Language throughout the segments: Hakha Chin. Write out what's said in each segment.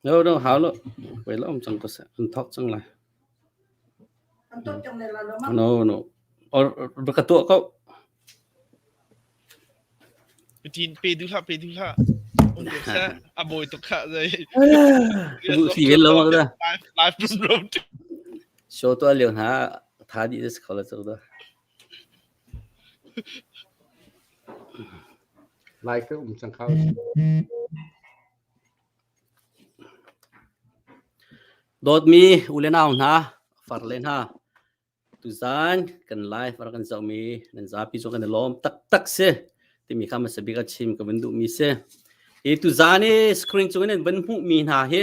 No no hau lo. Wei lo um cang ko seh. An thok cang lai. No no. Or ka tuah ko. Tin pe duh hlah pe duh hlah. Um te seh. A bawi tuk khah zei. Bu si vel lo mak da. Live from road. Show tuah lio hna tha dih des kho la cang da. Lai ka um cang kho. Dawtmi u le nau hna, far le hna, tuzan kan live rak kan zohmi nan zapi cu kan i lawm taktak si timi kha hmasa bik a chim ka vun duhmi si. Hi tuzan i screen cung in an vun hmuhmi hna hi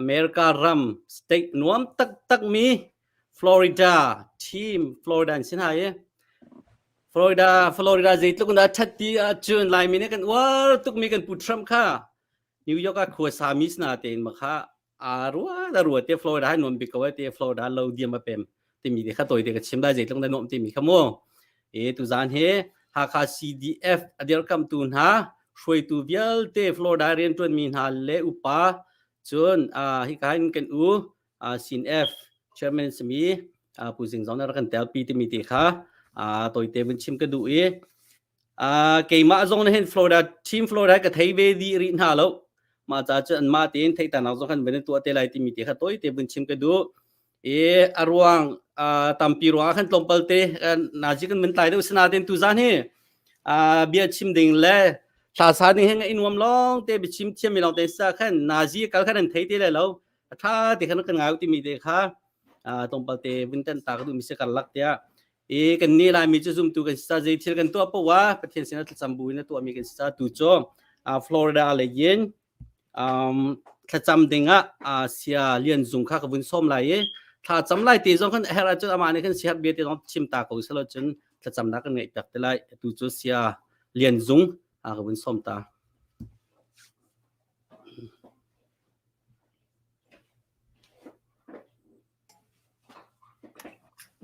America ram state nuam taktak mi Florida team Florida an si hna i Florida Florida zeitluk in dah ṭhat ti ahcun Laimi nih kan uar tukmi kan Pu Trump kha New York ah khuasa mi sina tein ma kha aa rua da rua te Florida hai nuam bik ko ai te Florida lo diam a pem timi te kha toi te ka chim lai zeitluk na nuam timi kha mu e tuzan he Hakha CDF a dirkamtu hna hruaitu vialte Florida rianṭuanmi hna le upa cun hika hin kan u CNF chairman simi Pu Zing zong rak kan telpi timi te kha toite vun chim ka duh i keimah zong na hin Florida team Florida ka thei ve dih rih hna lo mah ca cu anmah tein theihternak zong kan van tuah te lai timi te kha toite vun chim ka duh i a ruang tampi ruang ah khan tlawmpal te nazi kan min tlai deuh sinain tuzan hi bia chim ding le thla sa ding he ngai nuam lawng te biachim thiam mi lawng te sa khan nazi kal khan an thei te le lo a tha te khan kan ngai timi te kha tlawmpal te vun tan ta ka duh mi se karlak tiah i kan ni laimi cu zumtu kan si ca zei thil kan tuah poah Pathian sinah thlacam bu in a tuah mi kan si ca tu cu Florida lei in Um, thlacam dingah uh, sia lian zung kha ka vun sawm lai i thlacam lai ti zong khan herh ahcun amah nih khan siar bia te zong chim ta ko selo cun thlacamnak kan ngeih piak te lai tu cu sia lian zung a ka vun sawm ta.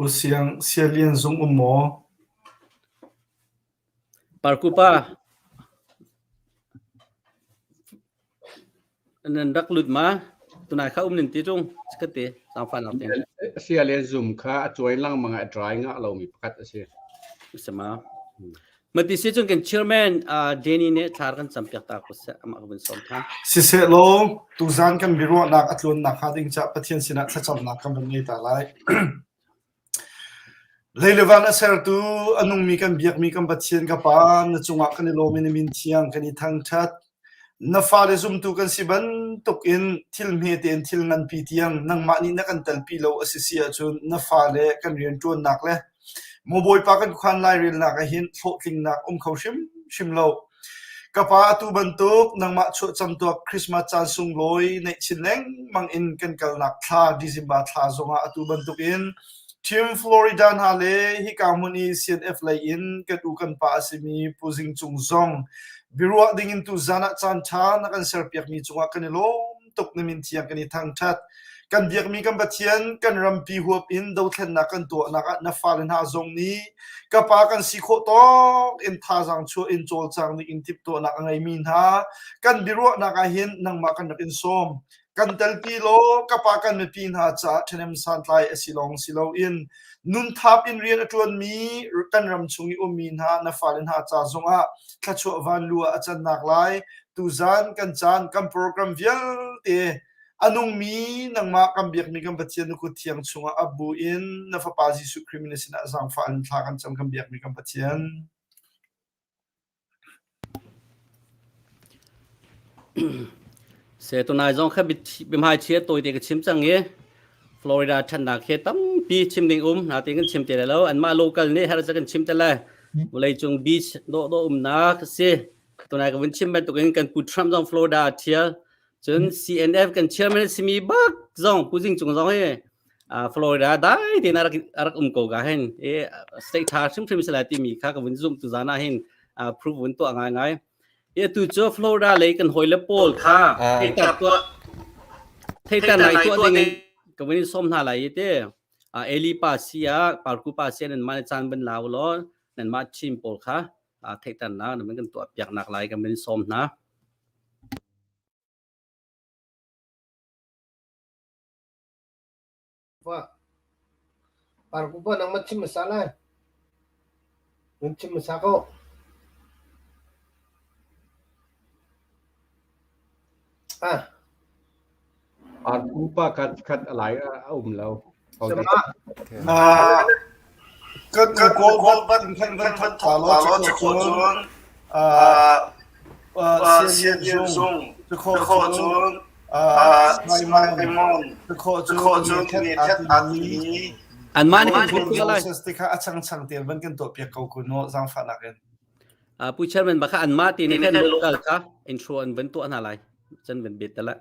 U Siang, sia lian zung um maw? Parku pa, nan rak lut ma? Tunai kha um nin ti ṭung, ka ti, zaangfahnak tein. Sia le zum kha a cuai lengmang ah a dry ngah lomi pakhat a si. Sama. Mati si cun kan chairman uh, Danny nih thlar kan campiak ta ko seh amah ka vun sawm than. Siseh law tuzan kan biaruahnak a tluannak hnga ding cah Pathian sinah thlacamnak kan van ngei ta lai. Lei le van a sertu, a nungmi kan biakmi kan Pathian ka Pa, na cungah kan i lawm i na min thiang kan i thangṭhat. Na fale zumtu kan si bantukin thil hmete in thil nganpi tiang nangmah nih na kan telpi lo a si si ahcun na fale kan rianṭuannak le maw Bawipa kan khuan lairelnak ah hin hlawhtlingnak um kho hrimhrim lo. Ka pa atu bantuk nangmah chuahcamtuak Christmas caan sunglawi neih chin lengmang in kan kalnak thla December thla zongah atu bantukin Team Florida hna le hika hmun i CNF lei in kan u kan pa a simi Pu Zing Cung zong biaruah dingin tuzan ah caan ṭha na kan serpiakmi cungah kan i lawm tuk na min thiang kan i thangṭhat. Kan biakmi kan Pathian kan rampi huap in dothlennak kan tuahnak ah na fale hna zong nih ka pa kan si khawh tawk in thazaang chuah in cawlcang ning in timhtuahnak a ngeimi hna kan biaruahnak ah hin nangmah kan rak in sawm. Kan telpi law ka pa kan mipi hna caah ṭhahnem santlai a si lawng si loin nunthap in rian a ṭuanmi kan ram chung i ummi hna na fale hna ca zongah thluachuah vanlu ah a cannak lai tuzan kan caan kan program vialte a nungmi nangmah kan biakmi kan Pathian na kut thiang chungah ap bu in na fapa Jesuh Khrih min sinah zaangfah in thla kan cam kan biakmi kan Pathian. Se tunai zong kha biahmai chia tawi te ka chim cang i Florida ṭhannak he tampi chim ding um natin kan chim te lai lo anmah local nih her kan chim te lai vawlei cung beach dawh dawh umnak si Tunai ka vun chim bantukin kan Pu Trump zong Florida a thial. Cun CNF kan chairman simi bak zong Pu Zing Cung zong hi Florida dai tein a rak a rak um ko ga hin e state tha hrimhrim sala timi kha ka vun zum tu zan ah hin proof vun tuah ngai ngai. E tu cu Florida lei kan hoi le pawl kha theitar tuah theitar nai tuah ding in ka vun in som hna lai te Eli pa sia Parku pa sia nan mah caan ban lau law nan mah team pawl kha. Theihternak na kan tuah piaknak lai kan min sawm hna. Parku pa nangmah chim hmasa lai. Nan chim hmasa ko. Ah. Parku pa khat khat a lai a um lo. Sama. Kan kawl ban kan van than tha lo chu cun sian zung cu cun Simon cu cun mi thet a ti Anmah nih kan phun lai. Moses te kha a changchang tein van kan tuah piak ko kun mu zaangfahnak in. Pu Chairman baka anmah ti nih khan local kha intro an van tuah hna lai. Chan van bet tala.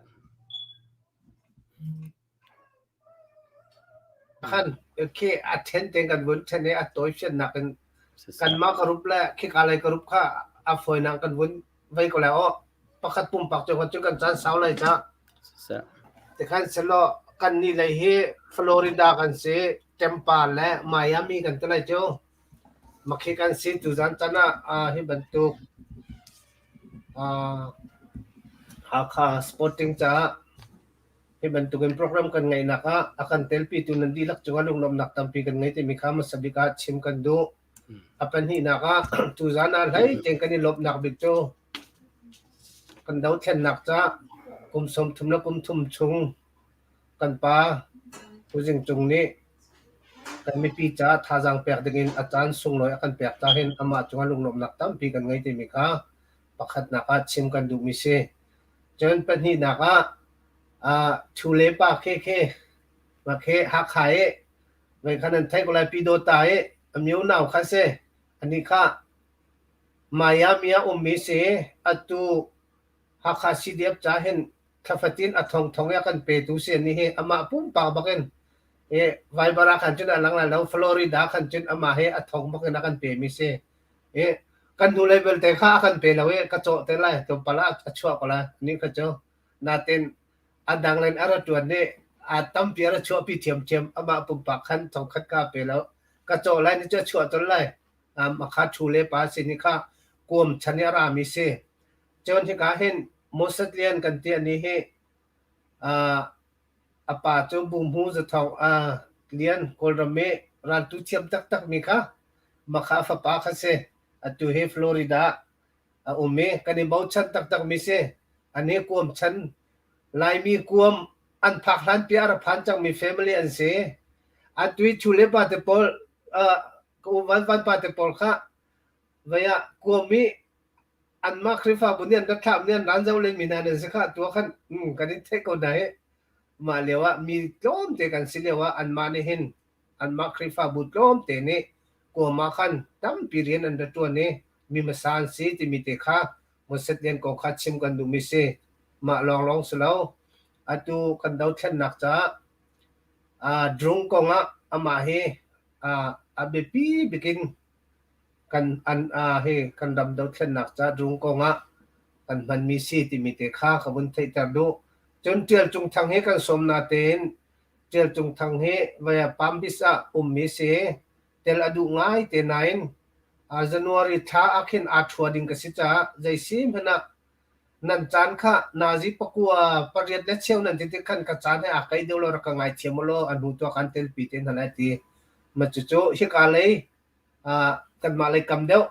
Khan khi a then te kan vun then i a tawi fiannak in kanmah ka rup le khika lei ka rup kha a fawinak kan vun vei ko lai aw pakhat pumpak cu cun kan caan sau lai ca. Tikhan selaw kan nih lei hi Florida kan si, Tampa le Miami kan ti lai cu. Makhi kan si tuzan tan ah hi bantuk Hakha Sporting caah Hi bantukin program kan ngeihnak ah a kan telpitu nan dihlak cungah lunglawmhnak tampi kan ngei timi kha hmasa bik ah chim kan duh. A pahnihnak ah tuzaan ah hlei tein kan i lawmhnak bik cu kan dothlennak caah kum 30 le kum thum chung kan pa Pu Zing Cung nih kan mipi caah thazaang pek dingin a caan sunglawi a kan pek ca hin amah cungah lunglawmhnak tampi kan ngei timi kha pakhatnak ah chim kan duhmi si. Cun pahnihnak ah Thule pa khi khi mah khi Hakha i voikhat nan theih ko lai Pyidawta i a myo nau kha si. Anih kha Miami ah ummi si. Atu Hakha CDF ca hin thla fatin a thongthong i a kan petu si. Anih hi amah pumpak bakin i Viber ah khan cun a lang lai lo. Florida khan cun amah hi a thong bakin a kan pemi si. I kan hnulei belte kha a kan pe lo i ka cawh te lai tlawmpal ah a chuah ko lai ni kha cu natin a dang len a ra ṭuan nih a tampi a ra chuahpi ṭhiamṭhiam amah pumpak khan thongkhat ka pe lo ka cawh lai ni cu a chuah colh lai a kha ṭhu le pa si ni kha kuam chan i a rami si cun hika hin Moses Lian kan ti ani hi A pa cu Buhmu Zathawng Lian Kawlram i raltu thiam taktakmi kha Makha fapa kha si. Atu hi Florida ah a um i kan i bochan taktakmi si. An hi kuam chan Laimi kuam an phak hlanpi a ra phan cangmi family an si. Atu i chu le pa te pawl ka u Van Van pa te pawl kha vei ah kuam i anmah Khrihfabu nih an rak thlah nih an ran zoh lenmi hna nan si kha atu ah khan kan in theih ko hna hi. Mah lio ah mi tlawmte kan si lio ah anmah nih hin anmah Khrihfabu tlawmte nih kuam ah khan tampi rian an ra ṭuan i mi hmasa an si timi te kha Moses Lian kong kha chim kan duhmi si. Mah lawnglawng si lo. Atu kan dothlennak caah drung kong ah amah hi a biapi bikin kan an hi kan ram dothlennak ca drung kong ah kan hmanmi si timi te kha ka vun theihter duh. Cun Ṭial Cung Thang hi kan sawm natein Ṭial Cung Thang hi vaya Palm Beach ah ummi si. Tel a duh ngai te nain January thla ah khin aa ṭhua ding ka si caah zei si hmanh ah nan caan kha nazi pakua pariat le cheu nan ti tik khan ka caan he aa kai deuh lo rak ka ngaithiam u law a hnu tu ah kan telpi te hna lai ti. Ma cucu hika lei kanmah lei kam deuh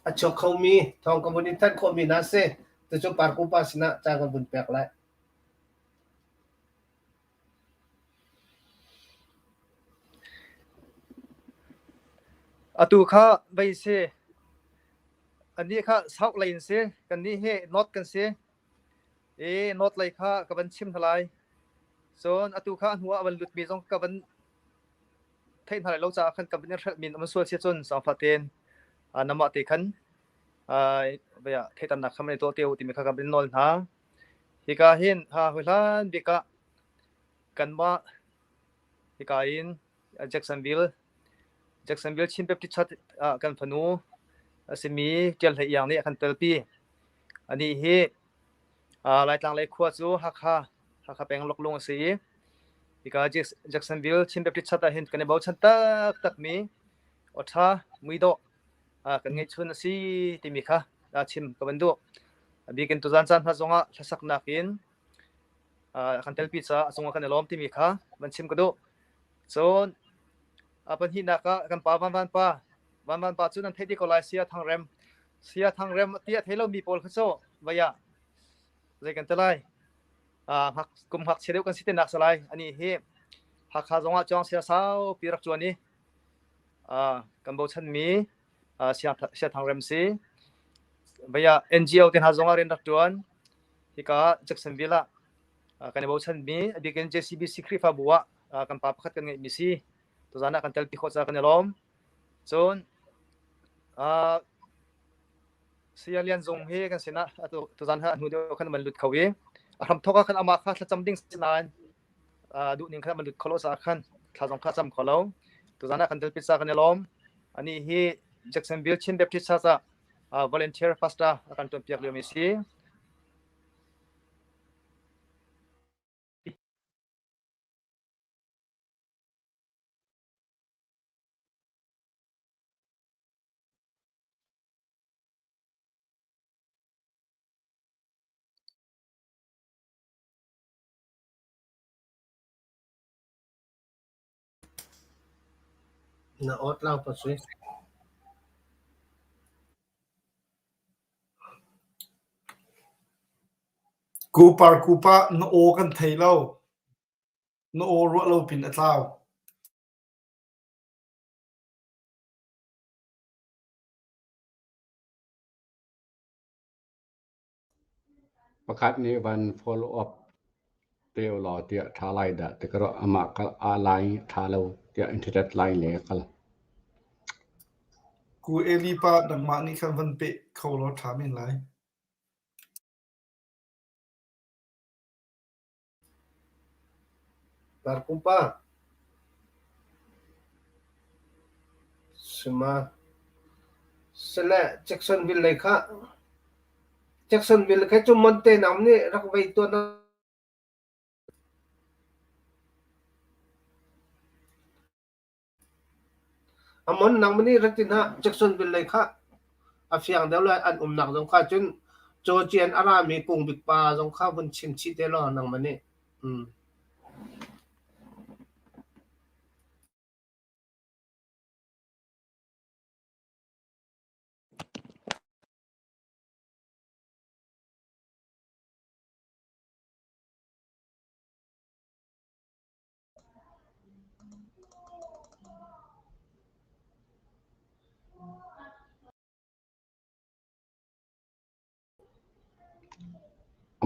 a chuak khomi thawng ka vun in thanh khawhmi hna si. Cucu Parku pa sinah ca kan vun pek lai. Atu kha vei si. Anih kha South lei in si. Kannih hi North kan si. I North lei kha ka van chim hna lai. Cun atu kha a hnu ah a van lutmi zong ka van theih hna lai lo caah khan ka van in hrelh min um sual si cun zaangfah tein namah te khan theihternak kha van i tuah te u timi kha ka van in nawl hna. Hika hin ha hlan bik ah kanmah hika in Jacksonville Jacksonville Chin Baptist Church ah kan fanu a simi Ṭial Hlei Iang nih a kan telpi. Anih hi Laitlang lei khua cu Hakha Hakha peng Loklung a si i hika Jacksonville Chin Baptist Church ah hin kan i bochan taktakmi awṭha muidawh. Kan ngeihchun a si timi kha chim ka van duh. A bik in tuzan caan hna zongah hlasaknak in kan telpi caah a cungah kan i lawm timi kha van chim ka duh. Cun a pahnihnak ah kan pa Van Van pa Van Van pa cu nan theih dih ko lai Saya Thang Rem Saya Thang Rem ti a thei lomi pawl kha cu vai ah zei kan ti lai kum ngakchia deuh kan si te nak si lai ani hi Hakha zongah cawng sia saupi rak chuan i kan bochanmi Sia Thang Rem si vai ah NGO te hna zongah rian rak tuan hika Jacksonville ah kan i bochanmi a bik in JCBC Khrihfabu ah kan pa pakhat kan ngeihmi si tuzan ah kan telpi khawh caah kan i lawm cun Saya Lian Zung hi kan sinah atu tuzan ha hnu deuh khan man lut kho i a hramthawk ah khan amah kha thlacam ding si nain duh ning khan man lut kho lo caah khan thla zong kha cam kho lo tuzan ah kan telpi ca kan i lawm ani hi Jacksonville Chin Baptist Church ah volunteer pastor a kan tuanpiak liomi si. Na awt lau pa sui. Kupar kupa na aw kan thei lo. Na aw ruah lo pin a tlau. Pakhat nih van follow up te ulaw tiah ṭha lai dah ti ka ruah. Amah kha a line ṭha lo tiah internet line lei a kal. Ku Eli pa nangmah nih khan van peh kho law ṭha men lai. Tarkumpa Sima Sile Jacksonville lei kha Jacksonville kha cu Monte nam nih rak vei tuan. A mon nangmah nih rak ti hna Jacksonville lei kha a fiang deuh lai an umnak zong kha cun Georgian a rami Kungbik pa zong kha vun chim chih te law nangmah nih.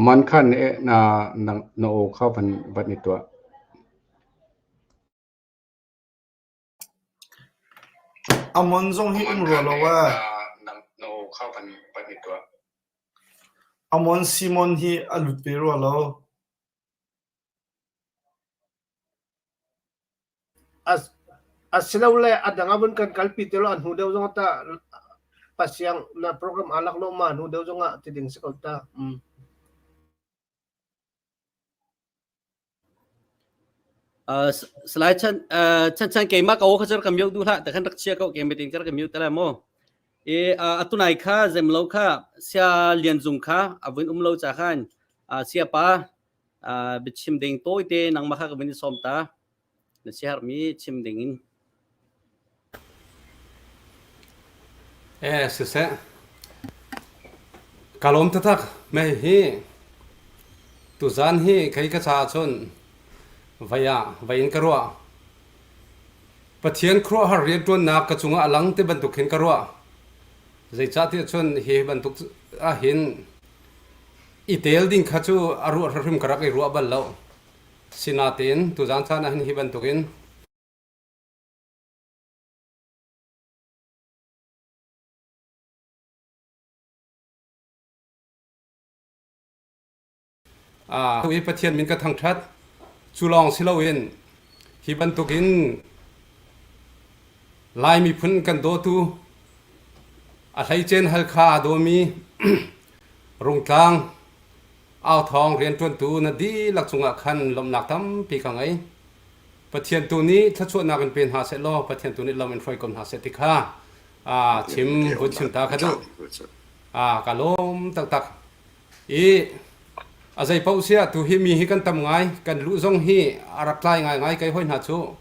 Man khan na na aw kha van i tuah. Amon zong hi um rua lo ee. Amon Simon hi a lut ve rua lo. Asilole a dang ah vun kan kalpi ti law a hnu deuh zong tah pasiang na program aa lak lo ma hnu deuh zong ah ti ding si ko ta. Salai Chan Chan Chan keimah ka aw kha cu ka mute duh hlah ta khan rak chia ko keimah tin ka rak mute te lai mu. E atunai kha zemlo kha sia Lian Zung kha a vun um lo cha khan sia pa biachim ding tawite nangmah kha ka vun i sawm ta. Na siaherhmi chim ding in. Eh siseh ka lawm taktak mei hi tuzan hi kei ka caah cun vei ah vei in ka ruah. Pathian khuaruahhar rianṭuannak ka cungah a lang ti bantuk hin ka ruah. Zeicahtiah cun hi bantuk ahhin i tel ding kha cu a ruah hrim ka rak i ruah bal lo. Sinain tuzan caan ahhin hi bantukin i Pathian min ka thangṭhat. Cu lawng si loin hi bantukin Lai miphun kan dawtu a hleicen Halkha aa dawmi Rungtlang authawng rianṭuantu na dihlak cungah khan lawmhnak tampi ka ngei. Pathian tu nih thluachuahnak in pe hna seh law Pathian tu nih lam in hruai ko hna seh ti kha. Chim vun chim ta kha duh. Ka lawm taktak. I a zei paoh siah tu hi mi hi kan tam ngai. Kan luh zong hi a rak tlai ngaingai kei hoi hna cu.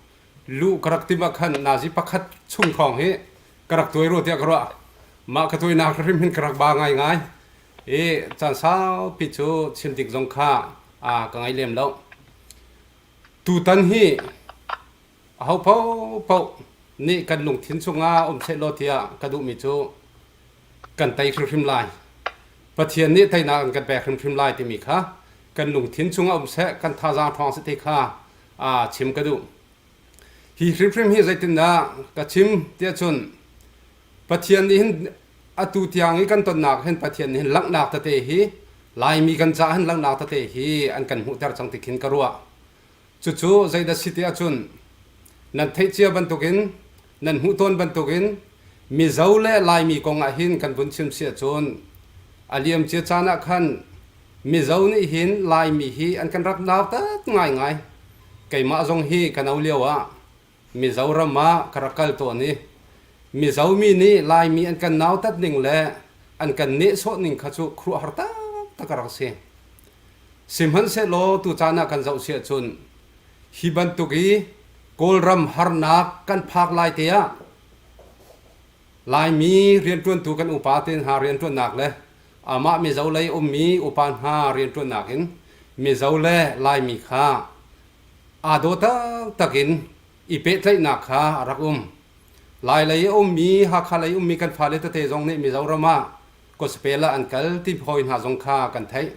Luh ka rak tim ah khan nazi pakhat chung hrawng hi ka rak tuai rua tiah ka ruah. Mah ka tuainak hrim hin ka rak ba ngaingai. I caan saupi cu chim dik zong kha ka ngei lem lo. Tutan hi aho paohpaoh nih kan lungthin chungah um sehlaw tiah ka duhmi cu kan tei hrimhrim lai. Pathian nih teinak an kan pek hrimhrim lai timi kha kan lungthin chungah um seh, kan thazaang ṭhawng seh ti kha chim ka duh. Hi hrimhrim hi zeitindah ka chim tiah cun Pathian nih hin atu tiang i kan tonnak hin Pathian nih hin langhnak tete hi Laimi kan caah hin langhnak tete hi an kan hmuhter cang ti khin ka ruah. Cucu zeidah si ti ahcun nan theih cia bantukin nan hmuh tawn bantukin Mizo le Laimi kong ah hin kan vun chim si ahcun a liamcia caan ah khan Mizo nih hin Laimi hi an kan rak nautat ngaingai. Keimah zong hi ka no lio ah Mizoram ah ka rak kal tawn i Mizo mi nih Laimi an kan nautat ning le an kan nehsawh ning kha cu khuaruahhar taktak a rak si. Sihmanhsehlaw tucaan ah kan zoh si ahcun hi bantuk i Kawlram harnak kan phak lai te ah Laimi rianṭuantu kan upa te hna rianṭuannak le amah Mizo lei ummi upa hna rianṭuannak in Mizo le Laimi kha aa daw taktak in i pehtlaihnak kha a rak um. Lailei a ummi, Hakha lei ummi kan fale tete zong nih Mizoram ah gospel ah an kal ti hawi hna zong kha kan theih.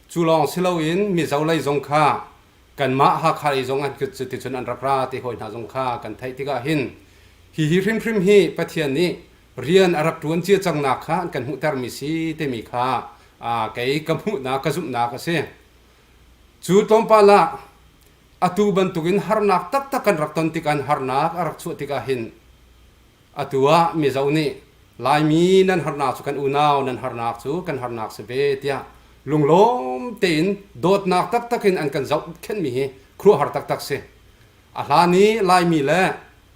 Cu lawng si loin Mizo lei zong kha kanmah Hakha lei zong an cuticun an rak ra ti hawi hna zong kha kan theih tikah hin hihi hrimhrim hi Pathian nih rian a rak ṭuan cia cangnak kha an kan hmuhtermi si timi kha kei ka hmuhnak ka zumhnak a si. Cu tlawmpal ah atu bantukin harnak taktak kan rak ton tikah harnak a rak chuah tikah hin Atu ah Mizo nih Laimi nan harnak cu kan unau nan harnak cu kan harnak si ve tiah lunglawm tein dawtnak taktak in an kan zohkhenhmi hi khuaruahhar taktak si. A hlan i Laimi le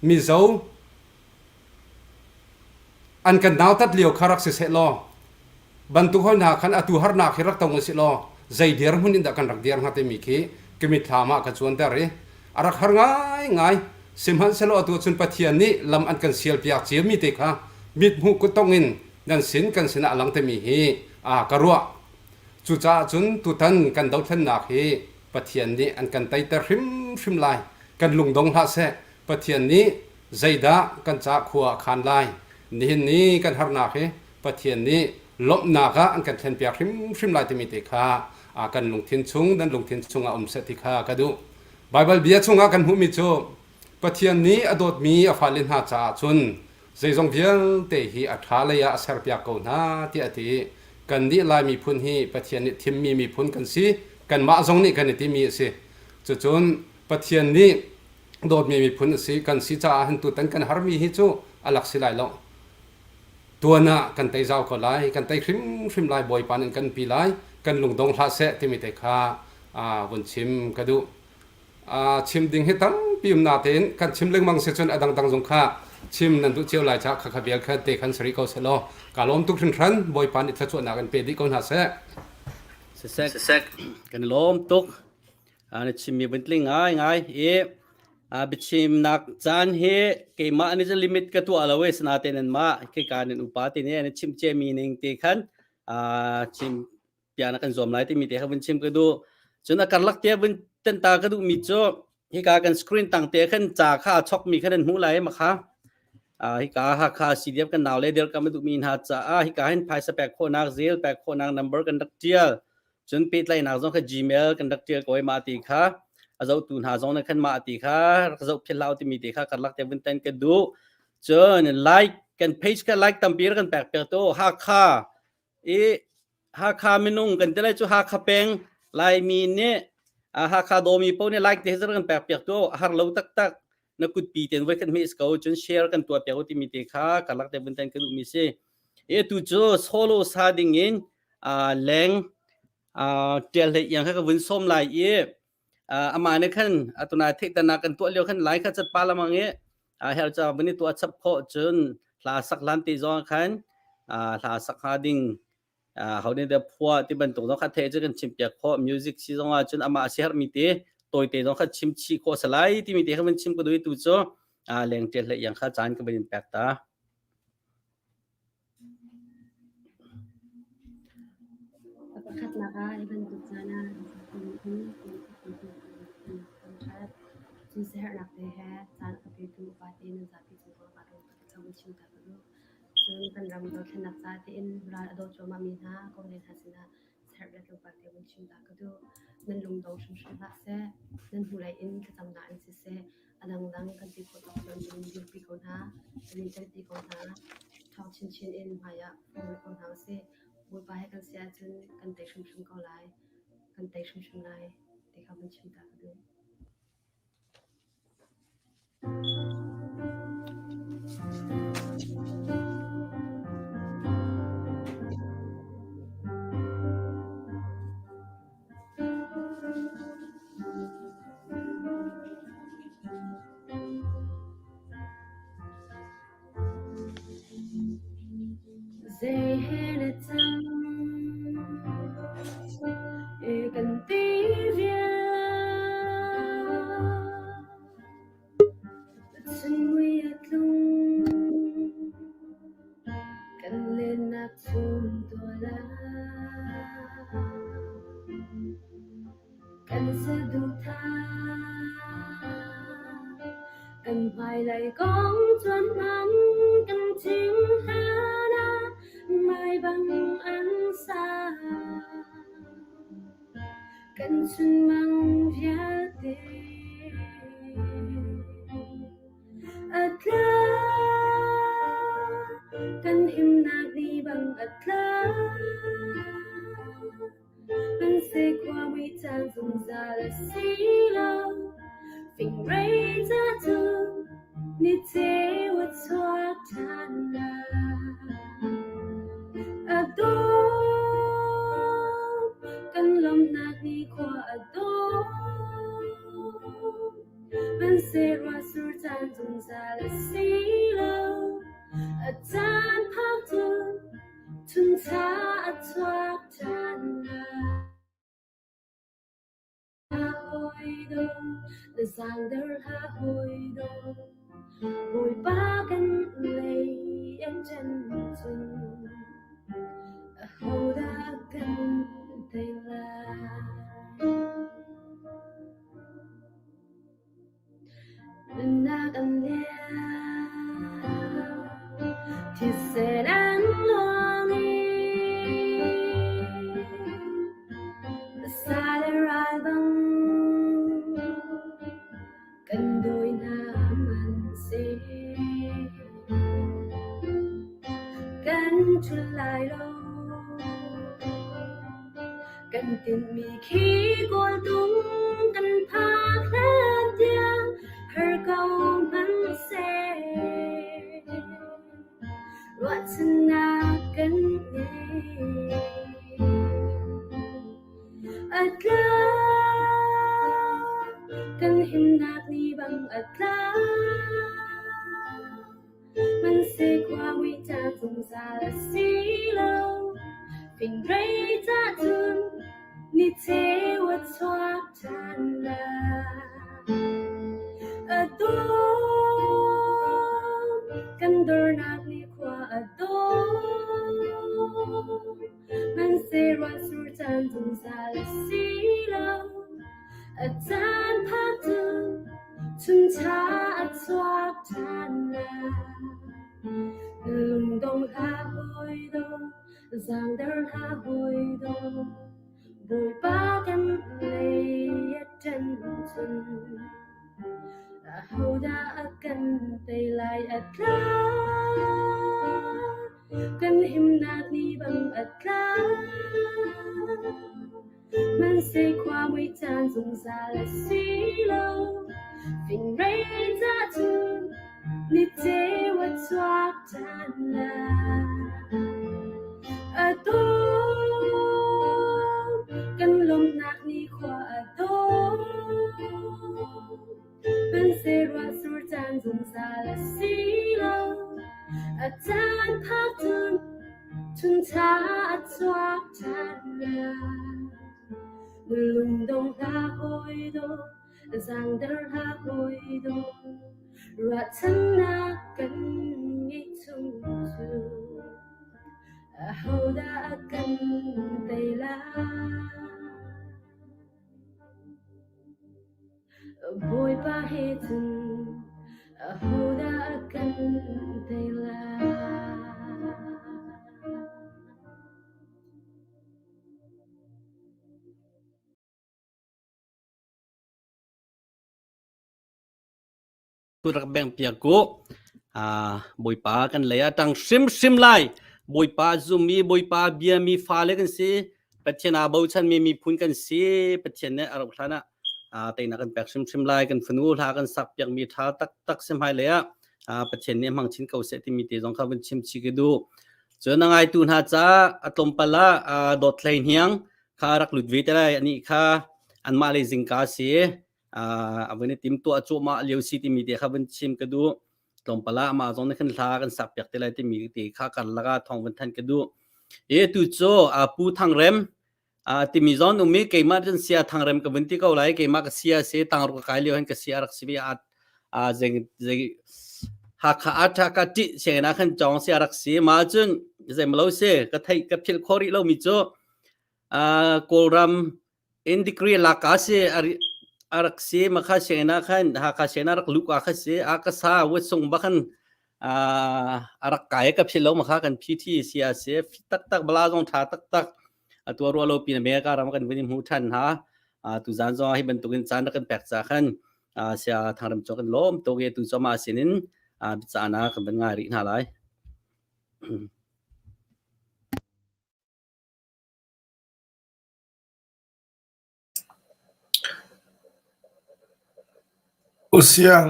Mizo an kan nautat lio kha rak si seh law bantuk hoi hna khan atu harnak hi rak tong usih law zei dirhmun in dah kan rak dir hnga timi khi ka mitthlam ah ka cuanter i a rak har ngaingai. Sihmanhsehlaw atu cun Pathian nih lam an kan sialpiak ciami te kha mithmuh kuttong in nan sin kan sinah a lang timi hi a ka ruah. Cucaah cun tutan kan dothlennak hi Pathian nih an kan teiter hrimhrim lai. Kan lungdong hlah seh. Pathian nih zeidah kan ca khua a khan lai. Nihin ni kan harnak hi Pathian nih lawmhnak ah an kan thlenpiak hrimhrim lai timi te kha kan lungthin chung nan lungthin chungah um seh ti kha ka duh. Baibal bia chungah kan hmuhmi cu Pathian nih a dawtmi a fale hna caah cun zeizong vialte hi a ṭha lei ah a serpiak ko hna tiah a ti. Kannih Lai miphun hi Pathian nih thimmi miphun kan si. Kanmah zong nih kan i timi a si. Cucun Pathian nih dawtmi miphun a si kan si caah hin tutan kan harmi hi cu a lak si lai lo. Tuan ah kan tei zau ko lai, kan tei hrimhrim lai, Bawipa nih kan pi lai, kan lungdong hlah seh timi te kha vun chim ka duh. Chim ding hi tampi um natein kan chim lengmang si cun a dangdang zong kha chim nan duh cio lai caah khakha vial kha te khan sari ko seh law ka lawm tuk hringhran Bawipa nih thluachuahnak in pe dih ko hna seh. Sisek kan lawm tuk. Na chimmi vun tling ngai ngai i biachimnak caan hi keimah nih cun limit ka tuah lo i sinain nanmah khika nan upa te nih na chim ciami ning te khan chim piana kan zuam lai timi te kha vun chim ka duh. Cun a karlak te vun tenta ka duhmi cu hika kan screen tang te khan ca kha a chokmi kha nan hmuh lai ma kha. Hika Hakha CDF kan nau le dirkam a duhmi hna caah hika hin phaisa pek khawhnak zel pek khawhnak number kan rak tial. Cun pehtlaihnak zong kha Gmail kan rak ṭial ko i mah ti kha a zohtu hna zong nih khan mah ti kha rak zoh philh hlah u timi te kha karlak te vun tan ka duh. Cun like kan page kha like tampi rak kan pek piak tu Hakha i Hakha minung kan ti lai cu Hakha peng Laimi nih Hakha dawmi paoh nih like te hi kan pek piak tu a har lo taktak na kutpi ten voi khat hmeh ko cun share kan tuah piak u timi te kha karlak te vun tan ka duhmi si. E tu cu solo sa ding in leng ṭial hlei iang kha ka vun sawm lai i amah nih khan atuna theihternak kan tuah lio khan lai kha cat pa lamang i her ca vun i tuah chap khawh cun Hla sak hlan te zong khan hla sak hnga ding ho nih dah phuah ti bantuk zong kha theih cu kan chim piak khawh. Music si zong ah cun amah a siaherhmi te tawite zong kha chim chih khawh a si lai timi te kha van chim ka duh i tu cu leng ṭial hlei iang kha caan ka van in pek ta. A pakhatnak ah hi bantuk caan ah in thangṭhat. Cun siaherhnak te he caan a petu upate nan zapi cung ah kaa lawm ka ti chim ta ka duh. Cun kan ram dothlennak ca tiin ral a doh cuahmahmi hna kawle hna sinah siaherh bia tlawmpal te vun chim ta ka duh. Nan lungdong hrimhrim hlah seh. Nan hnulei in thlacamnak in siseh, a dangdang kan ti khawh tawk cun kan in dirpi ko hna, kan in ṭanpi ko hna. Ṭhawng chinchin in hmaiah fong rih ko hna usih. Bawipa he kan si ahcun kan tei hrimhrim ko lai. Kan tei hrimhrim lai ti kha vun chim ta ka duh. Zei he na cang i kan ti vial Chun mui a tlung kan lennak chum tual ah Kan saduhthah kan hmailei kong cuan hmang kan chim hlan ah mai bang an sa. Kan chunmang vialte a tla. Kan himnak ni bang a tla. Hmanseh khuami caan zungzal a si lo. Fingrei ca cu ni ceu a chuak ṭhan lai. A dawm, kan lawmhnak ni khua a dawm. Hmanseh ruahsur caan zungzal a si lo. A caan phak cun Chuncha a chuak ṭhan lai. Hawi do, na zaangder hlah hawi do. Bawipa kan lei an ṭan cun ahodah kan tei lai? Nunnak an liam, thisen an luang i sa le ral bang kan dawi hna hmanhseh kan ṭhul lai lo. Kan tinhmi khi kawltung kan phak hlan tiang har ko hmanhseh. Ruahchannak kan ngei. A tla kan himnak ni bang a tla. Hmanhseh khua mui ca zungzal a si lo. Fingrei ca cun ni cheu a chuak ṭhan lai. A dawm, kan dornak nih khua a dawm. Hmanhseh ruahsur caan zungzal a si lo. A caan phak cun chuncha a chuak ṭhan lai. Lungdong hlah hawi do, zaangder hlah hawi do. Bawipa kan lei a ṭan cun ahodah a kan tei lai a tla. Kan himnak ni bang a tla. Hmanhseh khua mui caan zungzal a si lo. Fingrei ca cun ni ceu a chuak ṭhan lai. A dawm, kan lawmhnak ni khua a dawm. Hmanhseh ruahsur caan zungzal a si lo. A caan phak cun chuncha a chuak ṭhan lai. Na lungdong hlah hawi dawt, zaangder hlah hawi dawt, ruahchannak kan ngeih chung cu ahodah a kan tei lai? Bawipa he cun ahodah a kan tei lai? Rak beng piak u. Ah, Bawipa kan lei ah ṭang hrimhrim lai. Bawipa zummi, Bawipa biami fale kan si. Pathian aa bochanmi miphun kan si. Pathian nih a rauh hlan ah ah teinak kan pek hrimhrim lai. Kan fanu hla kan sak piakmi ṭha taktak si hmailei ah ah Pathian nih hmang chin ko seh timi te zong kha vun chim chih ka duh. Cun a ngaitu hna caah a tlawmpal ah ah dawt hlei hniang kha rak lut ve te lai. Anih kha anmah lei zingka si. A vun i timtuah cuahmah lio si timi te kha vun chim ka duh. Tlawmpal ah amah zong nih khan hla kan sak piak te lai timi te kha karlak ah thawng vun thanh ka duh. E tu cu Pu Thang Rem timi zon um i keimah cun sia Thang Rem ka vun ti ko lai keimah ka sia si tangru ka kai lio hin ka sia rak si ve a a zeng zeng Hakha a tha ka ti sianginn ah khan cawng sia rak si ma cun zeimalo si ka thei ka philh khawh rih lomi cu Kawlram in degree lak ka si a rak si makha sianginn ah khan Hakha sianginn ah rak luh ka kha si a ka sa wet sung ba khan a rak kai ka phil lo makha kan PT si a si taktak bala zong tha taktak a tua ruah lo pin America ram kan vun hmu than ha tu zan zong hi bantukin caan kan pek cha khan sia thangram cho kan lom to ge tu choma sinin bichana kan ban ngai rih hna lai. Usiang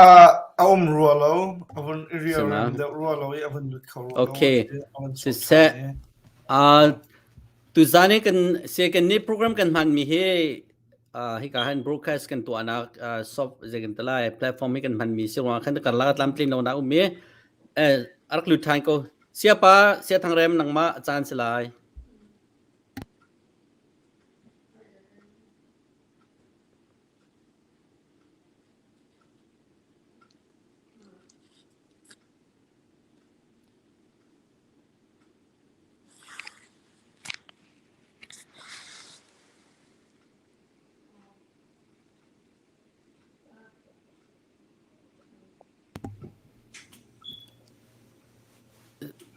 a a um rua lo, a vun i rialrem deuh rua lo i a vun lut kho rua lo. Okay. Siseh uh, tuzan i kan se kan ni program kan hman mi hi uh, hika han broadcast kan tuahnak uh, soft zei kan talai platform hi kan hman mi si ruang khan kar la tlam tlin lo na um mi eh arak lut than ko siapa sia thangrem nangma caan si lai.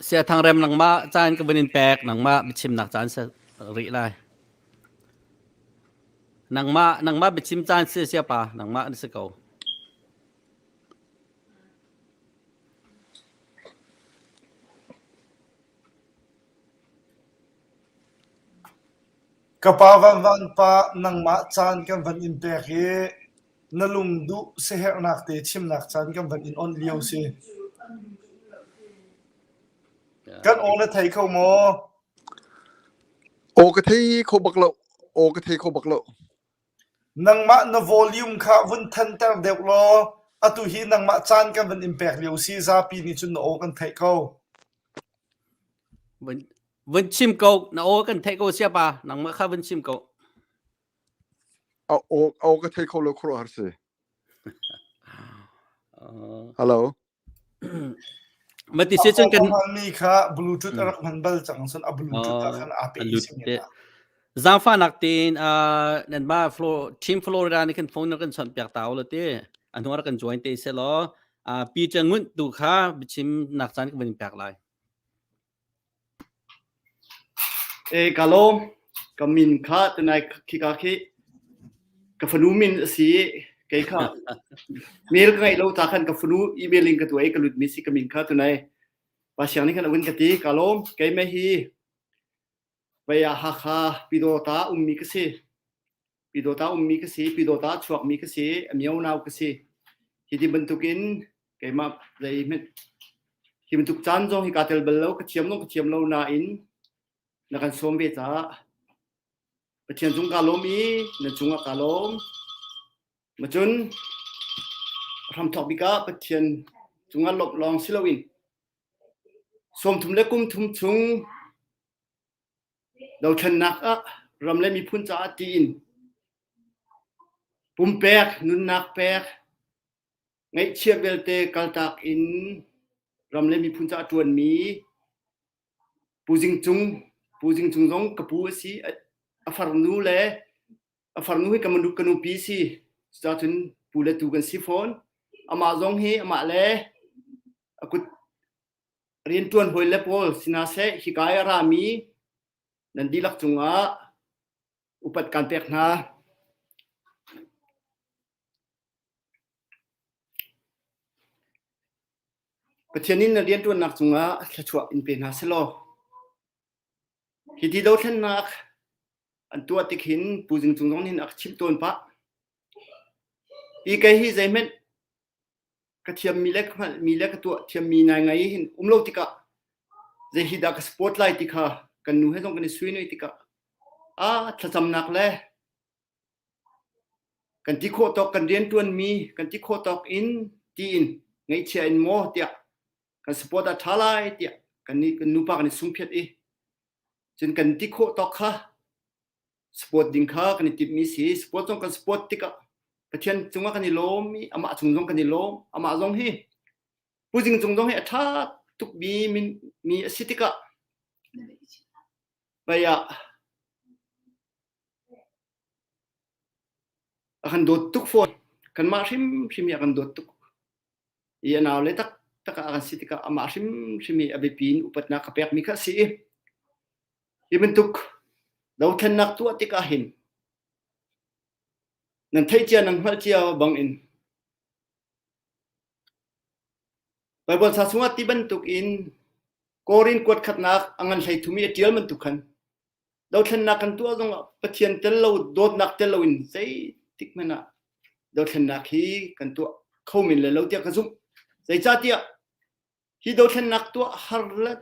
Sia Thangrem nangmah caan ka vun in pek nangmah biachimnak caan si rih lai. Nangmah nangmah biachim caan si siapa nangmah na si ko. Ka pa Vanvan pa nangmah caan kan van in pek i na lungduh siaherhnak te chimnak caan kan van in onh lio si. Kan aw na thei kho maw? Aw ka thei kho bak lo. Aw ka thei kho bak lo. Nangmah na volume kha vun thanter deuh law atu hi nangmah caan kan van in pek lio si zapi nih cun na aw kan theih ko. Vun chim ko na aw kan theih ko siapa nangmah kha vun chim ko. A aw aw ka thei kho lo khuaruahhar si. Hello. Mati si cun kan mi kha bluetooth a rak hman bal cang cun a bluetooth ah khan aa pe si Zaangfahnak tein nanmah Team Florida nih khan phone kan chawnh piak ta u law ti a hnu ah rak kan join te seh law Peter Ngunt tu kha biachimnak caan ka van in pek lai. E ka lawm. Ka min kha tunai khika khi ka fanu min a si i kei kha mail ka ngeih lo ta khan ka fanu email in ka tuah i ka lut mi si ka min kha tunai pa siang nih khan a vun ka ti ka lawm keimah hi vei ah Hakha Pyidawta ummi ka si. Pyidawta ummi ka si, Pyidawta chuakmi ka si, a mio nau ka si. Hi ti bantukin keimah zei hmanh hi bantuk caan zong hi kaa tel bal lo, ka thiam zong ka thiam lo nain na kan sawm ve caah Pathian cung kaa lawm i na cungah kaa lawm. Macun hramthawk bik ah Pathian cungah lawmh lawng si loin. Sawmthum le kum thum chung dothlennak ah ram le miphun caah tiin pumpek, nunnak pek, ngaihchia vialte kaltak in ram le miphun caah ṭuanmi Pu Zing Cung, Pu Zing Cung zong ka pu a si. A farnu le a farnu hi ka ka nupi a si. Cucaah cun pu le tu kan si fawn. Amah zong hi amah le a kut rianṭuan hawi le pawl si hna seh hika i a rami nan dihlak cungah upat kaan pek hna. Pathian in na rianṭuannak cungah thluachuah in pe hna selaw hiti dothlennak an tuah tik hin Pu Zing Cung zong nih a ka chimh tawn pah. Hi kei hi zeihmanh ka thiammi le ka hngalhmi le ka tuah thiammi nai ngai hin um lo tikah zei hi dah ka support lai ti kha kan nu he zong kan i sui tikah a thlacamnak le kan ti khawh tawk kan rianṭuanmi kan ti khawh tawk in tiin ngaihchia in maw tiah kan support ah ṭha lai tiah kan nih kan nupa kan i sungphiat i cun kan ti khawh tawk kha support ding kha kan i timhmi si support zong kan support tikah Pathian cungah kan i lawm i amah cung zong kan i lawm amah zong hi Pu Zing Cung zong hi a ṭha tukmi mi a si tikah pei ah A kan dawt tuk fawn. Kanmah hrimhrim hi a kan dawt tuk. I a naule taktak ah a kan si tikah amah hrimhrim hi a biapi in upatnak ka pekmi kha a si i hi bantuk dothlennak tuah tikah hin nan theih cia nan hngalh cia bangin Baibal ca chungah ti bantuk in Korin kuat khatnak a ngan hlei thum i a ṭial bantuk khan Dothlennak kan tuah zongah Pathian tel lo dawtnak tel loin zeitik hmanh ah dothlennak hi kan tuah kho men le lo tiah ka zumh. Zeicahtiah hi dothlennak tuah har le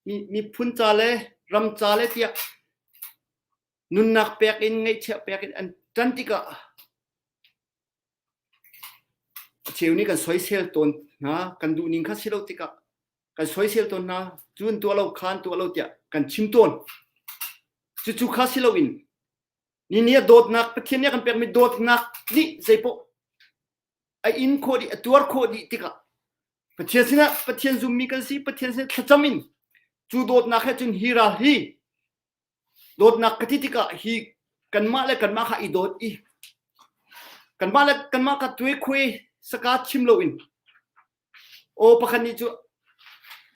miphun ca le ram ca le tiah nunnak pek in ngaihchiah pek in an ṭan tikah A cheu nih kan soisel tawn hna, kan duhning kha si lo tikah kan soisel tawn hna, cu an tuah lo, kha an tuah lo tiah kan chim tawn. Cucu kha si loin ni ni a dawtnak Pathian nih a kan pekmi dawtnak nih zeipaoh a in khawh dih, a tuar khawh dih tikah Pathian sinah Pathian zummi kan si, Pathian sinah thlacam in cu dawtnak he cun hi ral hi Dawtnak ka ti tikah hi kanmah le kanmah kha i dawt i kanmah le kanmah kha tuekhuai saka chim loin aw pakhat nih cu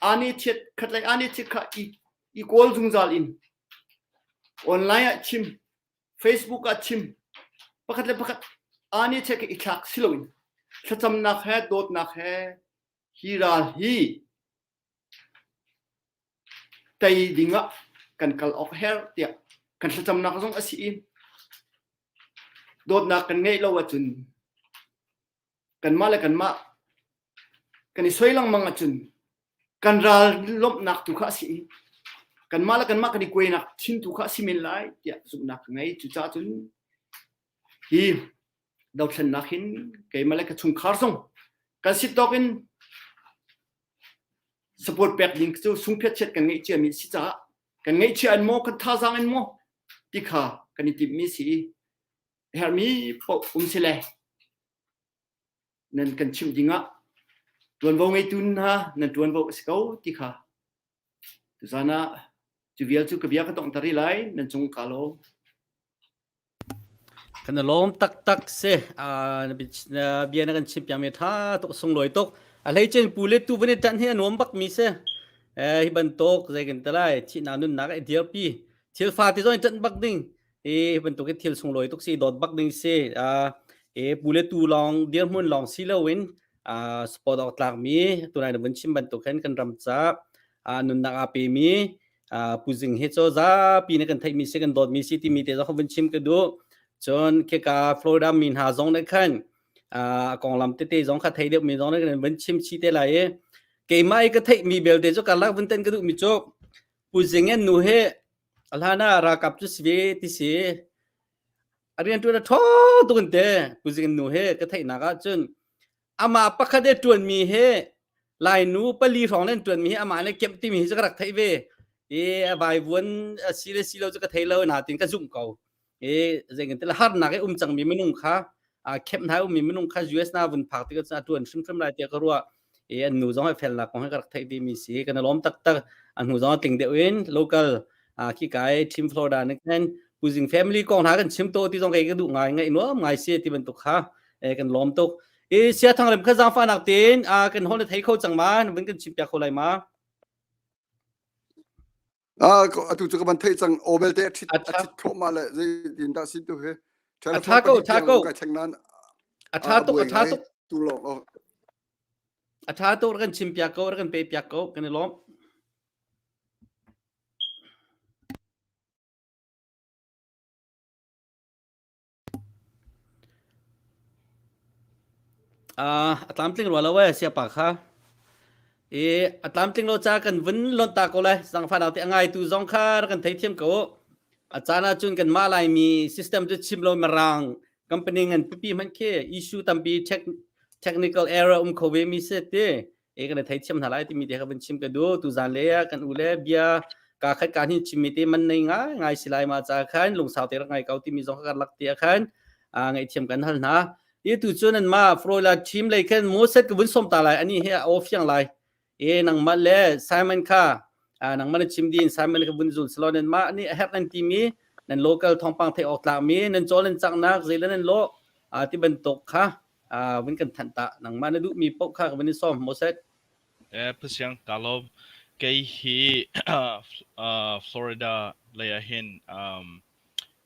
aa chiat khat lei aa chiat kha i, i kawl zungzal in online ah chim Facebook ah chim pakhat le pakhat aa chiat kha i thlak si loin thlacamnak he dawtnak he hi ral hi tei dingah kan kal awk herh tiah kan thlacamnak zong a si i dawtnak kan ngeih lo ahcun kanmah le kanmah kan i soi lengmang ahcun kan ral lawmhnak tu kha a si i kanmah le kanmah kan i kuainak thin tu kha a si men lai tiah zumhnak ka ngei. Cucaah cun hi dothlennak hin keimah le ka chungkhar zong kan si tawk in Support pek ding cu sungphiatchiat kan ngeih ciami a si caah kan ngeihchia in maw kan thazaang in maw ti kha kan i timhmi si i a herhmi paoh um si le nan kan chimh dingah ṭuanvo ngeitu hna nan ṭuanvo a si ko ti kha tuzaan ah cu vial cu ka bia ka donghter rih lai nan cung kaa lawm. Kan i lawm taktak si. Na bia na kan chim piakmi ṭha tuk sunglawi tuk. A hleicin pu le tu van i ṭanh hi a nuam bakmi si. Hi bantuk zei kan ti lai thihnak nunnak i dirpi thil fate zong i ṭanh bak ding. Hi bantuk hi thil sunglawi tuk si dawt bak ding si. E pu le tu lawng dirhmun lawng si loin sport awk tlakmi tunai na vun chim bantuk hin kan ram ca nunnak aa pemi Pu Zing hi cu zapi nih kan theihmi si kan dawtmi si timi te zong vun chim ka duh. Cun khika Florida mi hna zong nih khan a konglam tete zong kha thei deuhmi zong nih kan vun chim chi te lai i keimah i ka theihmi belte cu karlak vun ten ka duhmi cu Pu Zing an nu hi a hlan ah ralkap cu si ve ti si a rianṭuan a ṭhaw tuk in te Pu Zing an nu hi ka theihnak ah cun amah pakhat i ṭuanmi hi. Lainu pali hrawng len ṭuanmi hi amah nih kemh timi hi cu ka rak theih ve. I a vaivuan a si le si lo cu ka thei lo natin ka zumh ko. I zeitin harnak i um cangmi minung kha a kemh hna ummi minung kha US na vun phak tikah cun a ṭuan hrimhrim lai tiah ka ruah. I an nu zong hi felnak kong hi ka rak theih ve mi si. Kan i lawm taktak. An hnu zong a tling deuh in local khi kai Team Florida nih khan Puzing family kong hna kan chim to ti zong kei ka duh ngai ngaih nuam ngai si ti bantuk kha kan lawm tuk. I sia thangrem kha zaangfahnak tein kan hol na thei kho cang ma na vun kan chim piak kho lai ma? Ah, atu cu ka van theih cang aw belte a ṭhit a ṭhit thluahmah le zeitin dah si tu hi A ṭha ko, ṭha ko. Kai thleng nan A ṭha tuk, a ṭha tuk. Tu lawng A ṭha tuk rak kan chim piak ko, rak kan pe piak ko, kan i lawm. A tlamtling rua lo ee siapa kha. I a tlamtling lo ca kan vun lonh ta ko lai. Zangfah te a ngaitu zong kha rak kan theithiam ko. A caan ahcun kan mah Laimi system cu chim lo mirang company ngan pipi hmanh khi issue tampi technical error um kho ve mi si ti. E kan theithiam hna lai timi te kha vun chim ka duh. Tuzan le kan u le bia ka khat ka hin chimmi te man nei ngai ngai si lai ma ca khan lungsau te rak ngai ko timi zong kha kan lak ti khan ngaihthiam kan hal hna. I tu cu nan ma Froila team lei khan Moses ka vun som ta lai ani he a off yang lai. E nangmah le Simon kha nangmah na chim din Simon ka vun zul selo nan ma ni a herh nan timi nan local thawngpang thei awk tlak mi nan chawl nan caknak zeile nan lo ti bantuk kha vun kan thanh ta nangmah na duhmi paoh kha ka vun in sawm Moses. Eh Phusiang ka lawm. Kei hi Florida lei ah hin um,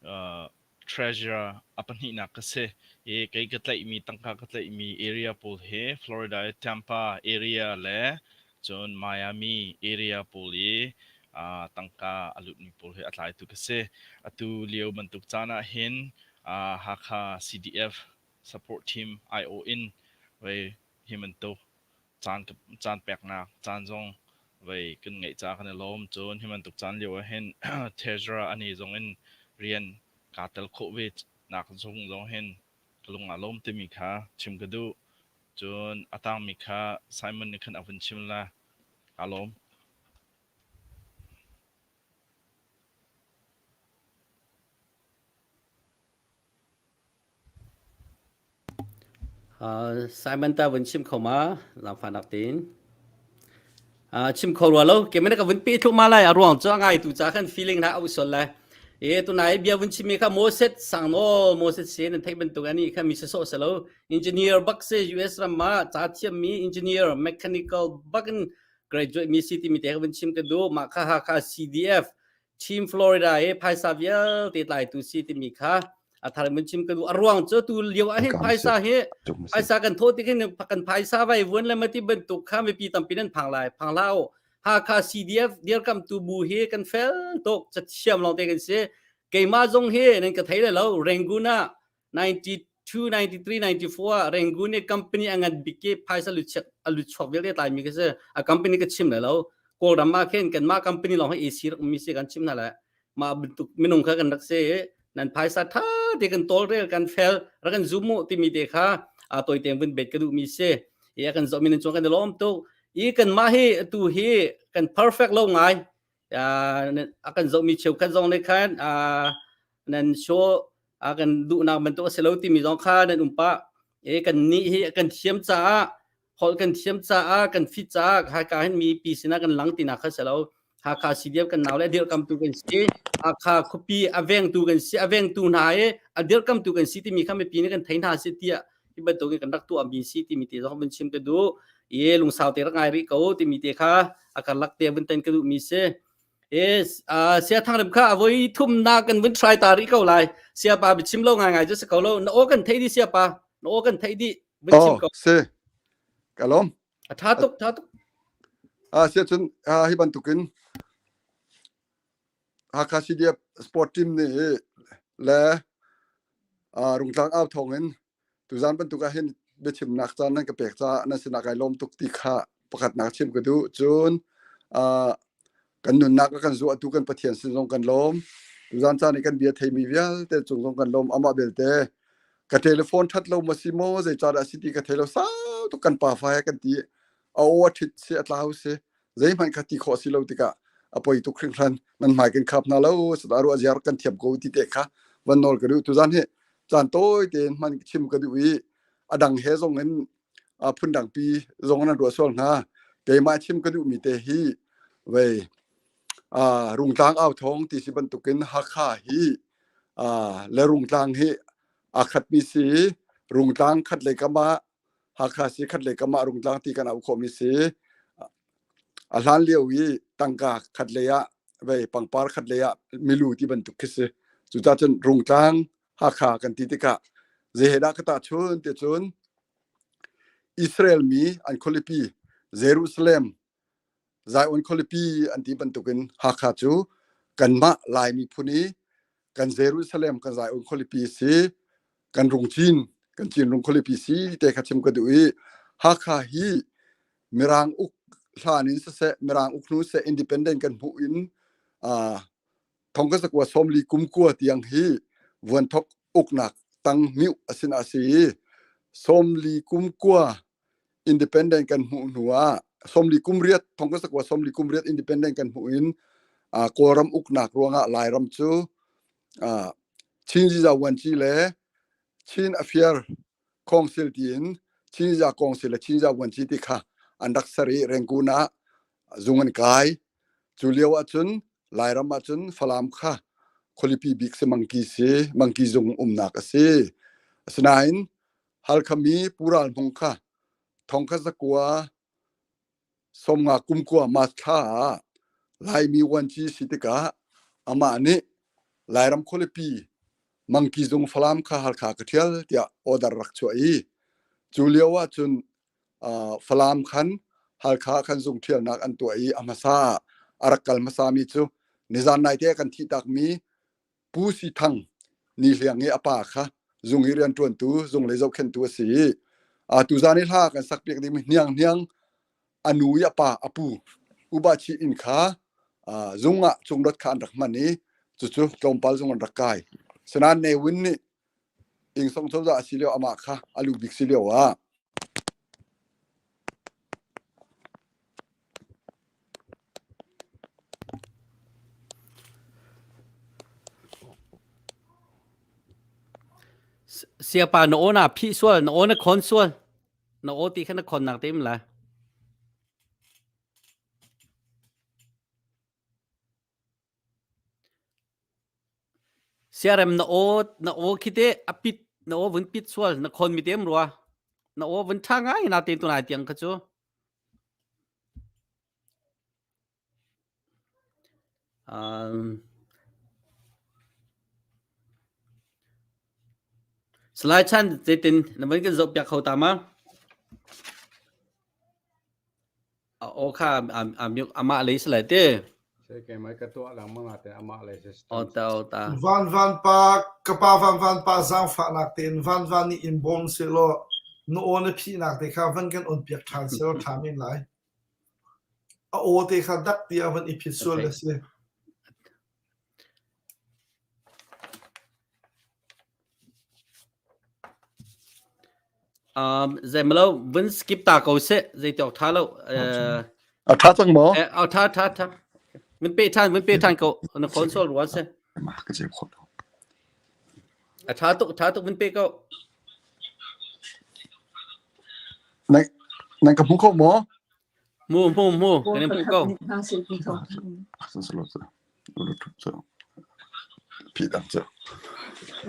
uh, treasurer a pahnihnak ka si. I kei ka tlaihmi tangka ka tlaihmi area pawl hi Florida i Tampa area le cun Miami area pawl i uh, tangka a lutmi pawl hi a tlaitu ka si. Atu lio bantuk caan ah hin uh, Hakha CDF support team aiawh in vei hi bantuk caan caan peknak caan zong vei kan ngeih caah kan i lawm. Cun hi bantuk caan lio ah hin treasurer ani zong in rian kaa tel khawh ve nak zung zong hin ka lung aa lawm timi kha chim ka duh. Cun a tangmi kha Simon nih khan a vun chim la. Kaa lawm. Simon ta vun chim kho ma zaangfahnak tein. Chim kho rua lo keimah ka vun pe thluahmah lai a ruang cu a ngai tu ca khan feeling na au sol lai. E tunai bia vun chim mi kha Moses sang no Moses se nan theih bantuk ani kha mi sawsawh se lo engineer bak se US ram ma ca thiam mi engineer mechanical bak in graduate mi si ti mi te ka vun chim ka du ma kha ha kha CDF Team Florida i phaisa vialte tlaitu si timi kha a thar mun chim ka duh a ruang cu tu lio ah hin phaisa hi phaisa kan thawh tik hin kan phaisa vai vuan le mati bantuk kha mipi tampi nan phang lai phang lao Hakha CDF dirkamtu bu hi kan fel tuk cathiam lawng te kan si keimah zong hi nan ka thei le lo Rangoon ah 92 93 94 ah Rangoon i company a ngan bik i phaisa luchuak a luchuak vialte tlai mi ka si a company ka chim le lo Kawlram ah khin kanmah company lawng hi AC rak ummi si kan chim hna le mah bantuk minung kha kan rak si i nan phaisa tha te kan tawlrel kan fel rak kan zum mu timi te kha a toite vun bet ka duh mi si i a kan zoh mi nan cung kan i lawm tuk i kanmah hi atu hi kan perfect lo ngai a kan zoh mi cheukhat zong nih khan nan show a kan duhnak bantuk a si lo timi zong kha nan um pah i kan nih hi kan thiam caah holh kan thiam caah kan fit caah Hakha hin mipi sinah kan lang tinak kha si lo Hakha CDF kan nau le a dirkamtu kan si Hakha khuapi a vengtu kan si a vengtu hna i a dirkamtu kan si timi kha mipi nih kan thei hna si tiah hi bantuk in kan rak tuah mi si timi te zong vun chim ka duh i lungsau te rak ngai rih ko timi te kha a karlak te vun tan ka duh mi si Yes, uh, sia thang kha avoi thum na kan vun try ta rih ko lai. Sia pa bi chim lo ngai ngai ju si ko lo. Na o kan thei di sia pa. Na o kan thei di. Vun chim Oh, ko. si. Ka lawm. A tha tuk, tha tuk. Ah, sia cun ah, hi bantukin Hakha CDF sport team nih le ah, Rungtlang au thawng in Tuzaan bantuk ah hin biachimnak caan nan ka pek caah nan sinah kai lawm tuk ti kha pakhatnak chim ka duh. Cun uh, kan nunnak a kan zuahtu kan Pathian sin zong kan lawm. Tuzaan caan i kan bia theimi vialte cung zong kan lawm. Amah belte ka telephone that lo ma si maw zeicahdah a si ti ka thei lo sau tuk kan pa fa he kan ti. A aw a ṭhit si, a tlau si, zeihmanh kha ti khawh si lo tikah a poi tuk hringhran. Nan hmai kan khap hna lo, sada ruah ziar kan thiam ko ti te kha van nawl ka duh. Tuzan hi caan tawi tein hman chim ka duh i a dang he zong in phundang pi zong nan ruah sual hna. Keimah chim ka duhmi te hi vei Rungtlang au thawng ti si bantukin Hakha hi le Rungtlang hi aa khatmi si. Rungtlang khat lei kam ah Hakha si khat lei kam ah Rungtlang ti kan auh khawhmi si. A hlan lio i tangka khat lei ah vei pangpar khat lei ah milu ti bantuk khi si. Cucaah cun Rungtlang Hakha kan ti tikah zei he dah ka tahchun ti cun Israel mi an khualipi Jerusalem Zion khualipi an ti bantukin Hakha cu kanmah Lai miphun i kan Jerusalem kan Zion khualipi si kan rungcin kan Cinrung khualipi si te kha chim ka duh i Hakha hi Mirang uk hlan in siseh Mirang uk hnu siseh independent kan hmuh in uh, thong ka zakua sawmli kum kua tiang hi vuanthok uknak tang miu asin a si i sawmli kum kua independent kan hmuh hnu ah sawmli kum riat thong ka sakua sawmli kum riat independent kan hmuh in uh, Kawlram uknak ruangah Lairam cu uh, Chin Ziza Vuanci le Chin Affair Council tiin Chin Ziza Council le Chin Ziza Vuanci ti kha an rak ser i Rangoon ah zung an kai. Cu lio ahcun Lairam ahcun Falam kha khualipi bik si Mangki si Mangki zung umnak a si. Asinain Halkha mi Pu Ral Hmung kha thongkha zakua sawmnga kumkua March thla ah Laimi vuanci si tikah amah nih Lairam khualipi Mangki zung Falam kha Halkha ka ṭhial tiah order rak chuah i cu lio ahcun uh, Falam khan Halkha khan zung ṭhialnak an tuah i a hmasa ah a rak kal hmasami cu nizan naite kan thih takmi Pu Si Thang Ni Hliang i a pa kha zung i rianṭuantu zunglei zohkhenhtu a si i tuzaan i hla kan sakpiak dingmi hniang hniang a nu i a pa a pu Uba Chi inn kha zung ah cungdot kha an rak hman i cucu tlawmpal zung an rak kai. Sinain Ne Win nih Ingsong cozah a si lio amah kha a lu bik si lio ah Siapa na aw na phih sual, na aw na khon sual. Na aw ti kha na khon nak te im lai. Siarem na aw na aw khi te a pit na aw vun pit sual na khon mi tem rua. Na aw vun ṭha ngai na te tunai tiang kha cu. Um, Salai Chan zeitin na van kan zoh piak kho ta ma? A aw kha amah lei si lai te. Se keimah ka tuah lengmang ate amah lei system. O ta o ta. Van van pa ka pa van van pa zaangfahnak tein van van nih in bawm sehlaw na aw na phihnak te kha van kan on piak ṭhan sehlaw ṭha men lai. A aw te kha dak tiah van i phit sual a si. Um, zeimalo vun skip ta ko seh zei ti awk tha lo. Uh, A tha cang maw? Eh, a tha tha tha. Vun pe than vun pe than ko na console ruan se. Ka ceu khawh lo. A tha tuk tha tuk vun pe ko. Nan nan ka hmu kho maw? Mu mu mu kan in hmu ko.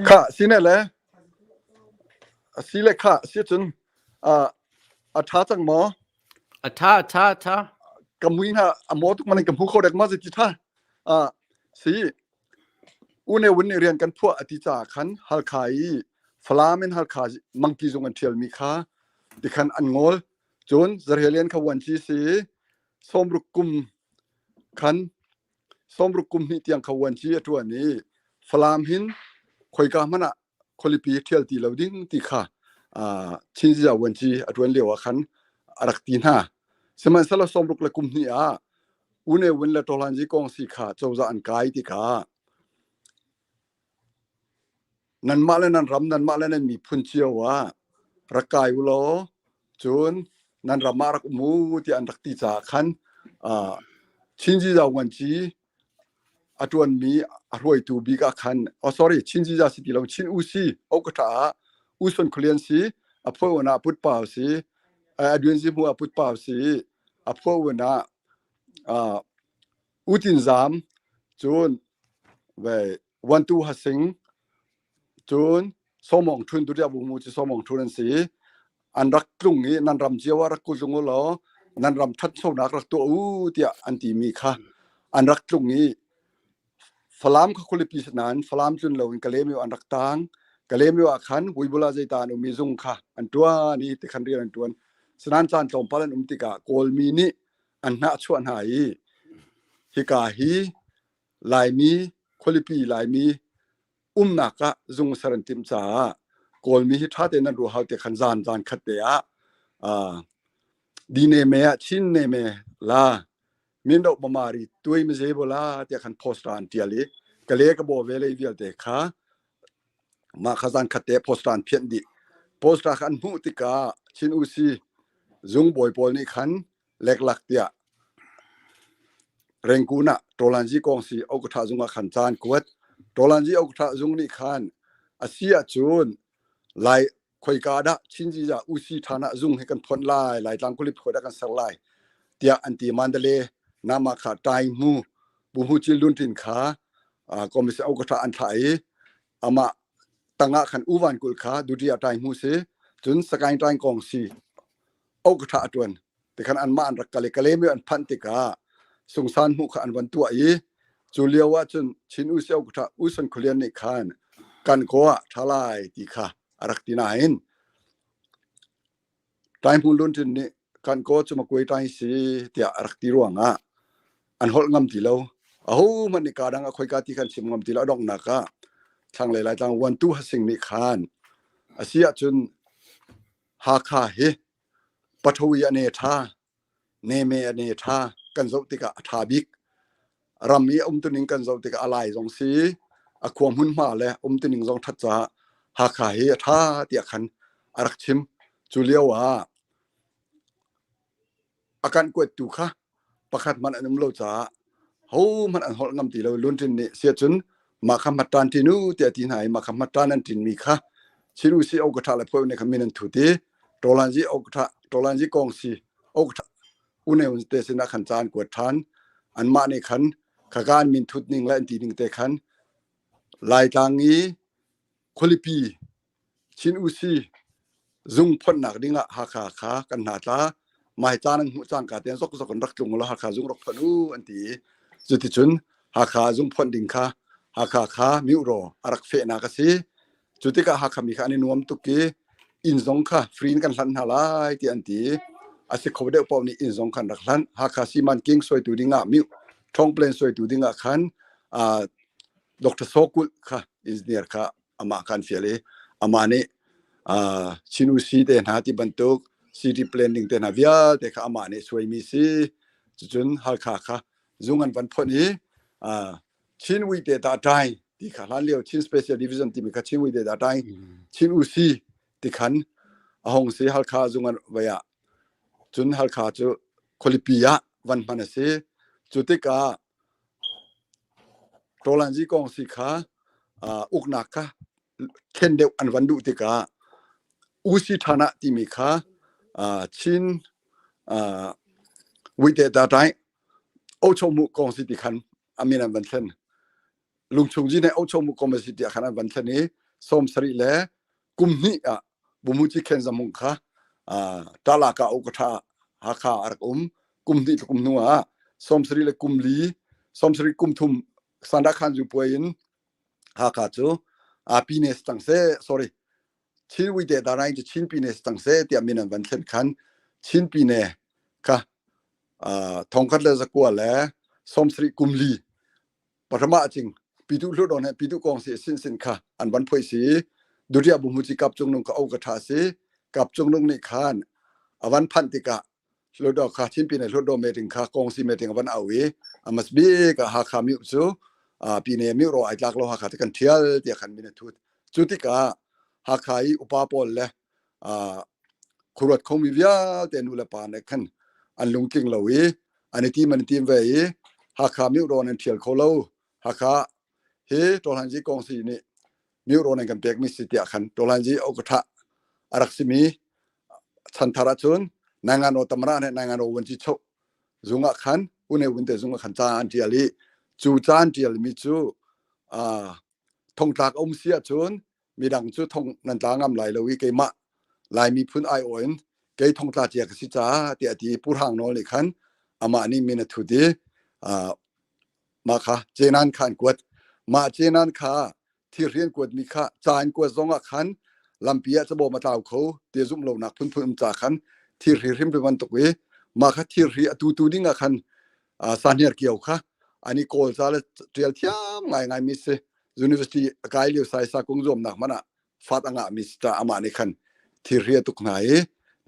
Kha sine le si le kha si cun a ṭha cang maw? A ṭha a ṭha a ṭha. Ka mui hna a maw tuk man ka hmu kho dek ma ti ṭha. Si U Ne Win nih rian kan phuah a ti caah khan Halkha i Falam in Halkha mangki zung an ṭhialmi kha tikhan an ngol. Cun Zarhelian kha vuanci si i sawmruk kum khan sawmruk kum hnih tiang kha vuanci a ṭuan i Falam hin khoika hmanh ah khualipi ṭhial ti lo ding ti kha Chin Ziza vuanci a ṭuan lio ah khan a rak ti hna. Sihmanhsehlaw sawmruk le kum hnih ah U Ne Win le Tawhlanzi kong si kha cozah an kai tikah nanmah le nan ram nanmah le nan miphun cio ah rak kai u law cun Nan ram ah rak um u tiah an rak ti caah khan Chin Ziza Vuanci a ṭuanmi a hruaitu bik ah khan oh sorry Chin Ziza si ti lo Chin Usi Okatha ah Usun Khualian si a phuah ah Put Pau si a duan zi hmu ah Put Pau si a phuah ah Utin Zam cun ve Wantu Hasing Cun Sawmawng Ṭhun Duriah Buhmu cu Sawmawng Ṭhun an si i an rak tlung i nan ram cio ah rak tlung u law nan ram ṭhanchonak rak tuah u tiah an timi kha an rak tlung i Falam kha khualipi si nain Falam tlun loin Kalaymyo an rak tang. Kalaymyo ah khan Vuibula zeita an um i zung kha an ṭuan i tikhan rian an ṭuan. Sinain caan tlawmpal an um tikah Kawlmi nih an hnahchuah hna i hika hi Laimi khualipi Laimi umnak ah zung ser an timh caah Kawlmi hi ṭha tein an ruah hau te khan zan zan khat te ah dine me ah Chin ne me la min do bamari tuai me ze bola tiah khan poster an tial i kale ka bo ve lei vialte kha mah kha zan khat te poster an phianh dih poster kha an hmuh tikah Chin Usi zung bawi pawl nih khan leklak tiah Rengkun ah Tawlanzi kongsi Okatha zung ah khan caan kuat. Tawlanzi Okatha zung nih khan a si ahcun Lai khoika dah Chinzi ah UC ṭhan ah zung hi kan phonh lai, Laitlang kulip khoi dah kan ser lai tiah an ti. Mandalay nama kha Tai Hmu Buhmu Cil Lun Tin kha commission Okatha an thlah i amah tangah khan Uvan kul kha Duty ah Tai Hmu si cun Sakaing Tai Kong si Okatha a ṭuan. Tikhan anmah an rak kal i Kalaymyo an phanh tikah sungsan hmuh kha an van tuah i cu lio ah cun Chin Usi Okatha Usan Khualian nih khan kan kaw ah ṭha lai ti kha a rak ti nain Taihmun Lunṭin nih kan kaw cu makuai ṭai si tiah a rak ti ruangah an holh ngam ti lo. Ahohmanh nih kaa dang ah khoika ti khan chim ngam ti lo. A donghnak ah thlanglei Laitlang Vuantu Hasing nih khan a si ahcun Hakha hi Pathawi a ne ṭha, neme a ne ṭha kan zoh tikah a ṭha bik. Ram i a umtuning kan zoh tikah a lai zong si, a khua hmunhma le umtuning zong ṭhat caah Hakha hi a ṭha tiah khan a rak chim. Cu lio ah a kan kuattu kha pakhat hmanh an um lo caah hohmanh an holh ngam ti lo. Lunṭin nih siacun mah kha hmatṭan ṭin u tiah a ti hna i mah kha hmatṭan an ṭinmi kha Chin Usi Okatha le Phuai ne kha min an thut i Ṭawlanzi Okatha Ṭawlanzi Kawngsi Okatha uneun te sinah khan ca an kuat ṭhan. Anmah nih khan khaka an min thut ning le an ti ning te khan Laitlang i khualipi Chin Usi zung phonhnak ding ah Hakha kha kan hna tla. Mai caan an hmuh cangka tein zokzok in rak tlung ulaw Hakha zung rak phonh u an ti i cuticun Hakha zung phonh ding kha Hakha kha Myoraw a rak fehnak a si. Cu tikah Hakha mi kha an i nuam tuk i inn zong kha free in kan hlanh hna lai tiah an ti i a si kho deuh paoh nih inn zong kha an rak hlanh. Hakha Siman King suaitu ding ah Myo Thawng Plan suaitu ding ah khan uh, Dr. Sokulh kha engineer kha amah kha an fial i amah nih uh, Chin Usi te hna ti bantuk city planning te hna vialte kha amah nih suaimi si cucun Halkha kha zung an van phonh i uh, Chin Wi te ta tai ti kha hlan lio Chin Special Division timi kha Chin Wi te ta tai Chin Usi ti khan a hong si Halkha zung an vai ah cun Halkha cu khualipi ah van hman a si cu tikah Tawlanzi kong si kha uknak kha thlen deuh an van duh tikah UC Thana timi kha Chin Wite Tatai Ochomu kong si ti khan a min an van thlen. Lungchung ji nih Ochomu kong si tiah khan an van thlen i 70 le kum hnih ah Bumuci Khen Zamung kha Talaka Okatha Hakha a rak um kum hnih kum hnu ah 70 le kum li 70 kum thum Sanda Khan zu puai in Hakha cu Pine cang se sorry Chin Wite Daraing cu Chin Pine cang se tiah min an van thlen khan Chin Pine kha thongkhat le zakua le 70 kum li Pahrama cing pitu hlu don he pitu kong si sin sin kha an van phoi si duria bu mu chi kap chung nung ka au ka tha si kap chung nung nih khan avan phan tikah hludo kha chinpi ne hludo meeting kha kong si meeting avan au i amas bi ka ha kha mi chu pi ne mi ro ai tlak lo ha kha te kan thial tia khan min thut chu tikah ha kha i upa pawl le. Khuaruat khomi vialte nu le pa nih khan an lungtling lo i an i tim an i tim ve i Hakha miurawn an ṭhial kho lo. Hakha hi Tawhlanzi Kawngsi nih miurawn an kan pekmi si tiah khan Tawhlanzi okatha a rak simi chanthar ahcun Naingano Tamara nih Naingano Vuanci Choh zung ah khan Une Wun te zung ah khan ca an ṭial i cu ca an ṭialmi cu thongtlak a um si ahcun midang cu thong nan tla ngam lai lo i keimah Lai miphun aiawh in kei thongtla cia ka si caah tiah a ti i Pu Hrang Nawl nih khan amah nih min a thut i mah kha cenan kha an kuat. Mah cenan kha thirhri an kuatmi kha ca an kuat zong ah khan lampi ah cabawm a tlau kho ti zumh lonak phunphun um ca khan thirhri hrim bantuk i mah kha thirhri a tutu ding ah khan sahniar kio kha an i kawl ca le ṭial thiam ngaingai mi si university a kai lio saisa kung zuamnak hmanh ah fat a ngah mi si ca amah nih khan thirhri a tuk hna i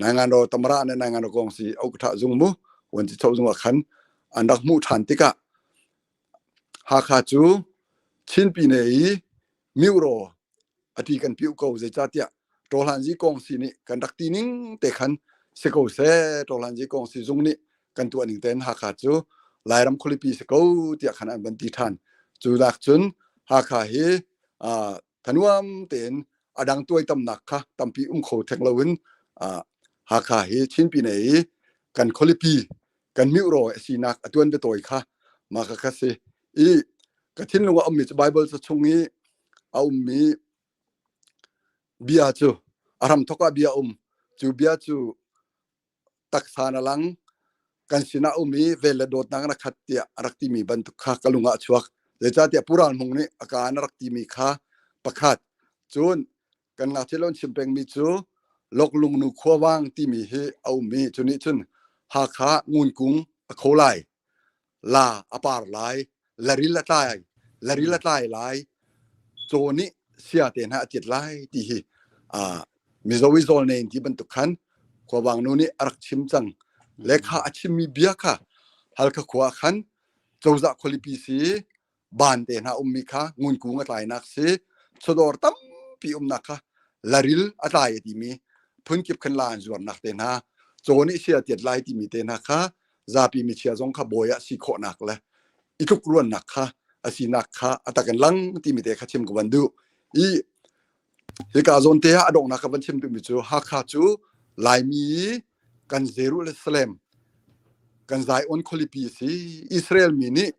naingan ro tamara ne naingan ro kong si ok tha zung mu wan chi chau zung ah khan an rak hmuh ṭhan tikah Hakha cu Chinpi ne i miuro a ti kan piu ko zeicahtiah Tawhlanzi kongsi nih kan rak ti ning te khan si ko seh Tawhlanzi kongsi zung nih kan tuah ning tein Hakha cu Lairam khualipi si ko tiah khan an van ti ṭhan. Cu nak cun Hakha hi uh, thanuam tein a dang tuaitamnak kha tampi um kho theng loin uh, Hakha hi Chinpi ne i kan khualipi kan miuro a sinak a tuan biatawi kha mah kha kha si i ka thinlung ah ummi cu Bible ca chung i a ummi bia cu a hramthawk ah bia um cu bia cu taksa na lang kan sinah um i vel le dawtnak na khat tiah a rak timi bantuk kha ka lung ah a chuak zeicahtiah Pu Ral Hmung nih a ka na rak timi kha pakhat cun kan ngakchia lo an chim pengmi cu Loklungnu khuavang timi hi a um i cu nih cun Hakha ngunkung a kho lai la a par lai laril a tlai laril a tlai lai caw nih sia te hna a tit lai ti hi Mizo i zawl nei ti bantuk khan khuavang nu nih a rak chim cang le kha a chimmi bia kha Halkha khua khan cozah khualipi si ban te hna ummi kha ngunkung a tlainak si chawdawr tampi umnak kha laril a tlai a timi phunkip khan la an zuarnak te hna caw nih sia tiat lai timi te hna kha zapi michia zong kha bawi ah si khawhnak le i tluk ruannak kha a sinak kha a tak in lang timi te kha chim ka van duh i hika zawn te ah a donghnak ka van chim duhmi cu Hakha cu Laimi kan Jerusalem kan Zion khualipi si Israel mi nih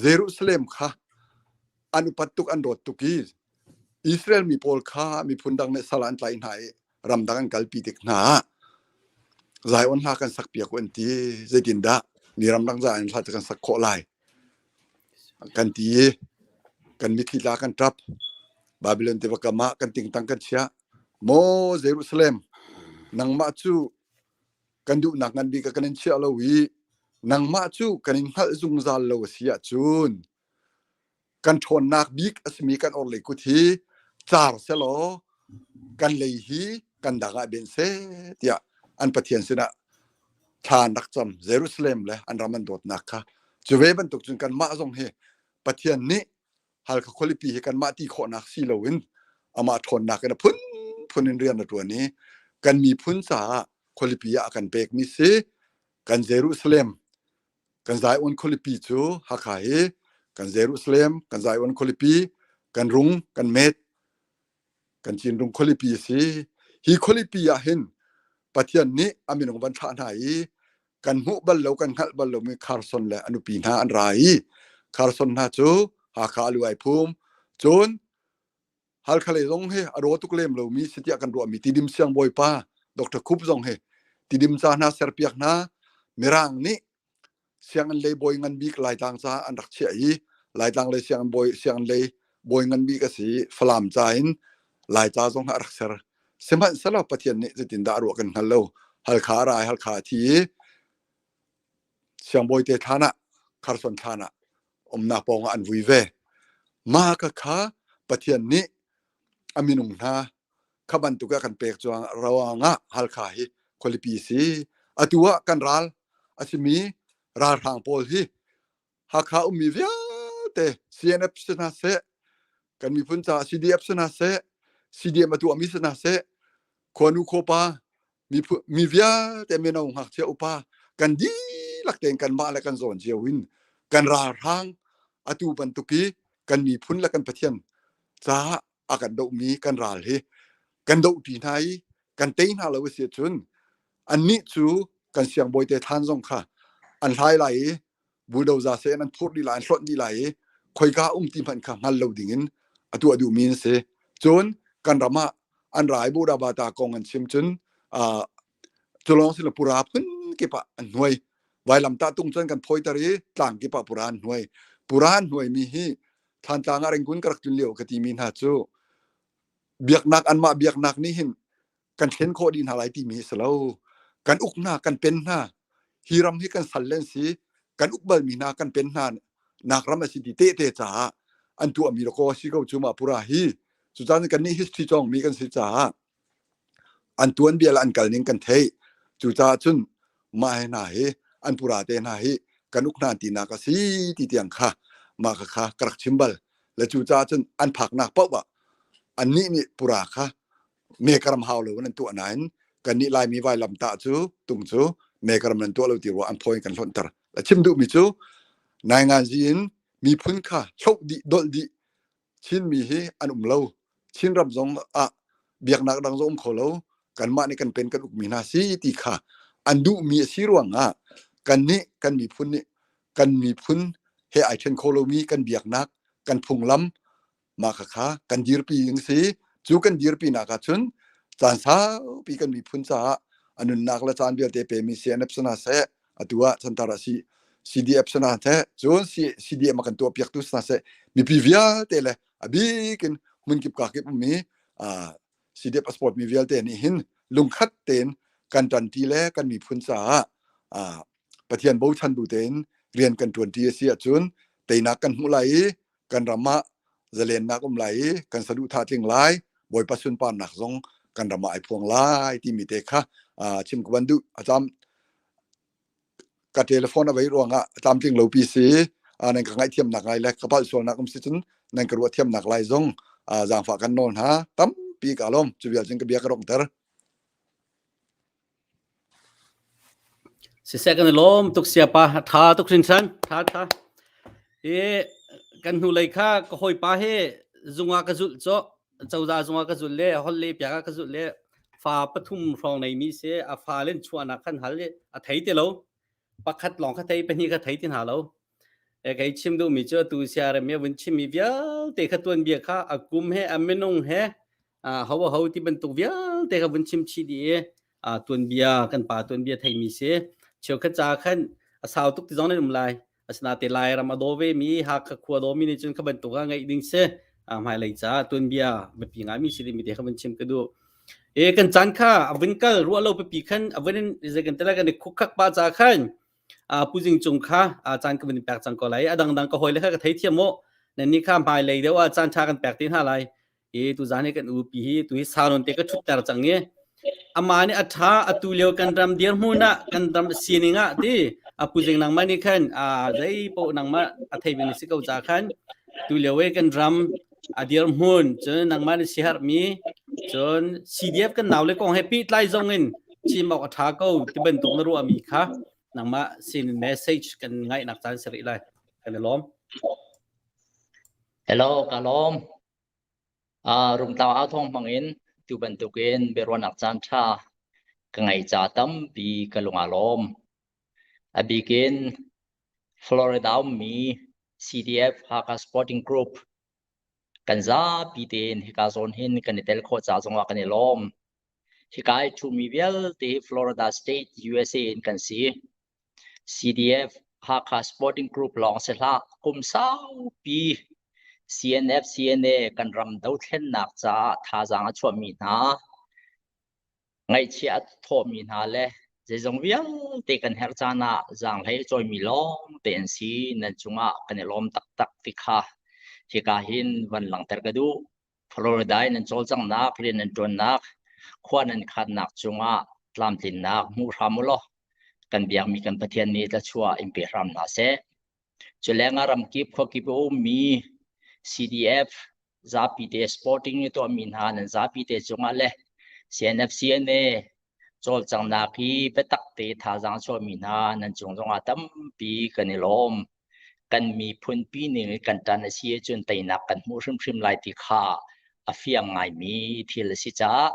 Jerusalem kha an upat tuk an dawt tuk i Israel mi pawl kha miphun dang nih sal an tlaih hna i ramdang an kalpi tik hna ah Zion hla kan sak piak an ti zeitindah mi ramdang Zion hla cu kan sak khawh lai kan ti i kan mitthli tla kan ṭap Babylon tiva kam ah kan tingtang kan chiah maw Jerusalem nangmah cu kan duhnak ngan bik ah kan in chiah lo i nangmah cu kan in hngalh zungzal lo a si ahcun kan ṭhawnnak bik a simi kan orhlei kut hi car selaw kan lei hi kan dang ah ben seh tiah an Pathian sinah thla an rak cam Jerusalem le an ram an dawtnak kha cu ve bantuk cun kanmah zong hi Pathian nih Halkha khualipi hi kanmah ti khawhnak si loin amah ṭhawnnak in a phunphun in rian a ṭuan i kan miphun caah khualipi ah a kan pekmi si kan Jerusalem kan Zion khualipi cu Hakha hi kan Jerusalem kan Zion khualipi kan rung kan met kan Cinrung khualipi a si hi khualipi ah hin Pathian nih a minung van thlah hna i kan hmuh bal lo kan hngalh bal lomi Carson le a nupi hna an ra i Carson hna cu Hakha a lu ai phum cun Halkha lei zong hi a raw tuk lem lomi si tiah kan ruahmi Tidim siangbawipa Dr. Khup zong hi Tidim ca hna serpiak hna Mirang nih sianginn lei bawi ngan bik Laitlang ca an rak chiah i Laitlang lei sianginn bawi sianginn lei bawi ngan bik a si i Falam ca in Laica zong a rak ser. Sihmanhsehlaw Pathian nih zeitindah a ruah kan hngal lo. Halkha a ra i Halkha a thi i siangbawi te thlan ah Kharson thlan ah umnak pawng ah an vui ve. Mah ka kha Pathian nih a minung hna kha bantuk a kan pek cuang ruangah Halkha hi khualipi si. Atu ah kan ral a simi ralhrang pawl hi Hakha ummi vialte CNF si hna seh, kan miphun caah CDF si hna seh, CDM a tuahmi si hna seh, khuanu khuapa. Mi vialte mino ngakchia upa kan dihlak tein kanmah le kan zawn cio in kan ralhrang atu bantuk i kan miphun le kan Pathian caah a kan dohmi kan ral hi kan dohṭi hna i kan tei hna lo a si ahcun annih cu kan siangbawi te thlan zong kha an hlai lai i bulldozer se in an phurh dih lai an hlonh dih lai i khoika um ti hmanh kha hngal lo ding in a tuah duhmi an si. Cun kan ram ah an rai Buddha kong an chim cun uh, culong sila pura phun kip ah an hnuai vailamtah tung cun kan phawiter i tlang kip ah pura an hnuai pura an hnuai mi hi Thlantlang ah Rangoon ka rak tlun lio ka timi hna cu biaknak anmah biaknak nih hin kan thlen khawh dih hna lai timi hi si lo. Kan uk hna, kan pen hna. Hi ram hi kan sal len si, kan uk balmi hna kan pen hna nak ram a si ti tehte caah an tuahmi ko si ko cu mah pura hi. Cucaah kan nih history cawngmi kan si caah an tuanbia le an kal ning kan theih. Cucaah cun mah he hna hi an pura te hna hi kan uk hna tinak a si ti tiang kha mah kha kha ka rak chim bal. Le cucaah cun an phaknak paoh ah annih nih pura kha mekaram hau lo in an tuah nain kannih Laimi vailamtah cu tung cu mekaram nan tuah lo ti ruah an phaw in kan hlonhter. A chim duhmi cu nainganzi in miphun kha hloh dih dolh dih Chinmi hi an um lo. Chinram zong ah biaknak dang zong um kho lo. Kanmah nih kan pen kan ukmi hna si ti kha an duhmi a si ruangah kannih kan miphun nih kan miphun he ai ṭhen kho lomi kan biaknak kan phunglam mah khakha kan dirpi ding si. Cu kan dirpinak ah cun caan saupi kan miphun caah a nunnak le caan vialte pemi CNF si hna seh, atu ah chantar ah CDF si hna seh, cun CDM a kan tuahpiaktu si hna seh, mipi vialte le a bik in hmunkip kakip ummi CDF a support mi vialte nih hin lungkhat tein kan ṭanṭi le kan miphun caah Pathian bochan bu tein rian kan ṭuanṭi a si ahcun teinak kan hmuh lai i kan ram ah zalennak um lai i kan saduhthah tling lai Bawipa sunparnak zong kan ram ah ai phuang lai timi te kha chim ka van duh a cam ka telephone a vei ruangah a tlamtling lo pi si nan ka ngaihthiamnak lai le ka palh sualnak um si cun nan ka ruah thiamnak lai zong zaangfah kan nawl hna tampi ka lawm cu vial cun ka bia ka ronghter Siseh kan i lawm tuk siapa a tha tuk hrinhran tha tha i kan hnulei kha ka hawipa he zungah ka zulh cawh cozah zungah ka zulh le hol le piak ah ka zulh le fa pathum hrawng nei mi si a fa len chuahnak khan hal i a thei ti lo pakhat lawng kha thei pahnih kha thei ti hna lo E kei chim duhmi cu atu siarem i a vun chimmi vialte kha tuanbia kha a kum he a minung he ho a ho ti bantuk vialte kha vun chim chih dih i tuanbia kan pa tuanbia theimi si. Cheukhat ca khan a sau tuk ti zong nan um lai. Asinain Lairam a daw ve mi Hakha khua daw mi nih cun kha bantuk ah ngeih ding si. Hmailei ca tuanbia biapi ngaimi si dimi te kha vun chim ka duh. E kan caan kha a vun kal ruah lo pipi khan a vun in zei kan tela kan i khuk pa ca khan Pu Zing Cung kha caan ka vun pek cang ko lai. A dangdang ka hawile kha ka theithiam mu. Nan nih kha hmailei deuh ah caan ṭha kan pek te hna lai. I tuzaan hi kan upi hi tu hi saunawn te ka ṭhutter cang i amah nih a ṭha atu lio kan ram dirhmun ah kan ram sining ah ti a Pu Zing nangmah nih khan zei paoh nangmah a thei bing si ko ca khan tu lio i kan ram a dirhmun cun nangmah nih siaherhmi cun CDF kan nau le kong he pehtlai zong in chim awk a ṭha ko ti bantuk na ruahmi kha nangmah sin message kan ngaihnak caan si rih lai. Kan i lawm. Hello, ka lawm. Uh, rungtlang au thawng hmang in tu bantukin biaruahnak caan ṭha ka ngeih ca tampi ka lung aa lawm. A bikin Florida ummi CDF Hakha Sporting Group kan zapi tein hika zawn hin kan i tel khawh ca zongah kan i lawm. Hika i ṭhumi vialte hi Florida State, USA in kan si. CDF Hakha Sporting Group lawng si hlah, kum saupi CNF CNA kan ram dothlennak caah thazaang a chuahmi hna Ngaihchia a thawhmi hna le zeizong vialte kan herh caan ah zaanghlei a cawimi lawngte an si. Nan cungah kan i lawm taktak ti kha hika hin van langhter ka duh. Florida i nan cawlcanghnak, rian nan ṭuannak, khua nan khannak cungah tlamtlinnak hmu hram u law kan biakmi kan Pathian nih thluachuah in pe hram hna seh. Cu lengah ramkip khuakip a ummi CDF zapi te sporting i tuahmi hna nan zapi te cungah le CNF CNA. Cawlcanghnak hi biatak te thazaang chuahmi hna nan cung zongah tampi kan i lawm. Kan miphun pi ning i kan ṭan a si ahcun teinak kan hmuh hrimhrim lai ti kha a fiang ngaimi thil a si caah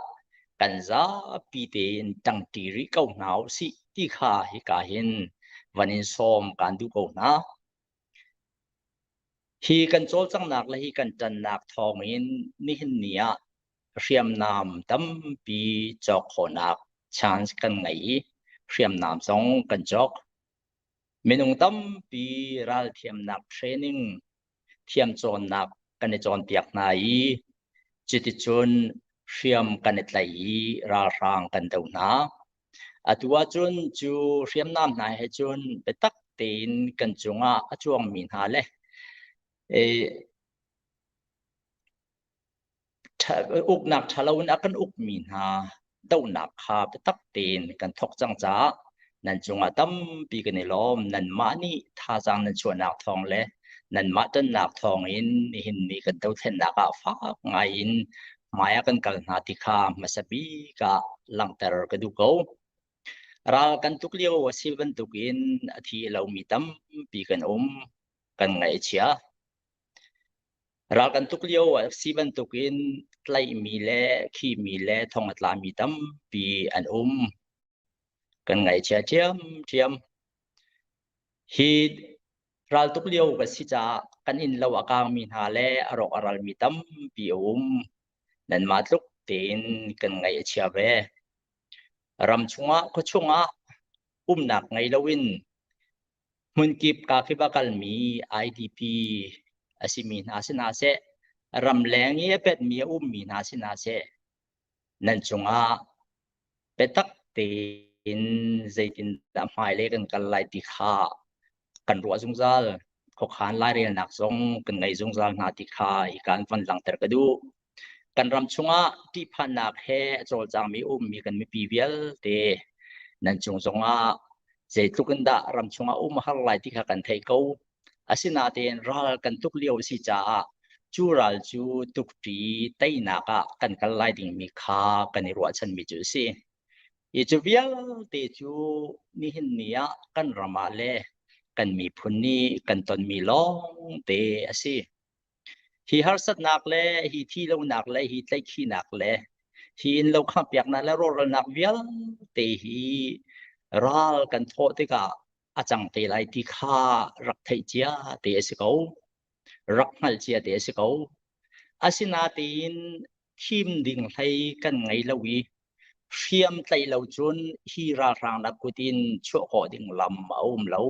kan zapi tein ṭangṭi rih ko hna u sih ti kha hika hin van in sawm kaan duh ko hna. Hi kan cawlcanghnak le hi kan ṭannak thawngin nihin ni ah hriamnam tampi cawk khawhnak chance kan ngei i hriamnam zong kan cawk. Minung tampi ralthiamnak training thiamcawnnak kan i cawnpiak hna i cuticun hriam kan i tlaih i ralhrang kan do hna. Atu ahcun cu hriamnam hna he cun biatak tein kan cungah a cuangmi hna le uknak ṭhalo in a kan ukmi hna dohnak kha biatak tein kan thawk cang caah nan cungah tampi kan i lawm. Nanmah nih thazaang nan chuahnak thawng le nanmah ṭannak thawngin nihin ni kan dothlennak ah fak ngai in hmai ah kan kal hna ti kha hmasa bik ah langhter ka duh ko. Ral kan tuk lio a si bantukin a thi lomi tampi kan um, kan ngaih a chia. Ral kan tuk lio a si bantukin tlaihmi le khihmi le thong a tlami tampi an um. Kan ngaihchia ṭhiamṭhiam. Hi raltuk lio kan si caah kan inn lo a kaangmi hna le a rawk a ralmi tampi a um. Nanmah tluk tein kan ngaih a chia ve. Ram chungah, khua chungah umnak ngei loin Hmunkip kakip a kalmi IDP a simi hna si hna seh, ramleng i a petmi a ummi hna si hna seh, nan cungah biatak tein zeitindah hmailei kan kal lai ti kha kan ruah zungzal. Khuakhan lairelnak zong kan ngei zungzal hna ti kha hika in van langhter ka duh. Kan ram chungah ṭihphannak he a cawlcangmi ummi kan mipi vialte nan cung zongah zeitluk in dah ram chungah um a har lai ti kha kan theih ko. Asinain ral kan tuk lio a si caah cu ral cu tukṭi teinak ah kan kal lai dingmi kha kan i ruahchanmi cu a si. Hi cu vialte cu nihin ni ah kan ram ah le kan miphun nih kan tonmi lawngte a si. Hi harsatnak le hi thihlonak le hi tlaihkhihnak le hi innlo khanghpiaknak le rawhralnak vialte hi ral kan thawh tikah a cang te lai ti kha rak theih cia te a si ko. Rak hngalh cia te a si ko. Asinain thim ding hlei kan ngei lo i hriam tlaih lo cun hi ralhrang nak kut in chuah khawh ding lam a um lo.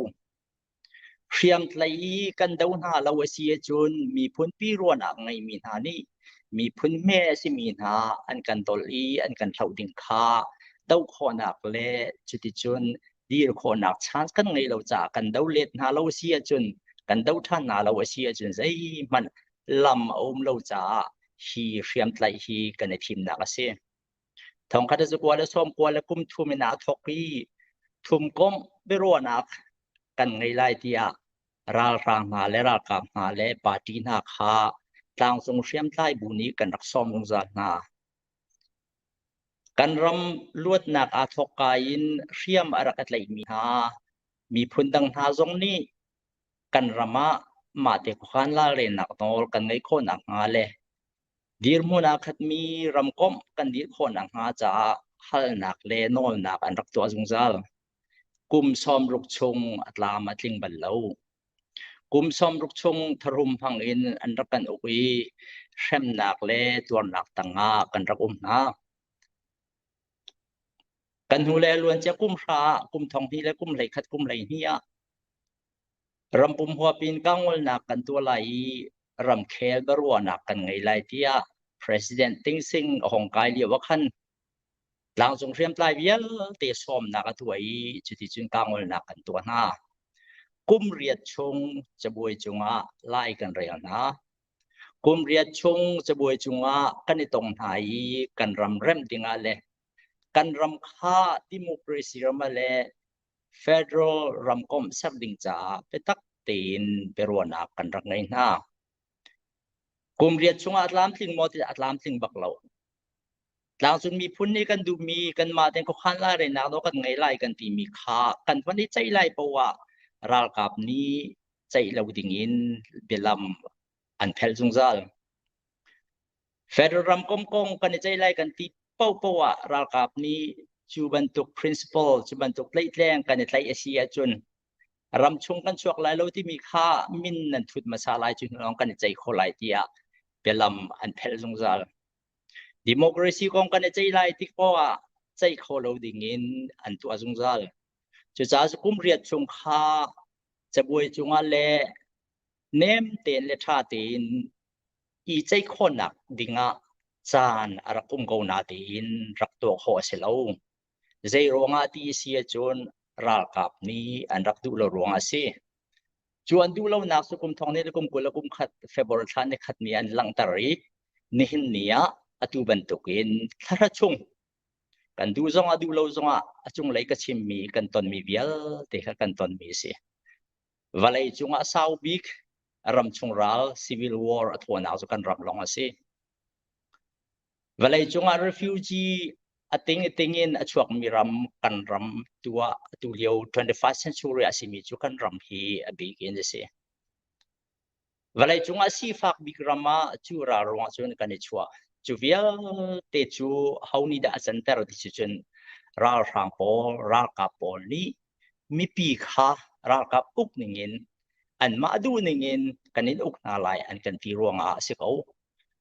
Hriamtlai i kan do hna lo a si ahcun miphun pi ruahnak ngeimi hna nih miphun hme a simi hna an kan dolh i an kan hloh ding kha doh khawhnak le cuticun dir khawhnak chance kan ngeih lo caah kan do let hna lo a si ahcun kan do ṭhan hna lo a si ahcun zeihmanh lam a um lo caah hi hriamtlaih hi kan i thimnak a si. Thongkhat a zakua le sawmkua le kum thum in aa thawk i thumkomh biaruahnak kan ngei lai tiah ralhrang hna le ralkap hna le party hna kha tlangcung hriamtlai bu nih kan rak sawm zungzal hna. Kan ram luatnak aa thawkka in hriam a rak i tlaihmi hna miphun dang hna zong nih kan ram ah mahte khuakhan lalrennak nawl kan ngeih khawh nakhnga le Dirhmun aa khatmi ramkomh kan dir khawh nakhnga caah halnak le nawlnak an rak tuah zungzal. Kum 60 chung a tlam a tling bal lo. Kum 60 chung tharum hmang in an rak kan uk i hremnak le tuarnak tangah kan rak um hna. Kan hnu le luancia kum hra ah kum thong hnih le kum 11 kum 12 ah Rampum huap in kangawlnak kan tuah lai i ramkhel biaruahnak kan ngei lai tiah President Ting Sing a hong kai lio ah khan tlangcung hriamtlai vialte sawmnak a tuah i cuticun kangawlnak kan tuah hna. Kum riat chung cabuai cungah lai kan rel hna. Kum riat chung cabuai cungah kan i tong hna i kan ram remh dingah le kan ram kha democracy ram ah le Federal ramkomh ser ding caah biatak tein biaruahnak kan rak ngei hna. Kum riat chungah a tlamtling maw ti a tlamtling bak lo. Tlangcung miphun nih kan duhmi kanmah tein khuakhan lairelnak nawl kan ngei lai kan timi kha kan von i ceih lai poah ah ralkap nih ceih lo dingin bialam an phelh zungzal. Federal ramkomh kong kan i ceih lai kan ti paohpaoh ah ralkap nih cu bantuk principle, cu bantuk tlaihtleng kan i tlaih a si ahcun ramchung kan chuak lai lo timi kha min nan thut hmasa lai cu hnu lawng kan i ceih kho lai tiah bialam an phelh zungzal. Democracy kong kan i ceih lai tik poah ah ceih kho lo ding in an tuah zungzal. Cucaah kum riat chung kha cabuai cungah le nem tein le ṭha tein i ceih khawhnak dingah caan a rak um ko na tein rak tuah khawh a si lo. Zei ruangah ti si ahcun ralkap nih an rak duh lo ruangah a si. Cu an duh lonak cu kum thong nih le kum 20 le kum khat February thla ni khat ni an langhter i nihin ni ah atu bantukin thla chung kan duh zongah duh lo zongah a cunglei ka chimmi kan tonmi vialte kha kan tonmi a si. Vawlei cungah sau bik ramchung ral civil war a thawnak cu kan ram lawng a si. Vawlei cungah refugee a ting i ting in a chuakmi ram kan ram tu ah atu lio 21st century a simi cu kan ram hi a bik in a si. Vawlei cungah sifak bik ram ah cu ral ruangah cun kan i chuah. Cu vialte cu ho nih dah a canter ti si cun ralhrang pawl, ralkap pawl nih mipi kha ralkap uk ningin anmah duh ningin kan in uk hna lai an kan ti ruangah a si ko.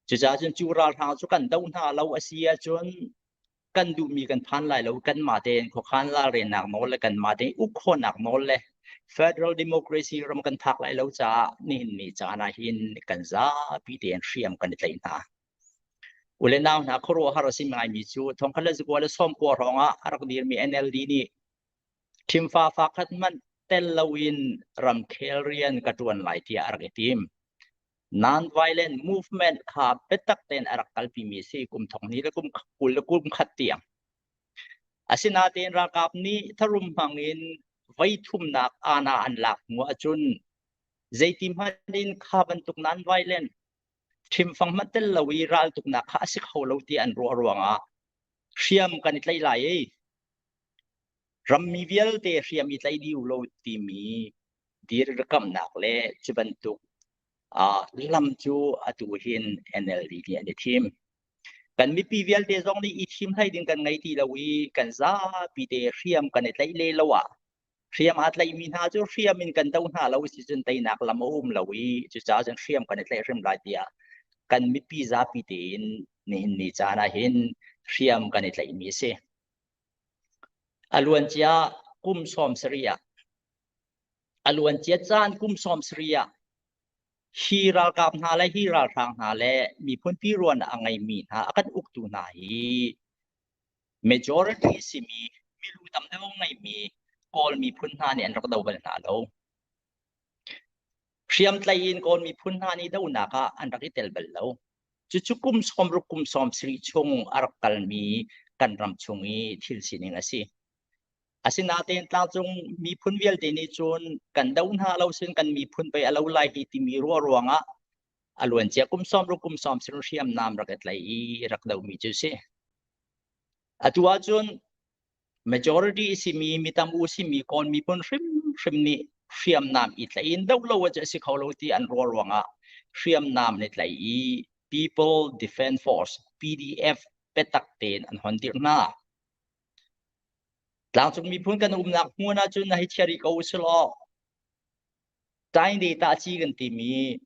Cucaah cun cu ralhrang cu kan doh hna lo a si ahcun kan duhmi kan phan lai lo kanmah tein khuakhan ralrennak nawl le kanmah tein uk khawhnak nawl le federal democracy ram kan phak lai lo caah nihin ni caan ah hin kan zapi tein hriam kan i tlaih hna. Ule nau hna khuaruahhar a si ngaimi cu thongkhat le zakua le sawmkua hrawng ah a rak dirmi NLD nih thimfa fa khat hmanh tel loin ramkhel rian ka ṭuan lai tiah a rak i tim. Non-violent movement kha biatak tein a rak kalpimi si kum thong hnih le kum 20 le kum khat tiang. Asinain ralkap nih tharum hmang in voi thumnak ana an lak hnu ahcun zeiti hmanh in kha bantuk non-violent thimfang hmanh tel lo i raltuknak kha a si kho lo ti an ruah ruangah hriam kan i tlaih lai i rammi vialte hriam i tlaih dih u lo timi dirkamnak le cu bantuk lam cu atu hin NLD nih an i thim. Kan mipi vialte zong nih i thim hlei ding kan ngei ti lo i kan zapi te hriam kan i tlaih le lo ah hriam aa tlaihmi hna cu hriam in kan do hna lo si cun teinak lam a um lo i cucaah cun hriam kan i tlaih hrim lai tiah kan mipi zapi tein nihin ni caan ah hin hriam kan i tlaihmi a si. A luancia kum 70 ah a luancia caan kum 70 ah hi ralkap hna le hi ralhrang hna le miphunpi ruan a ngeimi hna a kan uktu hna hi majority simi milu tam deuh ngeimi Kawl miphun hna nih an rak do bal hna lo. Hriamtlai in Kawl miphun hna nih donak ah an rak i tel bal lo. Cucu kum 60 kum 70 chung a rak kalmi kan ram chung i thil sining a si. Asinain tlangcung miphun vialte nih cun kan do hna lo sin kan miphun pei a lo lai hi timi ruah ruangah a luancia kum 60 kum 70 hriamnam rak i tlai i rak domi cu si. Atu ahcun majority simi mitam u simi Kawl miphun hrimhrim nih hriamnam i tlaih in do lo a si kho lo ti an ruah ruangah hriamnam ni tlaih i People Defense Force PDF biatak tein an hon dirh hna. Tlangcung miphun kan umnak hmun ahcun na hei chia rih ko usilaw Tain data ci kan timi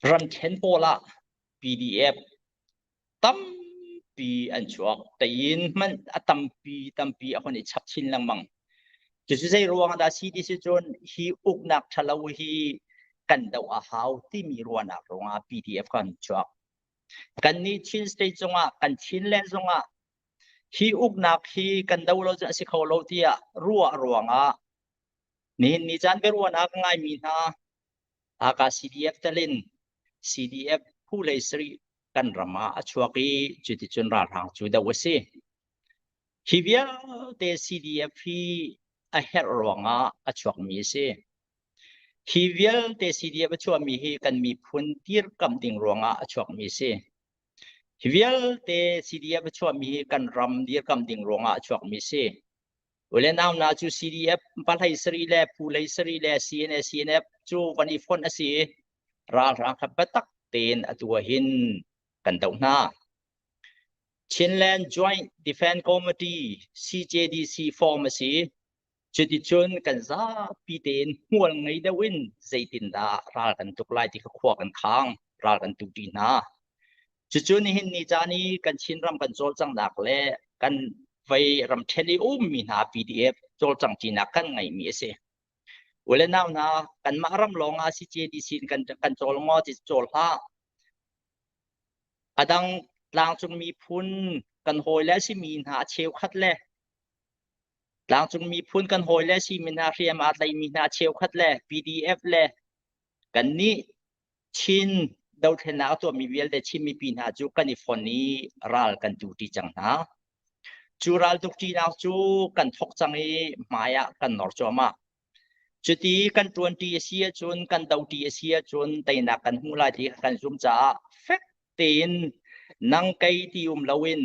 ramṭhen pawl ah PDF tampi an chuak. Tein hmanh a tampi tampi a hun i chap chin lengmang. Cucu zei ruang dah si ti si cun hi uknak ṭhalo hi kan doh a hau timi ruahnak ruangah PDF kan chuak. Kannih Chin state zongah kan Chinland zongah hi uknak hi kan do lo cu a si kho lo tiah ruah ruangah nihin ni caan biaruahnak a ngaimi hna Haka CDF telin CDF phu hlei sarih kan ram ah a chuak i cuticun ralhrang cu doh a si. Hi vialte CDF hi a herh ruangah a chuakmi a si. Hi vialte CDF a chuahmi hi kan miphun dirkamh ding ruangah a chuakmi a si. Hi vialte CDF a chuahmi hi kan ram dirkam ding ruangah a chuakmi si. Ule nau na cu CDF pahlei sari le phu lei sari le CNA CNF cu van i fonh a si i ralhrang kha biatak tein atu ah hin kan doh hna. Chinland Joint Defense Committee CJDC form a si. Cuticun kan zapi tein hmual ngei deuh in zeitindah ral kan tuk lai ti kha khua kan khang, ral kan tu ṭi hna. Cucu nihin ni caan i kan Chinram kan cawlcanghnak le kan vei ramṭhen i ummi hna PDF cawlcangṭinak kan ngeihmi a si. Ule nau hna, kanmah ram lawng ah CJDC in kan, kan cawl maw ti cawl hlah. A dang tlangcung miphun kan hawile a simi hna a cheukhat le Tlangcung miphun kan hawile simi hna hriam aa tlaimi hna cheukhat le PDF le kannih Chin dothlennak a tuahmi vialte Chin mipi hna cu kan i fon i ral kan tu ṭi cang hna. Cu ral tuk ṭinak cu kan thok cang i hmai ah kan nor cuahmah. Cuti kan ṭuanṭi a si ahcun kan doṭi a si ahcun teinak kan hmuh lai ti kan zumh caah fek tein nang kei ti um loin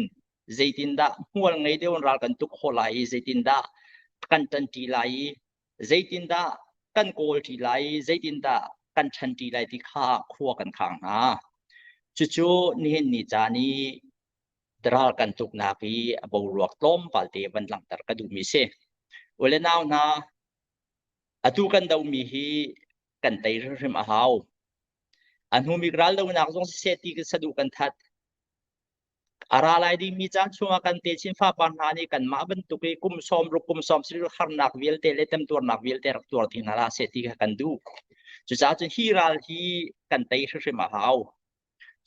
zeitindah hmual ngei deuh in ral kan tuk khawh lai i zeitindah kan ṭanṭi lai i zeitindah kan kawlṭi lai i zeitindah kan ṭhanṭi lai ti kha khua kan khang hna. Cucu nihin ni caan i ral kan tuknak i a boruak tlawmpal te van langhter ka duhmi si. Ule nau hna, atu kan dohmi hi kan tei hrimhrim a hau. A hnumik raldonak zong siseh ti saduh kan that. A ra lai dingmi caan chungah kan techin fapar hna nih kanmah bantuk i kum 60 kum 90 harnak vialte le temtuarnak vialte rak tuar ti hna hlah seh ti kha kan duh. Cucaah cun hi ral hi kan tei hrimhrim a hau.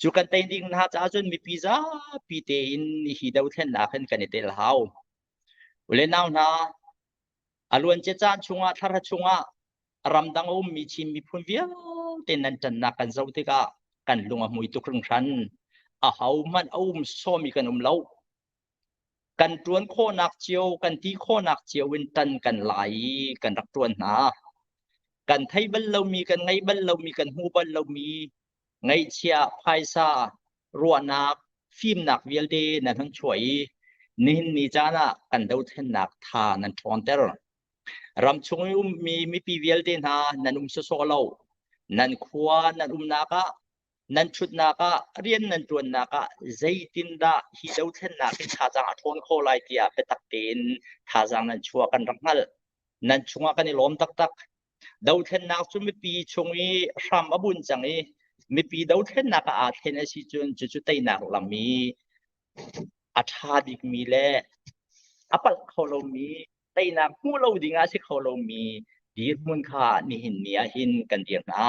Cu kan tei ding hna caah cun mipi zapi tein hi dothlennak hin kan i tel hau. Ule nau hna, a luancia caan chungah thlarha chungah ramdang a ummi Chin miphun vialte nan ṭannak kan zoh tikah kan lung a hmui tuk hringhran. Ahohmanh a um sawmi kan um lo. Kan ṭuan khawhnak cio, kan ti khawhnak cio in ṭan kan lai i kan rak ṭuan hna. Kan thei bal lomi, kan ngei bal lomi, kan hmu bal lomi ngaihchia, phaisa, ruahnak, fimnak vialte nan hun chuah i nihin ni caan ah kan dothlennak tha nan ṭhawnter. Ramchung i ummi mipi vialte hna nan um sawsawh lo. Nan khua nan umnak ah, nan ṭhutnak ah, rian nan ṭuannak ah zeitindah hi dothlennak hi thazaang a ṭhawn khawh lai tiah biatak tein thazaang nan chuah kan rak hngalh. Nan chungah kan i lawm taktak. Dothlennak cu mipi chung i hram a bunh cang i mipi dothlennak ah aa thlen a si cun cucu teinak lam i a ṭha bikmi le a palh kho lomi teinak hmuh lo ding ah si kho lomi dirhmun kha nihin ni ah hin kan dir hna.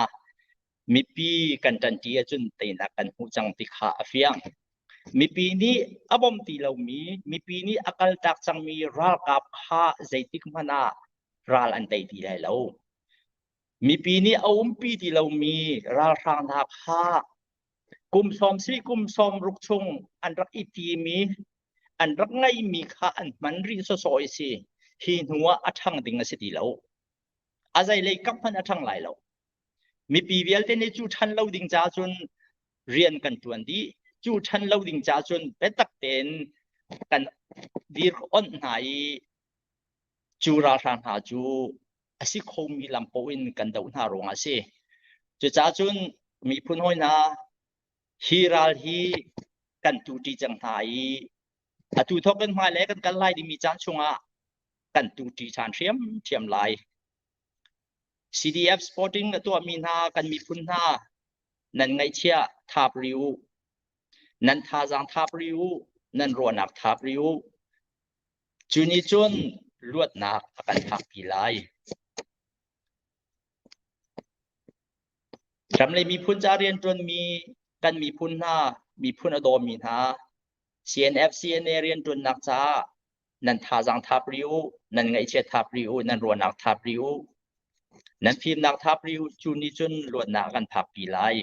Mipi kan ṭanṭi ahcun teinak kan hmuh cang ti kha a fiang. Mipi nih a bawm ti lomi, mipi nih a kaltak cangmi ralkap kha zeitik hmanh ah ral an tei ti lai lo. Mipi nih a umpi ti lomi ralhrang hna kha kum sawm si kum sawm ruk chung an rak i timi an rak ngeihmi kha an hman rih sawsawh i si hi hnu ah a ṭhang ding a si ti lo. A zeilei kap hmanh a ṭhang lai lo. Mipi vialte nih cu ṭhan lo ding ca cun rian kan ṭuan dih. Cu ṭhan lo ding ca cun biatak tein kan dir onh hna i cu ralhrang hna cu a si khomi lam paoh in kan doh hna ruangah a si. Cucaah cun miphun hawi hna hi ral hi kan tuṭi cang hna i atu thawk in hmailei kan kal lai dingmi caan chungah kan tuṭi ṭhan ṭhiamṭhiam lai. CDF Sporting a tuahmi hna kan miphun hna nan ngaihchiah thap ri u. Nan thazaang thap ri u. Nan ruahnak thap ri u. Cu nih cun luatnak a kan phakpi lai. Ram le miphun ca rianṭuanmi kan miphun hna, miphun a dawmi hna, CNF, CNA rianṭuannak caah nan thazaang thap rih u, nan ngaihchiat thap rih u, nan ruahnak thap rih u, nan fimnak thap rih u, cu nih cun luatnak a kan phakpi lai.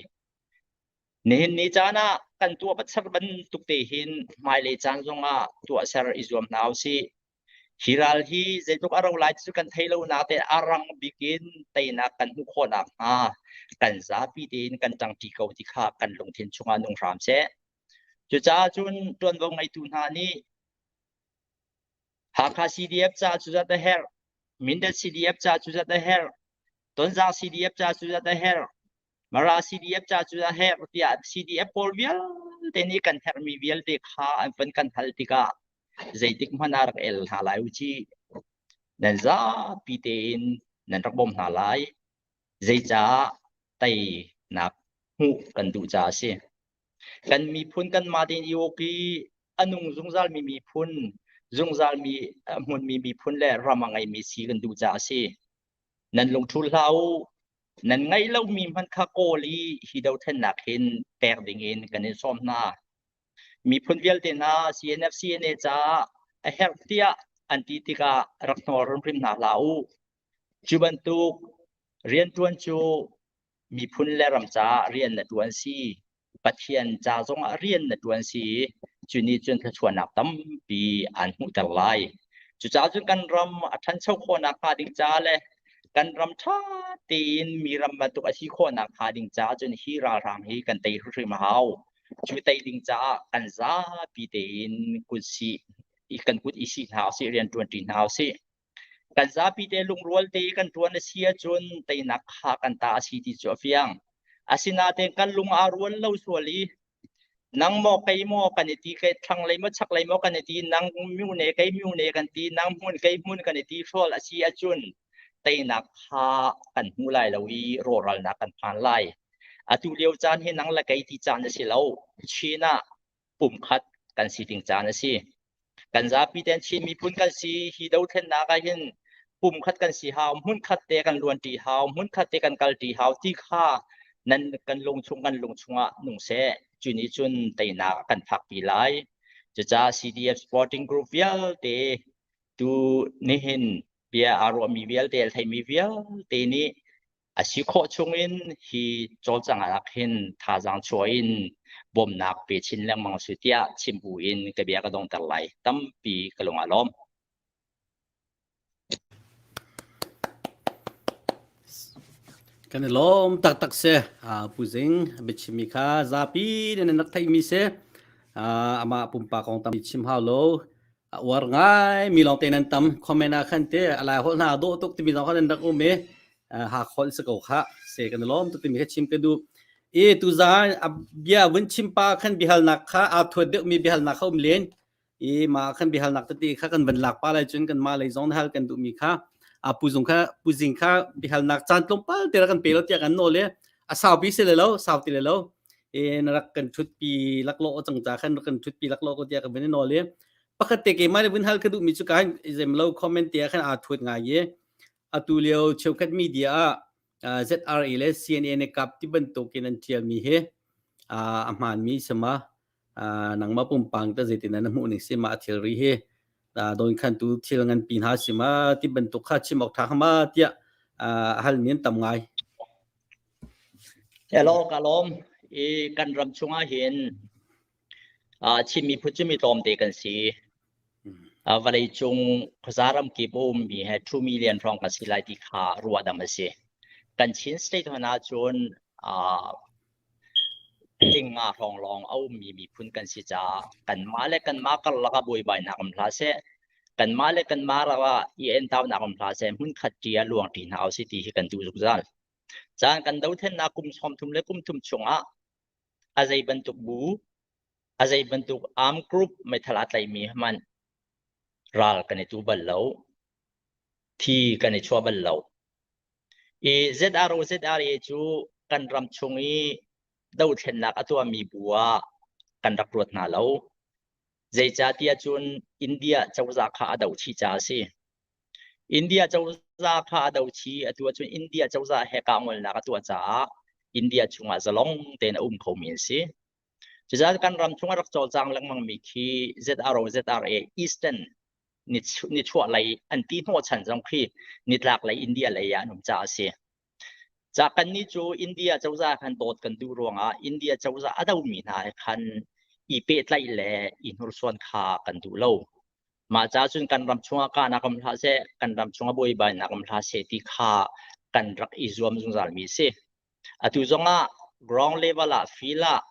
Nihin ni caan ah kan tuah patser bantuk te hin hmailei caan zongah tuahser i zuam hna usih. Hi ral hi zeitluk a ro lai ti cu kan thei lo nain a rang bik in teinak kan hmuh khawh nakhnga kan zapi tein kan ṭangṭi ko ti kha kan lungthin chungah nung hram seh. Cucaah cun ṭuanvo ngeitu hna nih Hakha CDF ca cu zat a herh, Mindat CDF ca cu zat a herh, Tonzang CDF ca cu zat a herh, Mara CDF ca cu a herh tiah CDF pawl vialte nih kan herhmi vialte kha an van kan hal tikah zeitik hmanh ah rak el hna lai u ci. Nan zapi tein nan rak bawmh hna lai. Zeicah teinak hmuh kan duh caah a si. Kan miphun kanmah tein i uk i a nung zungzalmi miphun, zungzalmi a hmunmi miphun le ram a ngeimi si kan duh caah a si. Nan lungṭhul hlah u. Nan ngeih lomi hmanh kha kawl i hi dothlennak hin pek dingin kan in sawm hna. Miphun vialte hna CNF CNA caah a herh tiah an ti tikah rak hnawl hrimhrim hna hlah u. Cu bantuk rianṭuan cu miphun le ram caah rian na ṭuan si. Pathian ca zongah rian na ṭuan si. Cu nih cun thluachuahnak tampi aan hmuhter lai. Cucaah cun kan ram a ṭhancho khawhnak hnga ding ca le kan ram ṭha tein mi ram bantuk a si khawhnak hnga ding caah cun hi ralhrang hi kan tei hrimhrim a hau. Cu tei ding caah kan zapi tein kut sih kan kut i sih hna usih, rian ṭuanṭi hna usih. Kan zapi te lungrual te kan ṭuan a si ahcun teinak kha kan ta a si ti cu a fiang. Asinain kan lung aa rual lo sual i nang maw kei maw kan i ti kei thlanglei maw chaklei maw kan i ti nang myu ne kei myu ne kan ti nang hmun kei hmun kan i ti hrawl a si ahcun teinak kha kan hmu lai lo i rawhralnak kan phan lai. Atu lio caan hi nang le kei ti caan a si lo. Chin ah pumkhat kan si ding caan a si. Kan zapi ten Chin miphun kan si hi dothlennak ah hin pumkhat kan si hau, hmunkhat te kan luanṭi hau, hmunkhat te kan kalṭi hau ti kha nan kan lungchung kan lungchung ah nung seh. Cu nih cun teinak a kan phakpi lai. Cucaah CDF Sporting Group vialte tu nihin bia aa ruahmi vialte, a theimi vialte nih a si khawh chungin hi cawlcanghnak hin thazaang chuah in bawmhnak pe chin lengmang su tiah chim bu in ka bia ka dongter lai. Tampi ka lung aa lawm. Kan i lawm taktak si. Pu Zing biachimmi kha zapi nih nan rak theihmi si. Amah pumpak kong tam chim hau lo. A uar ngai mi lawngte nan tam. Comment ah khan te a lai holh hna dawh tuk timi zong kha nan rak um i ha kholh si ko kha se kan i lawm tuk timi kha chim ka duh. I tuzaan a bia vun chim pa khan biahalnak kha aa thuat deuhmi biahalnak kha um len. I mah khan biahalnak tete kha kan van lak pa lai cun kan mah lei zong hal kan duhmi kha a pu zung kha pu zing kha biahalnak caan tlawmpal te rak kan pe lo tiah kan nawl i a saupi si le lo sau ti le lo i na rak kan thutpi laklawh cang ca khan rak kan thutpi laklawh ko tiah kan van i nawl i pakhat te keimah nih vun hal ka duhmi cu ka zem lo comment te ah khan aa thuat ngai i atu lio cheukhat media ah ZRA le CNA ne kap ti bantukin an ṭialmi hi a hmaanmi sama nangmah pumpang ta zeitin na hmuh ning si ma thilri hi don khan tu thil ngan pi hna si ma ti bantuk kha chim awk tha ma tiah hal mi an tam ngai Hello ka lawm i kan ram chungah hin Chin miphun cu mi tlawmte kan si. Vawlei cung khuaza ram kip a ummi he 2 million hrawng kan si lai ti kha ruahdam a si. Kan Chin state hmanh ahcun tinga hrawng lawng a ummi miphun kan si caah kanmah le kanmah karlak ah buaibainak um hlah seh, kanmah le kanmah rak ah i entaunak um hlah seh, hmunkhat ṭi ah luang ṭi hna usih ti hi kan duh zungzal. Caan kan dothlennak kum 30 le kum thum chungah a zei bantuk bu, a zei bantuk arm group meithal aa tlaimi hmanh ral kan i tu bal lo. Thi kan i chuah bal lo. I ZRO ZRA cu kan ram chung i dothlennak a tuahmi bu ah kan rak ruat hna lo. Zeicahtiah cun India cozah kha a doh chih caah a si. India cozah kha a doh chih. Atu ahcun India cozah he kahngolnak a tuah caah India chungah zalong tein a um khomi an si. Cucaah kan ram chung a rak cawlcang lengmangmi khi ZRO ZRA Eastern nichuah lei an ti hnawhchan zong khi nitlak lei India lei ah an um caah a si. Ca kannih cu India cozah khan dawt kan duh ruangah India cozah a domi hna he khan i pehtlaih le i hnursuan kha kan duh lo. Mah ca cun kan ram chungah kahnak um hlah seh, kan ram chungah buaibainak um hlah seh ti kha kan rak i zuam zungzalmi a si. Atu zongah ground level ah field ah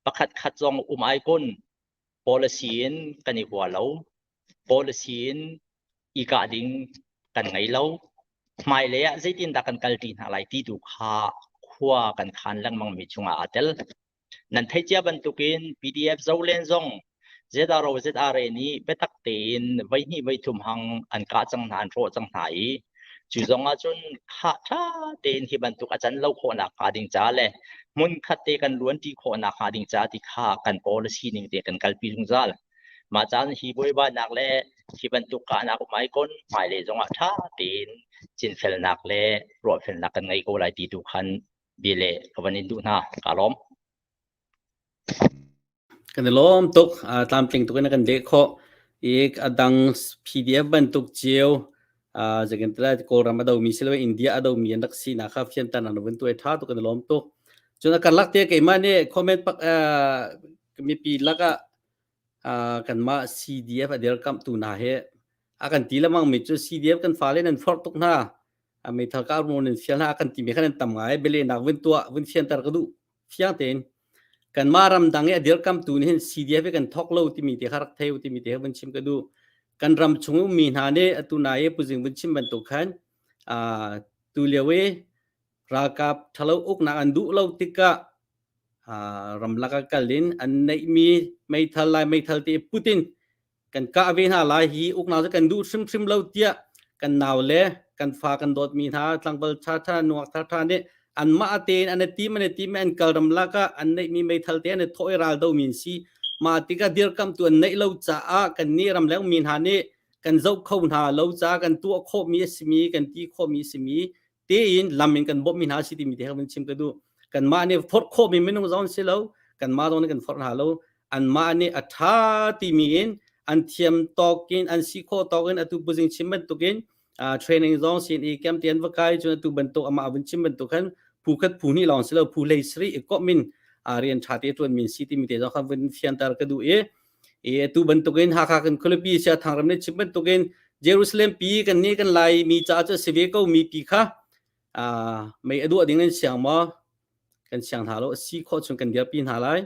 pakhat khat zong um ai kun. Policy in kan i hua lo. Policy in i kah ding kan ngei lo. Hmailei ah zeitindah kan kalṭi hna lai ti tu kha khua kan khan lengmang mi chungah aa tel. Nan theih cia bantukin PDF Zolen zong ZRO ZRA nih biatak tein voihnih voithum hang an kah cang hna an hrawh cang hna i cu zong ahcun khah ṭha tein hi bantuk a can lo khawhnak hnga ding ca le hmun khat te kan luanṭi khawhnak hnga ding ca ti kha kan policy ning te kan kalpi zungzal. Mah caan hi buaibainak le hi bantuk kahnak um ai kon hmailei zongah ṭha tein cinfelnak le ruahfelnak kan ngei ko lai ti tu khan bia le ka van in duh hna. Ka lawm. Kan i lawm tuk. Tlamtling tuk in a kan leh khawh. I a dang PDF bantuk cio zeitin Kawlram a domi siloin India a domi an rak sinak kha fianter an vun tuai ṭha tuk kan i lawm tuk. Cun a karlak te keimah nih comment pak mipi lakah kanmah CDF a dirkamhtu hna hi a kan ti lengmang mi cu CDF kan fale nan forh tuk hna. Meithal kah nan fial hna a kan timi kha nan tam ngai. Bialehnak vun tuah vun fianter ka duh. Fiang tein kanmah ramdang i a dirkamtu nih hin CDF hi kan thawk lo timi te kha rak thei u timi te kha vun chim ka duh. Kan ram chung ummi hna nih atu nai i puzing vun chim bantuk khan tu lio i ralkap ṭhalo uknak an duh lo tikah ramlak ah kal in an neihmi meithal lai meithal te put in kan kah ve hna lai hi uknak cu kan duh hrimhrim lo tiah kan nau le kan fa kan dawtmi hna tlangval ṭhaṭha nuak ṭhaṭha nih anmah tein an i tim an i tim an kal ramlak ah an neihmi meithal te an i thawh i ral domi an si mah tikah dirkamhtu an neih lo caah kannih ramleng mi hna nih kan zoh kho hna lo caah kan tuah khawhmi a simi kan ti khawhmi a simi tein lam in kan bawmhmi hna si timi te kha vun chim ka duh kanmah nih forh khawhmi minung zong si lo kanmah zong nih kan forh hna lo anmah nih a ṭha timi in an thiam tawk in an si khawh tawk in atu puzing chim bantukin uh, training zong sin i kem tian va kai cun atu bantuk amah vun chim bantuk khan phu khat phu hnih lawng si lo phu hlei sri i komh in uh, rian ṭha te ṭuan min si timi te zong kha vun fianter ka duh i i atu bantukin Hakha kan khualipi sia Thangram nih chim bantukin Jerusalem pi kan nih kan lai mi ca cu si ve ko mi pi kha mei a duah ding nan siang maw kan siang hna lo si khawh chung kan dirpi hna lai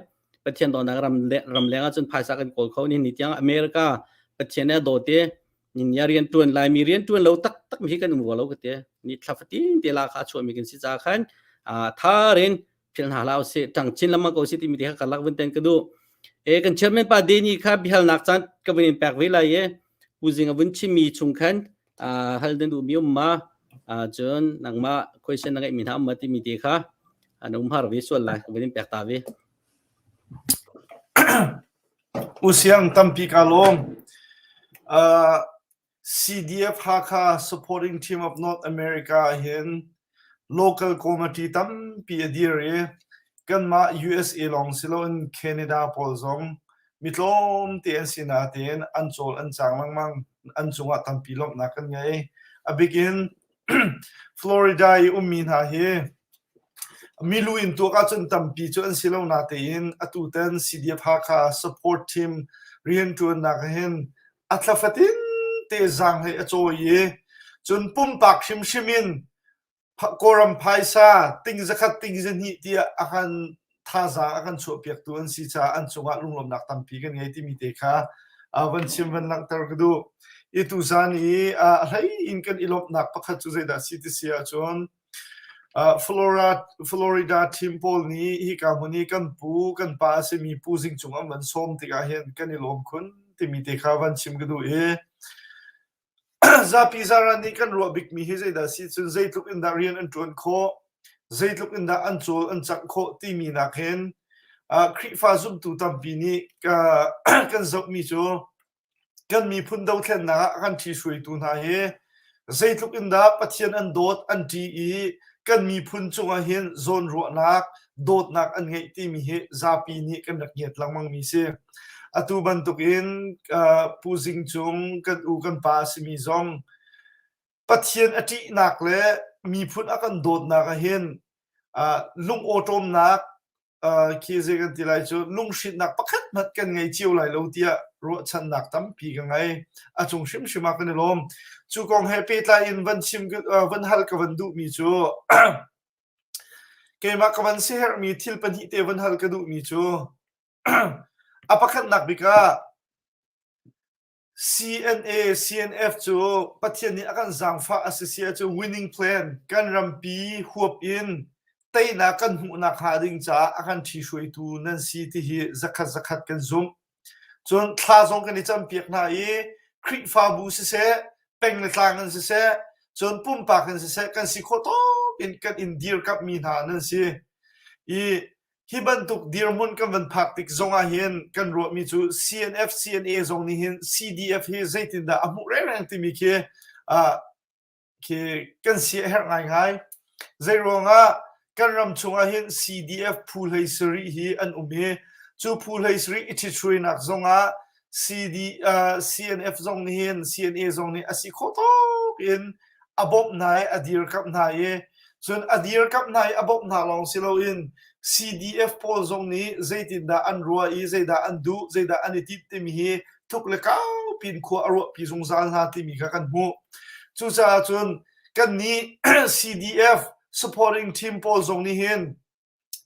Pathian dawtnak ram ram leng ah cun phaisa kan kawl kho ni ni tiang America Pathian nih a dawt i ni rian tuan lai mi rian tuan lo tak tak mi kan um lo ka te ni thla fatin te la kha chuah mi kan si ca khan tharin phil hna hlah usih ṭang chin lengmang ko usih timi te kha karlak vun ten ka duh e kan chairman pa Deni kha bihalnak caan ka vun in pek ve lai i puzing a vun chimmi chung khan hal den duhmi um ma cun nangmah question na ngeihmi hna um ma timi te kha an um har ve sual lai ka vun in pek ta ve Usiang tampi ka lawm. Uh, CDF Hakha Supporting Team of North America ahhin local committee tampi a dir i kanmah USA lawng si loin Canada pawl zong mi tlawmte an si natein an cawl an cang lengmang. An cungah tampi lawmhnak kan ngei. A bik in Florida i ummi hna hi milu in tuak ahcun tampi cu an si lo natein atutan CDF Hakha Support Team rianṭuannak ahhin a thla fatin te zaanghlei a cawi i cun pumpak hrimhrim in Kawlram phaisa ting zakhat ting zahnih tiah a kan thazaang a kan chuahpiaktu an si caah an cungah lunglawmhnak tampi kan ngei timi te kha van chim van langhter ka duh. I tuzan i a hlei in kan i lawmhnak pakhat cu zeidah si ti si ahcun Florida team pawl nih hika hmun i kan pu kan pa a simi Pu Zing Cung an van sawm tikah hin kan i lawm khun timi te kha van chim ka duh i zapi zaran nih kan ruah bikmi hi zeidah si cun zeitluk in dah rian an ṭuan khawh zeitluk in dah an cawl an cangh khawh timi nak hin Khrihfa zumtu tampi nih kan zohmi cu Kan miphun dothlennak ah kan ṭhihruaitu hna hi zeitluk in dah Pathian an dawt an ṭih i kan miphun cungah hin zawnruahnak, dawtnak an ngeih timi hi zapi nih kan rak ngiat lengmangmi si. Atu bantukin Pu Zing Cung kan u kan pa a simi zong Pathian a ṭihnak le miphun a kan dawtnak ah hin lungawṭawmnak khi zei kan ti lai cu lunghrinnak pakhat hmanh kan ngei cio lai lo tiah ruahchannak tampi ka ngei. A cung hrimhrim ah kan i lawm. Cu kong he pehtlai in van chim van hal ka van duhmi cu keimah ka van siaherhmi thil pahnih te van hal ka duhmi cu. A pakhatnak bik ah CNA, CNF cu Pathian nih a kan zaangfah a si si ahcun winning plan kan rampi huap in teinak kan hmuhnak hnga ding caah a kan ṭhihruaitu nan si ti hi zakhat zakhat kan zumh. Cun thla zong kan i campiak hna i Khrihfabu siseh, peng le tlang in siseh, cun pumpak in siseh kan si khawh tawk in kan in dirkamhmi hna nan si. I Hi bantuk dirhmun kan van phak tik zong ah hin kan ruahmi cu CNF, CNA zong nih hin CDF hi zeitindah a hmuh rengreng timi khi uh, khi kan si a herh ngaingai. Zeiruangah kan ram chungah hin CDF phu hlei sarih hi an um i cu phu hlei sarih i ṭhithruainak zongah CD, uh, CNF zong nih hin CNA zong nih a si khawh tawk in a bawmh hna i a dirkamh hna i cun a dirkamh hna i a bawmh hna lawng si loin CDF pawl zong nih zeitindah an ruah i zeidah an duh zeidah an i timh timi hi thuk le kau pin khua a ruahpi zungzal hna timi kha kan hmuh. Cucaah cun kannih CDF supporting team pawl zong nih hin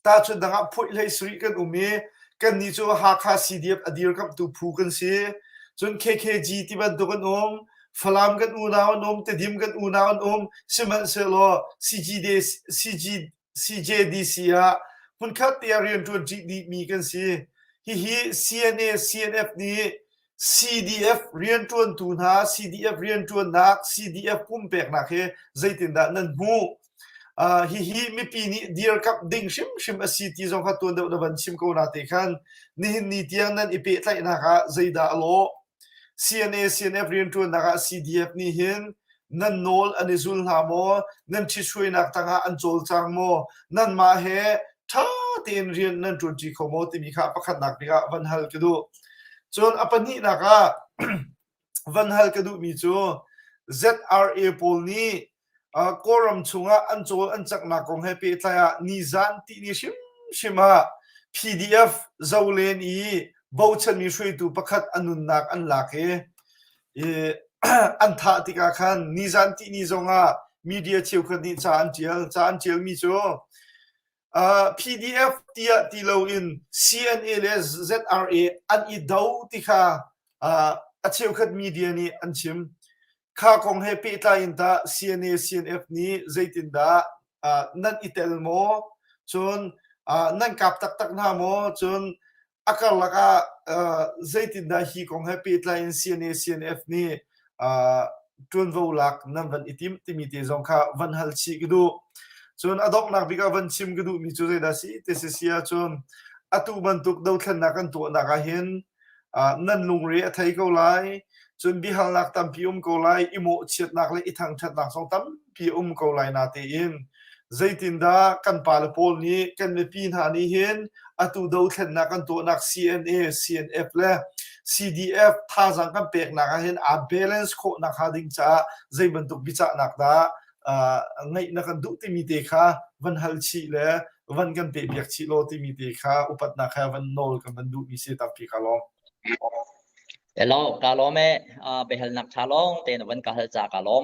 Tahchunh dang ah phuih hlei sarih kan um i kannih cu Hakha CDF a dirkamhtu phu kan si. Cun KKG ti bantuk an um, Falam kan unau an um, Tedim kan unau an um. Sihmanhsehlaw CGD, CG, CJDC ah hmunkhat te ah rianṭuan ṭi dihmi kan si. Hihi CNA, CNF nih CDF rianṭuantu hna, CDF rianṭuannak, CDF pumpeknak hi zeitindah nan hmuh? Uh, hihi mipi nih dirkamh ding hrimhrim a si ti zong kha tuan deuh na van chim ko na te khan nihin ni tiang nan i pehtlaihnak ah zeidah a lawh? CNA CNF rianṭuannak ah CDF nih hin nan nawl an i zul hna maw? Nan ṭhithruainak tangah an cawlcang maw? Nanmah he ṭha tein rian nan ṭuanṭi kho maw timi kha pakhatnak bik ah van hal ka duh. Cun a pahnihnak ah van hal ka duhmi cu ZRA pawl nih uh, Kawlram chungah an cawl an caknak kong he pehtlai ah nizan tihni hrimhrim ah PDF Zolen i bochanmi hruaitu pakhat a nunnak an lak i, i an thah tikah khan nizan tihni zongah media cheukhat nih ca an tial. Ca an tialmi cu PDF tiah ti loin CNA le ZRA an i do ti kha a cheukhat media nih an chim. Kha kong he pehtlai in tah CNA CNF nih zeitindah nan i tel maw? Cun nan kap taktak hna maw? Cun a karlak ah zeitindah hi kong he pehtlai in CNA CNF nih ṭuanvo lak nan van i tim timi te zong kha van hal chih ka duh. Cun a donghnak bik ah van chim ka duhmi cu zeidah si ti si si ahcun atu bantuk dothlennak kan tuahnak ah hin nan lungre a thei ko lai cun biahalnak tampi um ko lai i mawhchiatnak le i thangṭhatnak zong tampi um ko lai natein zeitindah kan pale pawl nih kan mipi hna nih hin atu dothlennak kan tuahnak CNA, CNF le CDF thazaang kan peknak ah hin aa balance khawh nakhnga ding caah zei bantuk biachahnak dah ngeih na kan duh timi te kha van hal chih le van kan peh piak chih law timi te kha upatnak he van nawl kan van duhmi si tampi ka lawm. Hello, ka lawm e. Biahalnak ṭha lawng tein van ka hal ca ka lawm.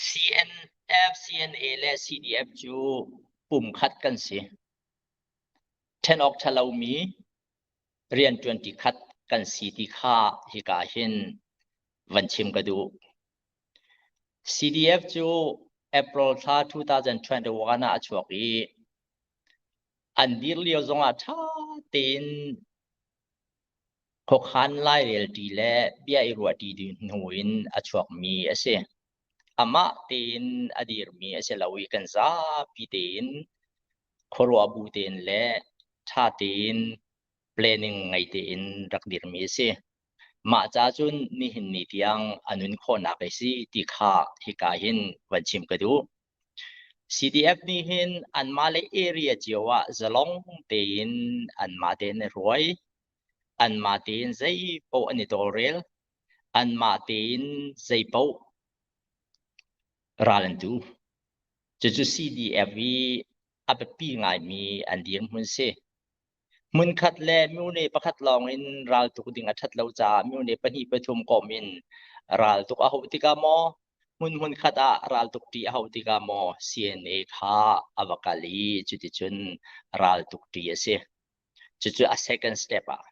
CNF, CNA le CDF cu pumkhat kan si. Ṭhen awk ṭha lomi rianṭuanṭi khat kan si ti kha hika hin van chim ka duh. CDF cu April thla 2021 ah a chuak i an dir lio zongah ṭha tein Khuakhan lairelṭi le bia i ruahṭi hnu in a chuakmi a si. Amah tein a dirmi a si lo i kan zapi tein khuaruah bu tein le ṭha tein planning ngei tein rak dirmi a si. Mah ca cun nihin ni tiang a nun khawhnak a si ti kha hika hin van chim ka duh. CDF nih hin anmah le area cio ah zalong tein anmah tein an hruai. Anmah tein zeipaoh an i tawlrel. Anmah tein zeipaoh ral an tu. Cucu CDF i a biapi ngaimi an dirhmun si. Hmunkhat le mune pakhat lawng in raltuk ding a ṭhat lo caah mune pahnih pathum kawm in raltuk a hauh tikah maw hmun hmunkhat ah raltuk ṭi a hauh tikah maw CNA kha a va kal i cuticun raltuk ṭi a si. Cucu a second step ah.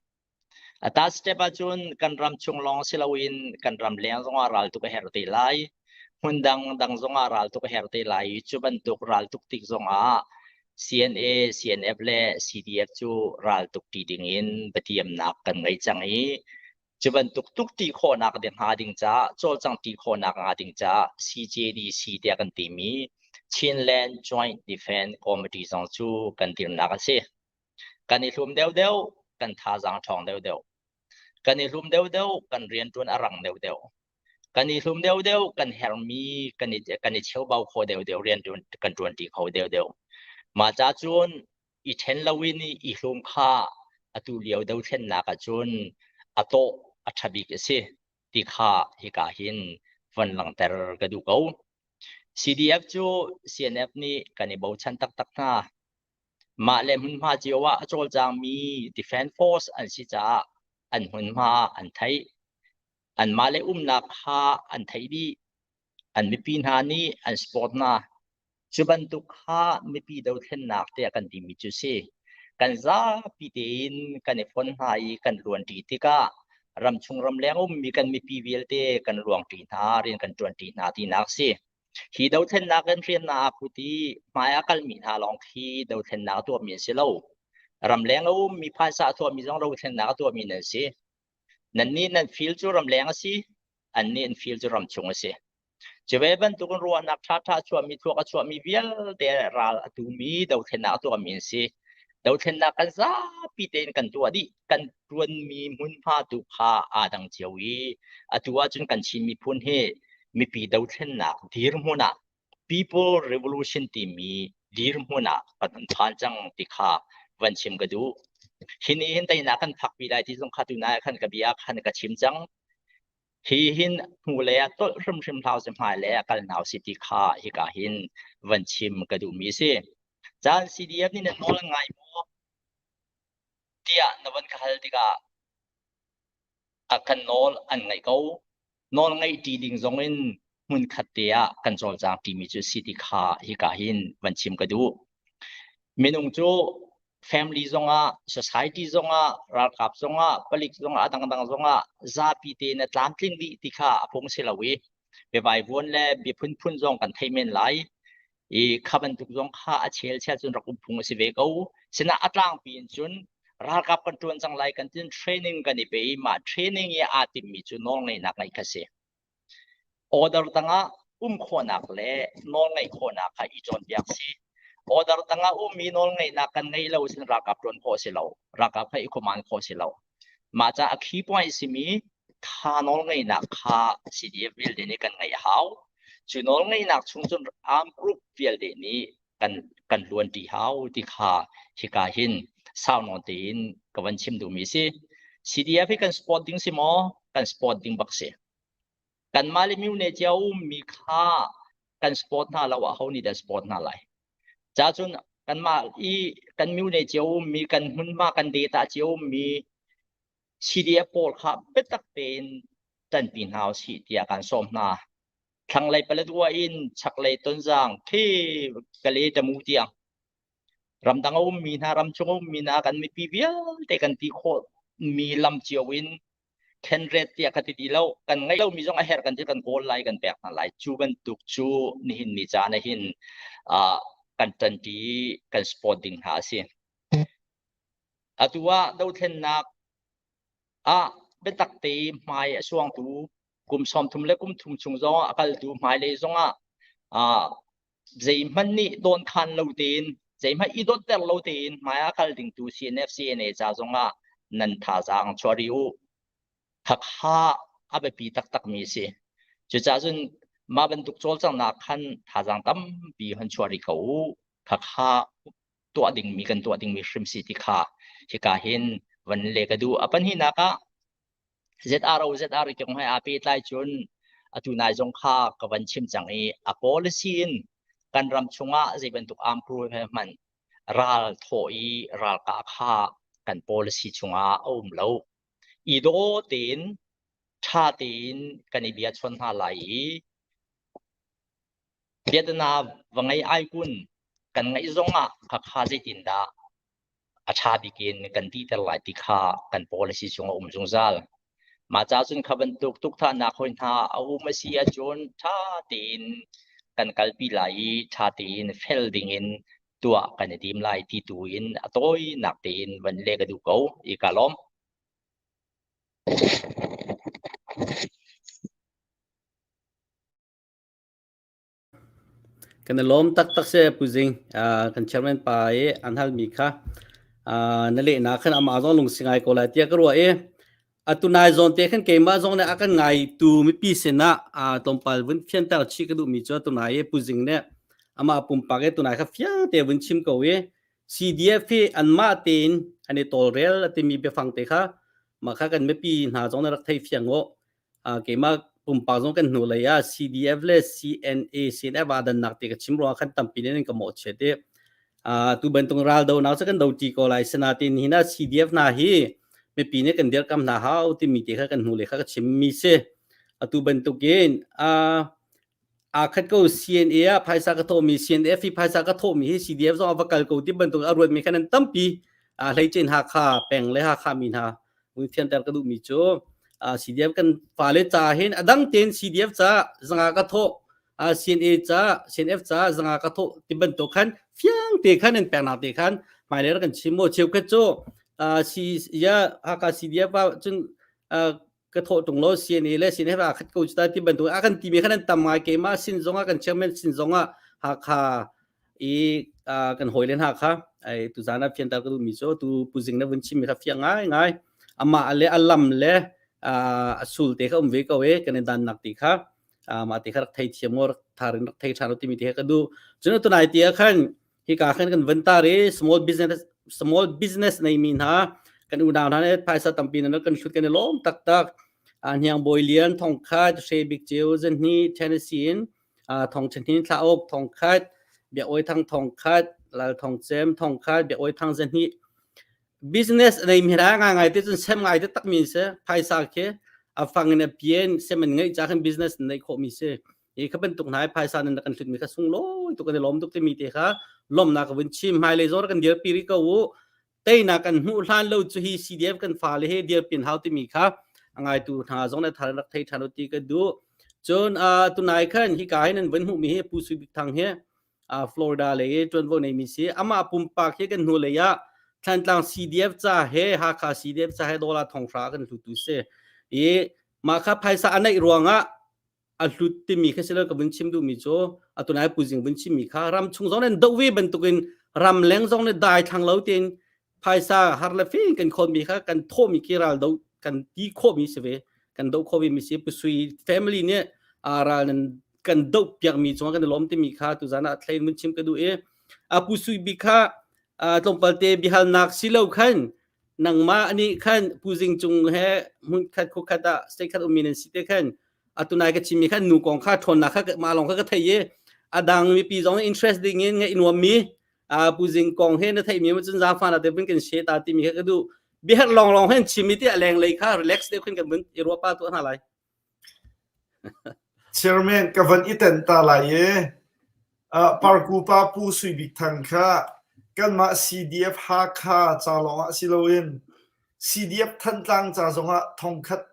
A third step ahcun kan ram chung lawng si loin kan ram leng zongah ral tuk a herh te lai. Hmun dang dang zongah ral tuk a herh te lai i cu bantuk ral tuk tik zongah CNA, CNF le CDF cu ral tuk ti dingin biatiamnak kan ngei cang i cu bantuk tuk ti khawhnak ding hnga ding caah cawlcang ti khawhnak hnga ding caah CJDC tiah kan timi Chinland Joint Defense Committee zong cu kan dirnak a si. Kan i hlum deuhdeuh, kan thazaang ṭhawng deuhdeuh. Kan i hlum deuhdeuh, kan rianṭuan a rang deuhdeuh. Kan i hlum deuhdeuh, kan herhmi kan i, kan i cheubau kho deuhdeuh, rian kan ṭuanṭi kho deuhdeuh. Mah ca cun i ṭhen loin i hlum kha atu lio dothlennak ahcun a tawh a ṭha bik a si ti kha hika hin von langhter ka duh ko. CDF cu CNF nih kan i bochan taktak hna. Mah le hmunhma cio ah a cawlcangmi Defense Force an si caah an hmunhma an theih. Anmah le umnak kha an theih dih. An mipi hna nih an support hna. Cu bantuk kha mipi dothlennak tiah kan timi cu si. Kan zapi tein kan i fon hna i kan luanṭi tikah ramchung ramleng ummi kan mipi vialte kan luangṭi hna, rian kan ṭuanṭi hna tinak si. Hi dothlennak in hriamnam aa put i hmai a kalmi hna lawng khi dothlennak a tuahmi an si lo. Ramleng a ummi phaisa a tuahmi zong dothlennak a tuahmi nan si. Nannih nan fil cu ramleng a si, annih an fil cu ramchung a si. Cu ve bantukin ruahnak ṭhaṭha a chuahmi, thluak a chuahmi vialte ral a tumi dothlennak a tuahmi an si. Dothlennak kan zapi tein kan tuah dih. Kan ṭuanmi hmunhma tu kha aa dang cio i atu ahcun kan Chin miphun hi mipi dothlennak dirhmun ah People Revolution timi dirhmun ah kan hun phan cang ti kha van chim ka duh. Hi nih hin teinak kan phakpi lai ti zong kha tunai ah khan ka bia khan ka chim cang. Hi hin hnulei ah tolh hrimhrim hlah usih hmailei ah kal hna usih ti kha hika hin van chim ka duhmi a si. Caan CDF nih na nawl ngai maw tiah na van ka hal tikah a kan nawl an ngaih ko. Nawl ngaih ṭi ding zong in hmunkhat te ah kan cawlcang ṭimi cu si ti kha hika hin van chim ka duh. Minung cu family zongah, society zongah, ralkap zongah, palik zongah, a dangdang zongah zapi tein a tlamtling dih ti kha a phung si lo i biavaivuan le bia phunphun zong kan thei men lai. I kha bantuk zong kha a chel chel cun rak um phung a si ve ko. Sinain a tlangpi in cun ralkap kan ṭuan cang lai kan tin training kan i pe i mah training i aa timmi cu nawlngeihnak ngeih kha si. Order tangah um khawhnak le nawlngeih khawhnak kha i cawnpiak si. Order tangah ummi nawlngeihnak kan ngeih lo sin ralkap ṭuan khawh si lo. Ralkap kha i command khawh si lo. Mah caah a key point simi tha nawlngeihnak kha CDF vialte nih kan ngeih a hau. Cu nawlngeihnak chung cun arm group vialte nih kan kan luanṭi hau ti kha hika hin sau nawn tein ka van chim duhmi si. CDF hi kan support ding si maw? Kan support ding bak si. Kanmah le myone cia ummi kha kan support hna lo ah ho nih dah support hna lai? Ca cun kanmah i kan myone cia ummi kan hmunhma kan data cia ummi CDF pawl kha biatak tein ṭanpi hna usih tiah kan sawm hna. Thlanglei Paletwa in chaklei Tonzang khi Kale Tamu tiang ramdang a ummi hna ramchung a ummi hna kan mipi vialte kan ti khawh mi lam cio in khenret tiah ka ti ti lo kan ngeih lomi zong a herh kan ti kan kawl lai kan pek hna lai cu bantuk cu nihin ni caan ah hin uh, kan ṭanṭi kan support ding hna a si atu ah dothlennak ah biatak te hmai a suangtu kum 30 le kum thum chung zong a kaltu hmailei zong ah uh, zeihmanh nih dawnkhan lo tein zeihmanh i dawtter lo tein hmai ah kal ding tu CNF CNA ca zong ah nan thazaang chuah rih u khakha a biapi taktak mi si cucaah cun mah bantuk cawlcanghnak khan thazaang tampi hon chuah rih ko u khakha tuah dingmi kan tuah dingmi hrim si ti kha hika hin van le ka duh a pahnihnak ah ZRO ZR kong he aa pehtlai cun atu nai zong kha ka van chim cang i a policy in kan ram chungah zei bantuk arm crew he hmanh ral thawh i ralkah kha kan policy chungah a um lo. I daw tein ṭha tein kan i bia chawn hna lai i biatana va ngei ai kun kan ngaih zongah khakha zeitindah. a ṭha bik in kan dihter lai ti kha kan policy chung a um zungzal. Mah ca cun kha bantuk tukthahnak hoi hna a um a si ahcun ṭha tein kan kalpi lai i ṭha tein fel dingin tuah kan i tim lai ti tu in a tawinak tein van leh ka duh ko i ka lawm. Kan i lawm taktak si Pu Zing. Uh, kan chairman pa i an halmi kha uh, na lehnak khan amah zong lungsi ngai ko lai tiah ka ruah i atu nai zawn te khan keimah zong nih a kan ngaitu mipi sinah uh, tlawmpal vun fianter chih ka duhmi cu atu nai i Pu Zing nih amah pumpak i tunai kha fiang te vun chim ko i CDF hi anmah tein an i tawlrel a timi biafang te kha mah kha kan mipi hna zong nih rak thei fiang u. Keimah pumpak zong kan hnulei ah CDF le CNA, CNF aa dannak ti ka chim ruangah khan tampi nih an ka mawhchiat i tu bantuk raldonak cu kan do ṭi ko lai. Sinain nihin ah CDF hna hi mipi nih kan dirhkamh hna hau timi te kha kan hnulei kha ka chimmi si. Atu bantukin aa khat ko CNA ah phaisa ka thawhmi CNF i phaisa ka thawhmi hi CDF zong a va kal ko ti bantuk a ruatmi khan an tampi. Hleicin Hakha peng le Hakha mi hna vun fianter ka duhmi cu CDF kan fale ca hin a dang tein CDF ca zanga ka thawh CNA ca CNF ca zanga ka thawh ti bantuk khan fiang te khan an peknak te khan hmailei kan chim mo cheukhat cu si ya Hakha CDF ah cun ka thawh tung lo CNA le CNF ah khat ko ta ti bantuk a kan ti mi khan an tam ngai keimah sin zongah kan chairman sin zongah Hakha i kan hawi le hna kha ai tu zan ah fianter ka duhmi cu tu puzing na vun chim mi kha fiang ngai ngai amah le a lam le a sul te kha um ve ko e kan i dan nak ti kha mah te kha rak thei thiam ngo rak tharin rak thei than timi te kha ka duh cun tunai ti ah khan hika khan kan van tar i small business small business nei mi hna kan unau hna nih phaisa tampi nan kan hlut kan i lawm taktak hniang bawi lian thong khat hre bik ceu zan hi Tennessee in thong chen thla ok thong khat bia oi thang thong khat lal thong cem thong khat bia oi thang zan hi business nei mi ra nga ngai te cun sem ngai te tak mi se phaisa khi a fang in a pien sem an ngai cha khan business nei kho mi se i kha bantuk hna phaisa nan kan hlut mi kha sung loi tuk kan i lawm tuk timi te kha lawmnak ka vun chim hmailei zong kan dirpi rih ko u teinak kan hmuh hlan lo cu hi CDF kan fale he dirpin hau timi kha a ngaitu hna zong na thar rak thei ṭhan u ti ka duh cun tunai khan hi ka hin an vun hmuh mi hi Pu Sui Bik Thang hi Florida lei ṭuanvo nei mi si amah pumpak hi kan hnu lei ah Thlantlang CDF ca he Hakha CDF ca he dollar thonghra kan hlutu si i mah kha phaisa a neih ruangah a hlut timi kha silo ka vun chim duhmi cu atunai puzing vun chimmi kha ram chung zong nan doh ve bantukin ram leng zong ne dai thlang lo tein phaisa har le fing kan khon mi kha kan thawhmi khi ral do kan ti khawhmi si ve kan do kho ve mi si pusui family nih ral nan kan do piak mi chung kan lom timi kha tu zan ah thlain vun chim ka duh i a pusui bi kha tlawmpal te bihalnak silo khan nangmah nih khan puzing cung he hmun khat khu khat ah state khat ummi nan si te khan atunai ka chimmi khan nu kong kha ṭhawnnak kha mah lawng kha ka thei i adang mipi zong interest ding in ngaih nuam mi puzing kong he na theih mi cun zafa na te vun kan she ta timi kha ka duh biher long long hen chimi ti a leng lei kha relax deuh khin kan vun i ruah pa tu hna lai Chairman ka van i ten ta lai i Parku pa Pu Sui Bik Thang kha kanmah CDF Hakha ca lawngah si loin CDF Thantlang ca zongah thongkhat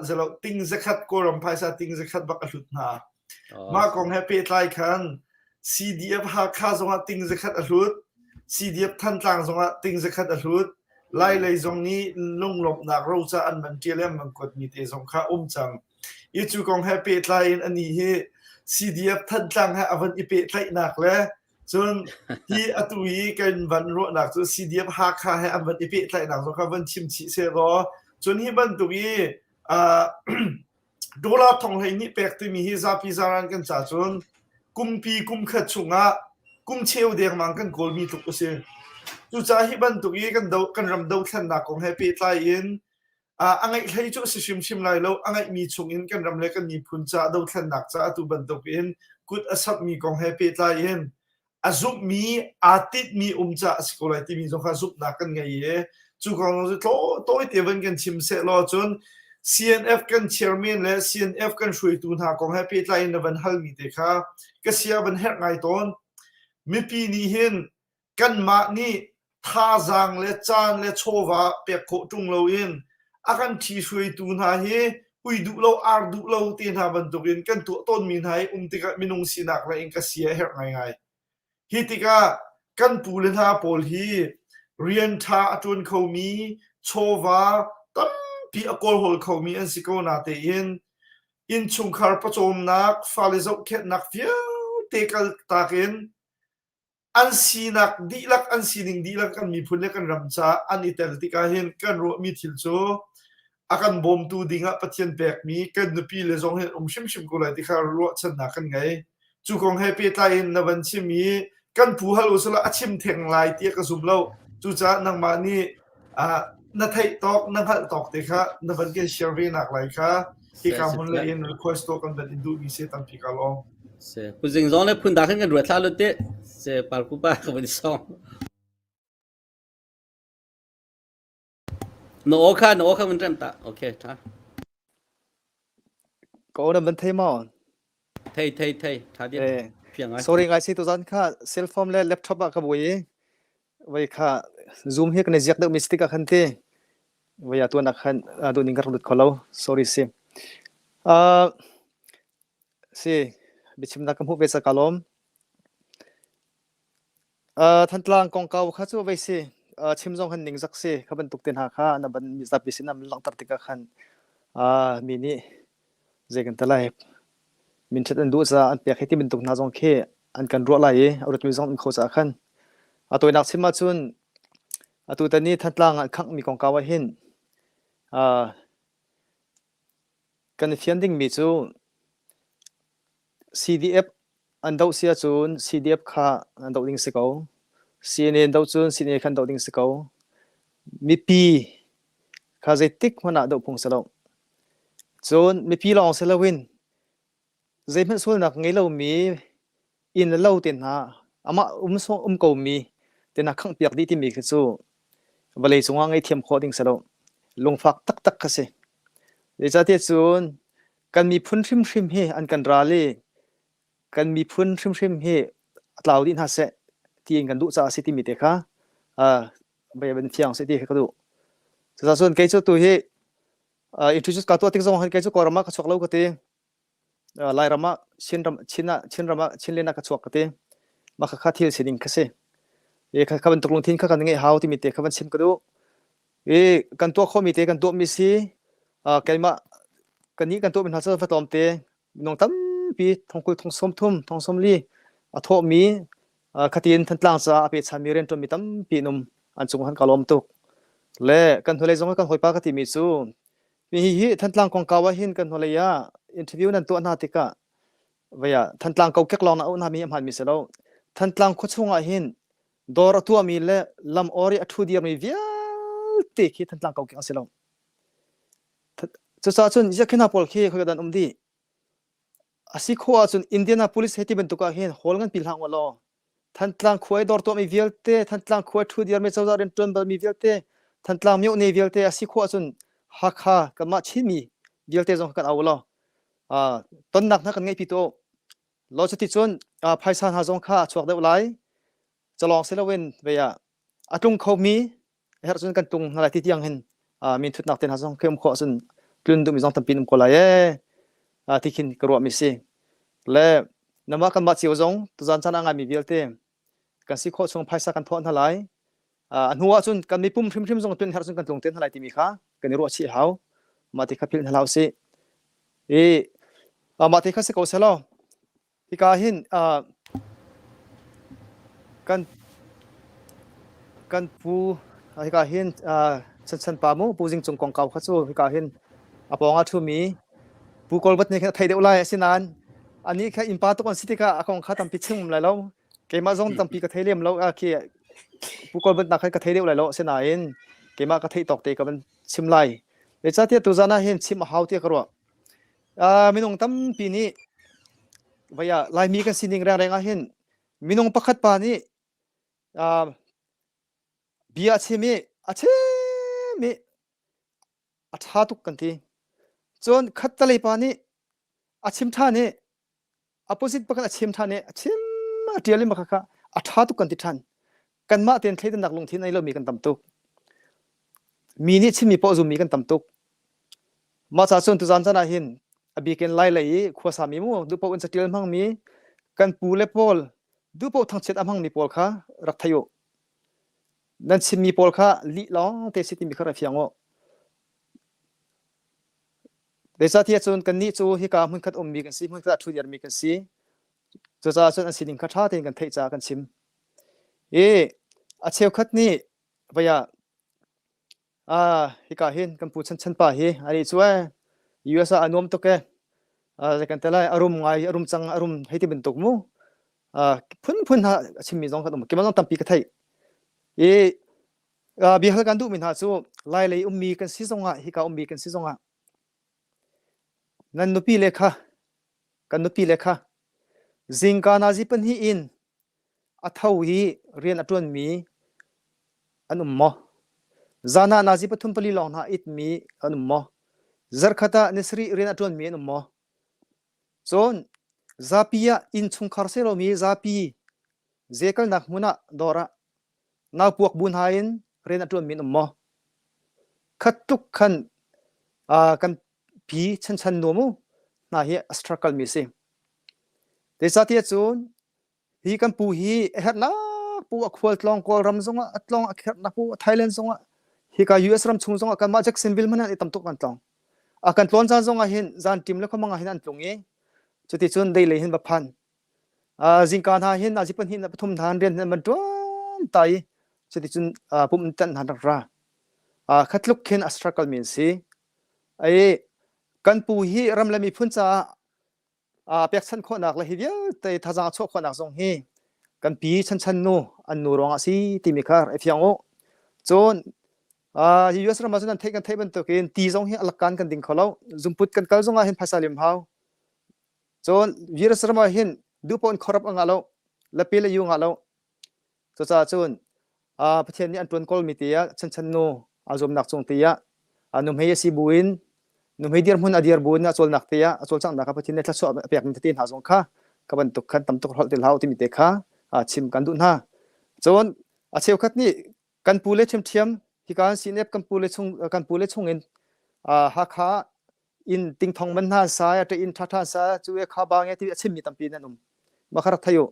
zelo ting zakhat Kawlram phaisa ting zakhat bak a hlut hna. Mah kong he pehtlai khan CDF Hakha zongah ting zakhat a hlut, CDF Thantlang zongah ting zakhat a hlut. Lailei zong nih lunglawmhnak roca an van ṭial i an van kuatmi te zong kha um cang. I cu kong he pehtlai in anih hi CDF Thantlang he a van i pehtlaihnak le cun hi atu i kan van ruahnak cu CDF Hakha he an van i pehtlaihnak zong kha van chim chih sehlaw cun hi bantuk i uh, Dollar thong 12 pek timi hi zapi zaran kan ca cun kumpi kum khat chungah kum cheu dengmang kan kawlmi tluk a si. Cucaah hi bantuk i kan do, kan ram dothlennak kong he pehtlai in a ngeih hlei cu a si hrimhrim lai lo. A ngeihmi chungin kan ram le kan miphun ca dothlennak ca atu bantuk in kut a sapmi kong he pehtlai in a zumhmi aa tinhmi um ca a si ko lai timi zong kha zumhnak kan ngei i cu kong cu tawi te van kan chim seh law cun CNF kan chairman le CNF kan hruaitu hna kong he pehtlai in na van halmi te kha ka sia van herh ngai tawn mipi nih hin kanmah nih. thazaang le caan le chawva pek khawh ṭung loin a kan ṭhihruaitu hna hi ui duh lo ar duh lo te hna bantukin kan tuah tawnmi hna hi um tikah minung sinak lei in ka sia a herh ngaingai. Hi tikah kan pu le hna pawl hi rian ṭha a ṭuan khomi, chawva tampi a kawlhawl khomi an si ko natein innchungkhar pawcawmnak, fale zohkhenhnak vialte kaltak in an sinak dihlak an sining dihlak kan miphun le kan ram caah an i tel tikah hin kan ruahmi thil cu a kan bawmtu dingah Pathian pekmi kan nupi le zong hin um hrimhrim ko lai ti kha ruahchannak kan ngei. Cu kong he pehtlai in na van chim i kan pu hal usila a chim theng lai tiah ka zum lo. Cucaah nangmah nih na theih tawk na hngalh tawk te kha na van kan share ve nak lai kha hika hmun le in request to kan van in duhmi se tampi ka lawm. Se puzing zong le phun da khan kan ruat thla lut te se parku pa ka van song. Na aw kha na aw kha van rem ta. Okay tha. Ko na van thei maw? Thei thei thei tha dia. Eh. Fiang ai. Sorry ngai si tu zan kha cell phone le laptop ah ka bui i Voi kha Zoom hi kan i ziak deuh mi si tikah khan ti voi ah tuan ah khan duhning ka rak lut kho lo. Sorry si. Uh, si biachimnak ka hmuh ve ca ka lawm. Uh, Thantlang kongkau kha cu vei si. Uh, chim zong han ningzak si. Kha bantuk te hna kha na ban mizapi sin ah langhter tikah khan uh, mi nih zei kan ti lai minṭhat an duh caah an pek hi ti bantuk hna zong khi an kan ruah lai i a ruatmi zong um kho caah khan a tawinak chim ahcun atu tan i Thantlang ah khanghmi kongkau ah hin uh, kan i fian dingmi cu CDF an doh si ahcun CDF kha an doh ding si ko. CNA an doh cun CNA kha an doh ding si ko. Mipi kha zeitik hmanh ah doh phung si lo. Cun mipi lawng si loin zeihmanh sualnak ngei lomi inn le lo te hna amah um um komi te hna khanghpiak dih timi khi cu vawlei cungah ngaihthiam khawh ding si lo. Lungfak taktak kha si. Zeicahtiah cun kan miphun hrimhrim hi an kan ral i kan miphun hrimhrim hi a tlau dih hna seh tiin kan duh caah a si timi te kha uh, van fiang seh ti kha ka duh. Cucaah cun kei cu tu hi uh, introduce ka tuah tik zong han kei cu Kawlram ah ka chuak lo ka ti. Uh, Lairam ah Chinram Chin ah Chinram ah Chinland ah ka chuak ka ti. Mah kha kha thil sining kha si. E kha kha bantuk lungthin kha kan ngeih hau timi te kha van chim ka duh. I kan tuah khawhmi te kan tuahmi si. Uh, keimah kannih kan tuahmi hna cu va tlawm te minung tampi thongkul thong sawm thum thong sawm li a thawhmi uh, khatin Thantlang caah a pechanmi rianṭuanmi tampi an um an cung han ka lawm tuk. Le kan hnulei zong kan hawipa ka timi cu mi hi hi Thantlang kongkau ah hin kan hnulei ah interview nan tuah hna tikah vaya Thantlang kokek lawng na auh hna mi a hmaan mi si lo. Thantlang khuachung ah hin dawr a tuahmi le lam or i a ṭhu dirmi vialte khi Thantlang kokek an si lo. Cucaah cun ziah khi hna pawl khi khoika dah an um dih? A si khawh ahcun Indianapolis hei ti bantuk ah hin hall nganpi hlah u law Thantlang khua i dawr tuahmi vialte, Thantlang khua i ṭhu dirmi cozah rianṭuan balmi vialte, Thantlang myohne vialte a si khawh ahcun Hakha kanmah Chinmi vialte zong kan au law uh, tonnak hna kan ngeihpi tuah u. Law cuticun uh, phaisa hna zong kha a chuak deuh lai. Calawng si loin vei ah a tlung khomi herh cun kan tung hna lai ti tiang hin min thutnak te hna zong khi um khawh cun tlun duhmi zong tampi um ko lai ee ti khin ka ruahmi si le namah kanmah cio zong tuzan caan ah ngaimi vialte kan si khawh chung phaisa kan thawh hna lai a hnu ah cun kan mipum hrimhrim zong tlun herh cun kan tlung te hna lai timi kha kan i ruah chih hau mah ti kha philh hna hlah usih i mah ti kha si ko selaw Hika hin uh, kan kan pu hika hin uh, Chanchan pa mu Pu Zing Cung kongkau kha cu hika hin a pawng ah ṭhumi Pu Kawlbat nih khin a thei deuh lai asinain anih kha innpa tuk an si tikah a kong kha tampi chim um lai lo keimah zong tampi ka thei lem lo a khi Pu Kawlbat nak khan ka thei deuh lai lo asinain keimah ka theih tawk te ka van chim lai zeicahtiah tuzan ah hin chim a hau tiah ka ruah Uh, minung tampi nih vaya Laimi kan sining rengreng ah hin minung pakhat pa nih uh, bia a chim i a chim i a ṭha tuk kan ti. Cun khattalei pa nih a chim ṭhan i opposite pakhat a chim ṭhan i a chim a ṭial i mah kha a ṭha tuk kan ti ṭhan. Kanmah tein thleidannak lungthin a ngei lomi kan tam tuk. Mi nih chimmi poah zummi kan tam tuk. Mah ca cun tuzaan caan ah hin a bikin Lai lei i khuasami mu duhpaoh in catial hmangmi kan pu le pawl duhpaoh thangchiat a hmangmi pawl kha rak thei u. Nan chimmi pawl kha lih lawng te si timi kha rak fiang u. Zeicahtiah cun kannih cu hika hmunkhat ummi kan si, hmunkhat ah ṭhu dirmi kan si. Cucaah cun an sining kha ṭha tein kan theih caah kan chim. I a cheukhat nih vei ah Ah, hika hin kan pu Chanchan pa hi ani cu eh US ah a nuam tuk eh. Ah, zei kan te lai a rum ngai a rum cang a rum hei ti bantuk mu. Ah, phunphun ha a chimmi zong kan um. Keimah zong tampi ka theih. I ah, bia hal kan duhmi hna cu Lai lei ummi kan si zongah hika ummi kan si zongah nan nupi le kha kan nupi le kha zingka nazi pahnih in A tho i rian a ṭuanmi an um maw? Zan ah nazi pathum pali lawng hna a itmi an um maw? Zarkhat ah ni sarih rian a ṭuanmi an um maw? Cun zapi ah innchungkhar si lomi zapi zekalnak hmun ah dawr ah naupuak bu hna in rian a ṭuanmi an um maw? Khat tluk khan uh, kan pi chanchan nuam u hna hi a struggle mi si. Zeicahtiah cun Hi kan pu hi a herhnak pu a khualtlawng Kawlram zongah a tlawng a herhnak pu Thailand zongah hika US ram chung zongah kanmah Jacksonville hmanh ah tam tuk kan tlawng. A kan tlawn caan zongah hin zan ṭim le khuamang ah hin an tlung i cuticun dei lei hin va phan. Uh, zingka hna hin nazi pahnih na pathum hna rian hin an van ṭuan ta i cuticun uh, pum tan hna rak ra. Uh, khatluk khin a struggle mi an si. Ai kan pu hi ram le miphun caah aa pekchanh khawhnak le hi vialte thazaang a chuah khawhnak zong hi kan pi chanchan nu an nu ruangah si timi kha i fiang u. Cun uh, US ram ah cun an theih kan theih bantukin ti zong hi alakkan kan ding kho lo. Zumput kan kal zongah hin phaisa lim hau. Cun US ram ah hin duhpaoh in khorap a ngah lo. Lapi le yu ngah lo. Cucaah cun Pathian nih an ṭuan kawlmi te ah chanchan nu aa zuamnak cung te ah nuhmei a si buin nuhmei dirhmun a dir buin a cawlnak te ah a cawlcanghnak ah Pathian nih thluachuah a pekmi tete hna zong kha ka bantuk khan tam tuk holh ti hlah timi te kha chim kan duh hna. Cun a cheukhat nih kan pu le ṭhiamṭhiam hika an CNF kan pu le chung kan pu le chungin Hakha inn tingthong man hna sa a ṭe inn ṭhaṭha sa cu e kha ba nge ti a chimmi tampi nan um. Mah kha rak thei u.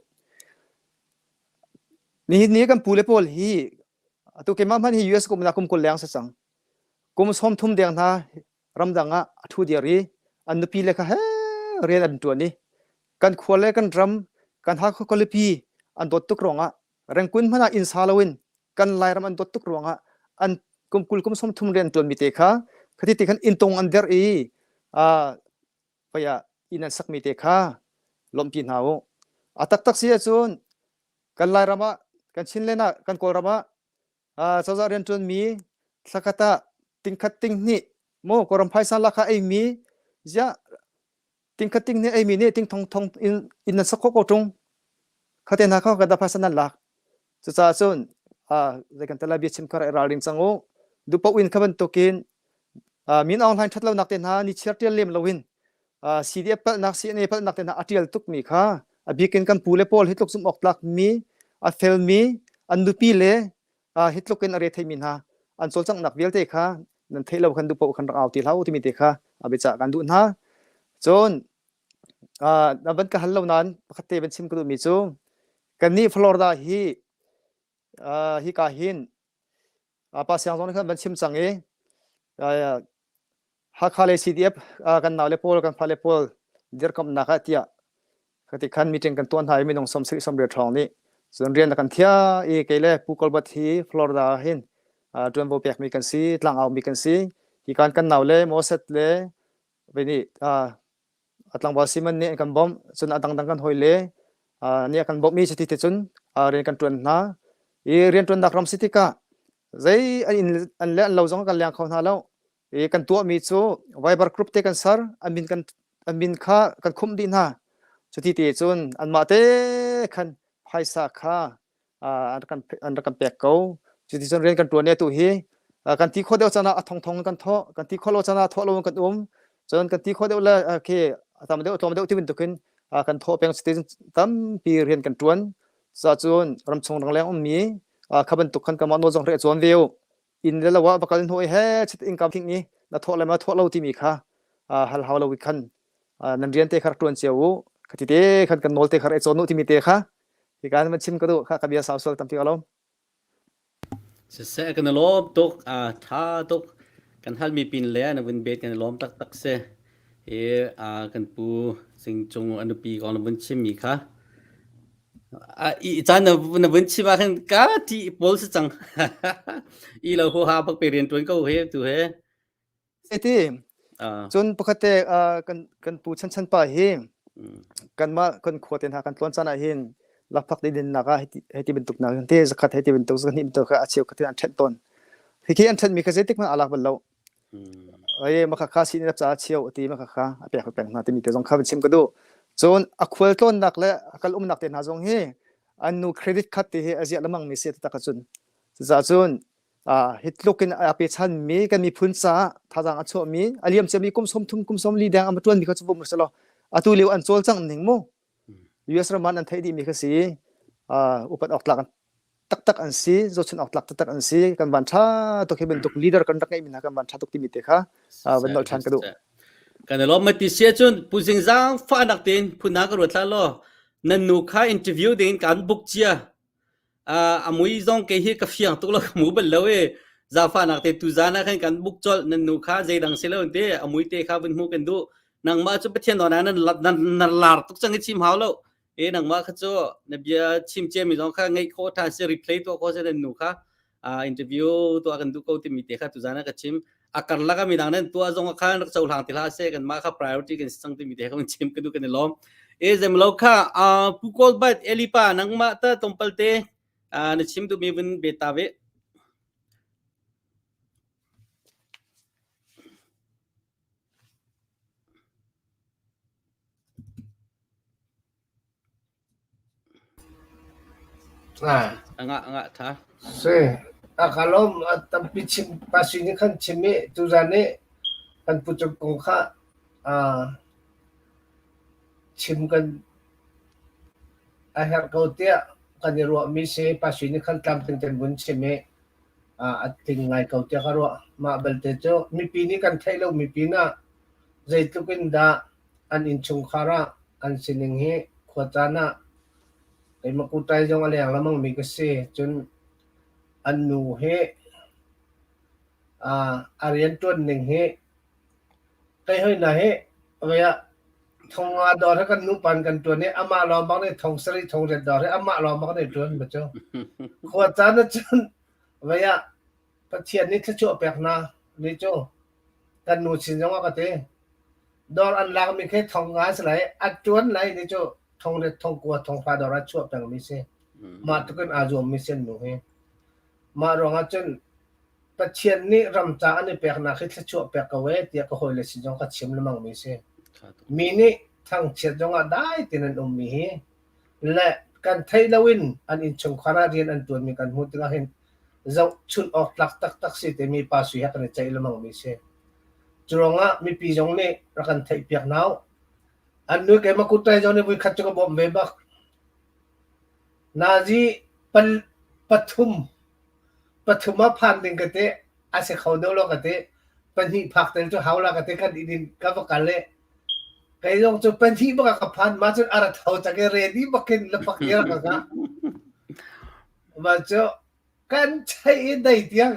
Nihin ni kan pule pawl hi atu keimah hmanh hi US kum na kum 20 leng si cang. Kum 30 deng hna ramdang ah a ṭhu diar i an nupi le kha he rian an ṭuan i kan khua le kan ram kan Hakha khualipi an dawt tuk ruangah Rengkun hmanh ah inn sa loin kan Lairam an dawt tuk ruangah an kum 20 kum 30 rian ṭuanmi te kha khati ti khan inntung an derh i pei ah inn an sakmi te kha lawmhpi hna u. A taktak si ahcun kan Lairam ah, kan Chinland ah, kan Kawlram ah cozah rianṭuanmi thlakhat ah tingkhat tinghnih maw Kawlram phaisa lak ah eimi ziah tingkhat tinghnih eimi nih ting thong thong in inn nan sak khawh ko ṭung. Khate hna kha ka dah phaisa nan lak. Cucaah cun zei kan tala bia chim kha ralring cang u. Duhpaoh in kha bantukin Min Aung Hlaing ṭhatlonak te hna ni chiar ṭial lem loin CDF palhnak CNA palhnak te hna a ṭial tukmi kha a bikin kan pu le pawl hi tluk zumh awk tlakmi a felmi an nupi le hi tluk in a re theimi hna an cawlcanghnak vialte kha nan theih lo khan duhpaoh khan rak au ti hlah u timi te kha a biacah kan duh hna. Cun na van ka hal lo nain pakhat te van chim ka duhmi cu kannih Florida hi hika hin Pa Siang zong nih khan van chim cang i Hakha le CDF kan nau le pawl kan fale pawl dirkamnak ah tiah khati khan meeting kan tuah hna i minung 70 30 ṭhawng nih cun rian a kan thia i kei le Pu Kolbat hi Florida hin ṭuanvo pekmi kan si tlangau mi kan si hi kan kan nau le Moses le ve nih a tlangval Simon nih an kan bawmh cun a dangdang kan hawi le nih a kan bawmh i cuti te cun rian kan ṭuan hna i rianṭuannak ram si tikah zei an inn an le an lo zong kan leng kho hna lo i kan tuahmi cu Viber group te kan ser an min kan an min kha kan khumh dih hna cuti te cun anmah te khan phaisa kha an rak an rak kan pek ko. Cuticun rian kan ṭuan i atu hi kan ti khawh deuh caan ah a thongthong in kan thawh, kan ti khawh lo caan ah thawh lo in kan um. Cun kan ti khawh deuh le khi a tam deuh tlawm deuh ti bantukin kan thawh peng cuticun tampi rian kan ṭuan. Cucaah cun ramchung rangleng ummi Kha bantuk khan kanmah nawl zong rak i cawn ve u. Inn le lo ah va kal hnu i he chit inn kam king i na thawh le ma thawh lo timi kha hal hau lo i khan nan rian te kha rak ṭuan cio u. Khati te khan kan nawl te kha rak i cawn u timi te kha hika nan chim ka duh kha ka bia sau sual tampi ka lawm. Siseh kan i lawm tuk, aa ṭha tuk. Kan halmi pin le na vun bet kan i lawm taktak si. Hi aa kan pu Sing Cung a nupi kong na vun chimmi kha. A i caan na, na vun chim ah khan ka ṭih pawl si cang. I lo huaha bak pe rian ṭuan ko he tu he. Ti cun pakhat te kan kan pu Chan Chan pa hi kanmah kan khua te hna kan tlawn caan ah hin lakphak te dinnak ah hiti bantuk nak te zakhat hiti bantuk zakhnih bantuk kha a cheu khat an ṭhenh tawn. Hikhi an ṭhenhmi kha zeitik hmanh aa lak bal lo. Ai maka kha sin ca cheu ti maka kha a pek peng hna timi te zong kha van chim ka duh. Cun a khual tlawnnak le a kal umnak te hna zong hi an nu credit card ti hi a ziah lamang mi si tak cun. Cucaah cun hi tluk in a pechanmi kan miphun caah thazaang a chuahmi a liam ciami kum 30 kum 40 deng a ṭuanmi kha cu bum selaw atu lio an cawlcangh ning mu US ram ah nan theih dihmi kha si upat awk tlak taktak an si zohchun awk tlak taktak an si kan van ṭha tuk hi bantuk leader kan rak ngeihmi hna kan van ṭha tuk timi te kha van nolh ṭhan ka duh kan i lawm mati sia cun pu zingzang fahnak tein phun hna ka ruat hlah law nan nu kha interview ding kan book cia a mui zong kei hi ka fiang tuk lo ka mu bal lo e zaangfahnak te tuzan ah khan kan buk colh nan nu kha zeidang si lo te a mui te kha vun hmu kan duh nangmah cu pathian nawl ah nan nan lar tuk cang i chim hau lo e nangmah kha cu na bia chim cia mi zong kha ngaih khawh ṭhan si replay tuah khawh si nan nu kha interview tuah kan duh ko timi te kha tuzan ah ka chim a karlak ah midang nan tuah zong khan rak cohlang ti hlah seh kanmah kha priority kan si cang timi te kha kan chim ka duh kan i lawm e zemlo kha pu kawl bat elipa nangmah ta tompal te na chim duhmi vun be ta ve Anga anga tha. Si, a ka lawm a tampi chim pasi nih khan chim i tuzan i kan pucuk kong kha aa chim kan a herh ko tiah kan i ruahmi si pasi nih khan tlamtling tein vun chim i a tling ngai ko tiah ka ruah. Mah belte cu mipi nih kan theih lomi pinah zeitluk in dah an innchungkhar ah an sining hi khuacaan ah keimah kuṭai zong a leng lengmangmi ka si. Cun an nu hi a rianṭuan ning hi kei hoi hna hi vei ah thong nga dawr hi kan nupa in kan ṭuan i amah lawng bak nih thong sarih thong riat dawr hi amah lawng bak nih ṭuan ma cu. Khuacaan ah cun vei ah Pathian nih thluachuah pek hna ni cu kan nu sin zong ah ka ti. Dawr an lakmi khi thong nga a si lai, a ṭuan lai ni cu thong riat, thong kua, thong hra dawr ah chuah pengmi si. Mah tluk in aa zuammi si an nu hi. Mah ruangah cun Pathian nih ram ca an i peknak hi thluachuah pek ko ee tiah ka hawile sin zong ka chim lengmangmi si. Mi nih thangchiat zongah dai tein an ummi hi le kan theih loin an innchungkhar ah rian an ṭuanmi kan hmuh tikah hin zohchunh awk tlak taktak si timi pa sui he kan i ceih lengmangmi si. Cu ruangah mipi zong nih rak kan theihpiak hna u. An nu keimah kuttai zong nih voikhat cu ka bawmh ve bak. Nazi pal pathum pathum ah phan ding ka ti a si kho deuh lo ka ti pahnih phak tel cu hau la ka ti kan inn in ka va kal i kei zong cu pahnih bak ah ka phan ma cun a ra tho cang i ready bakin lapak dir ka ka ma cu kan chei i dei tiang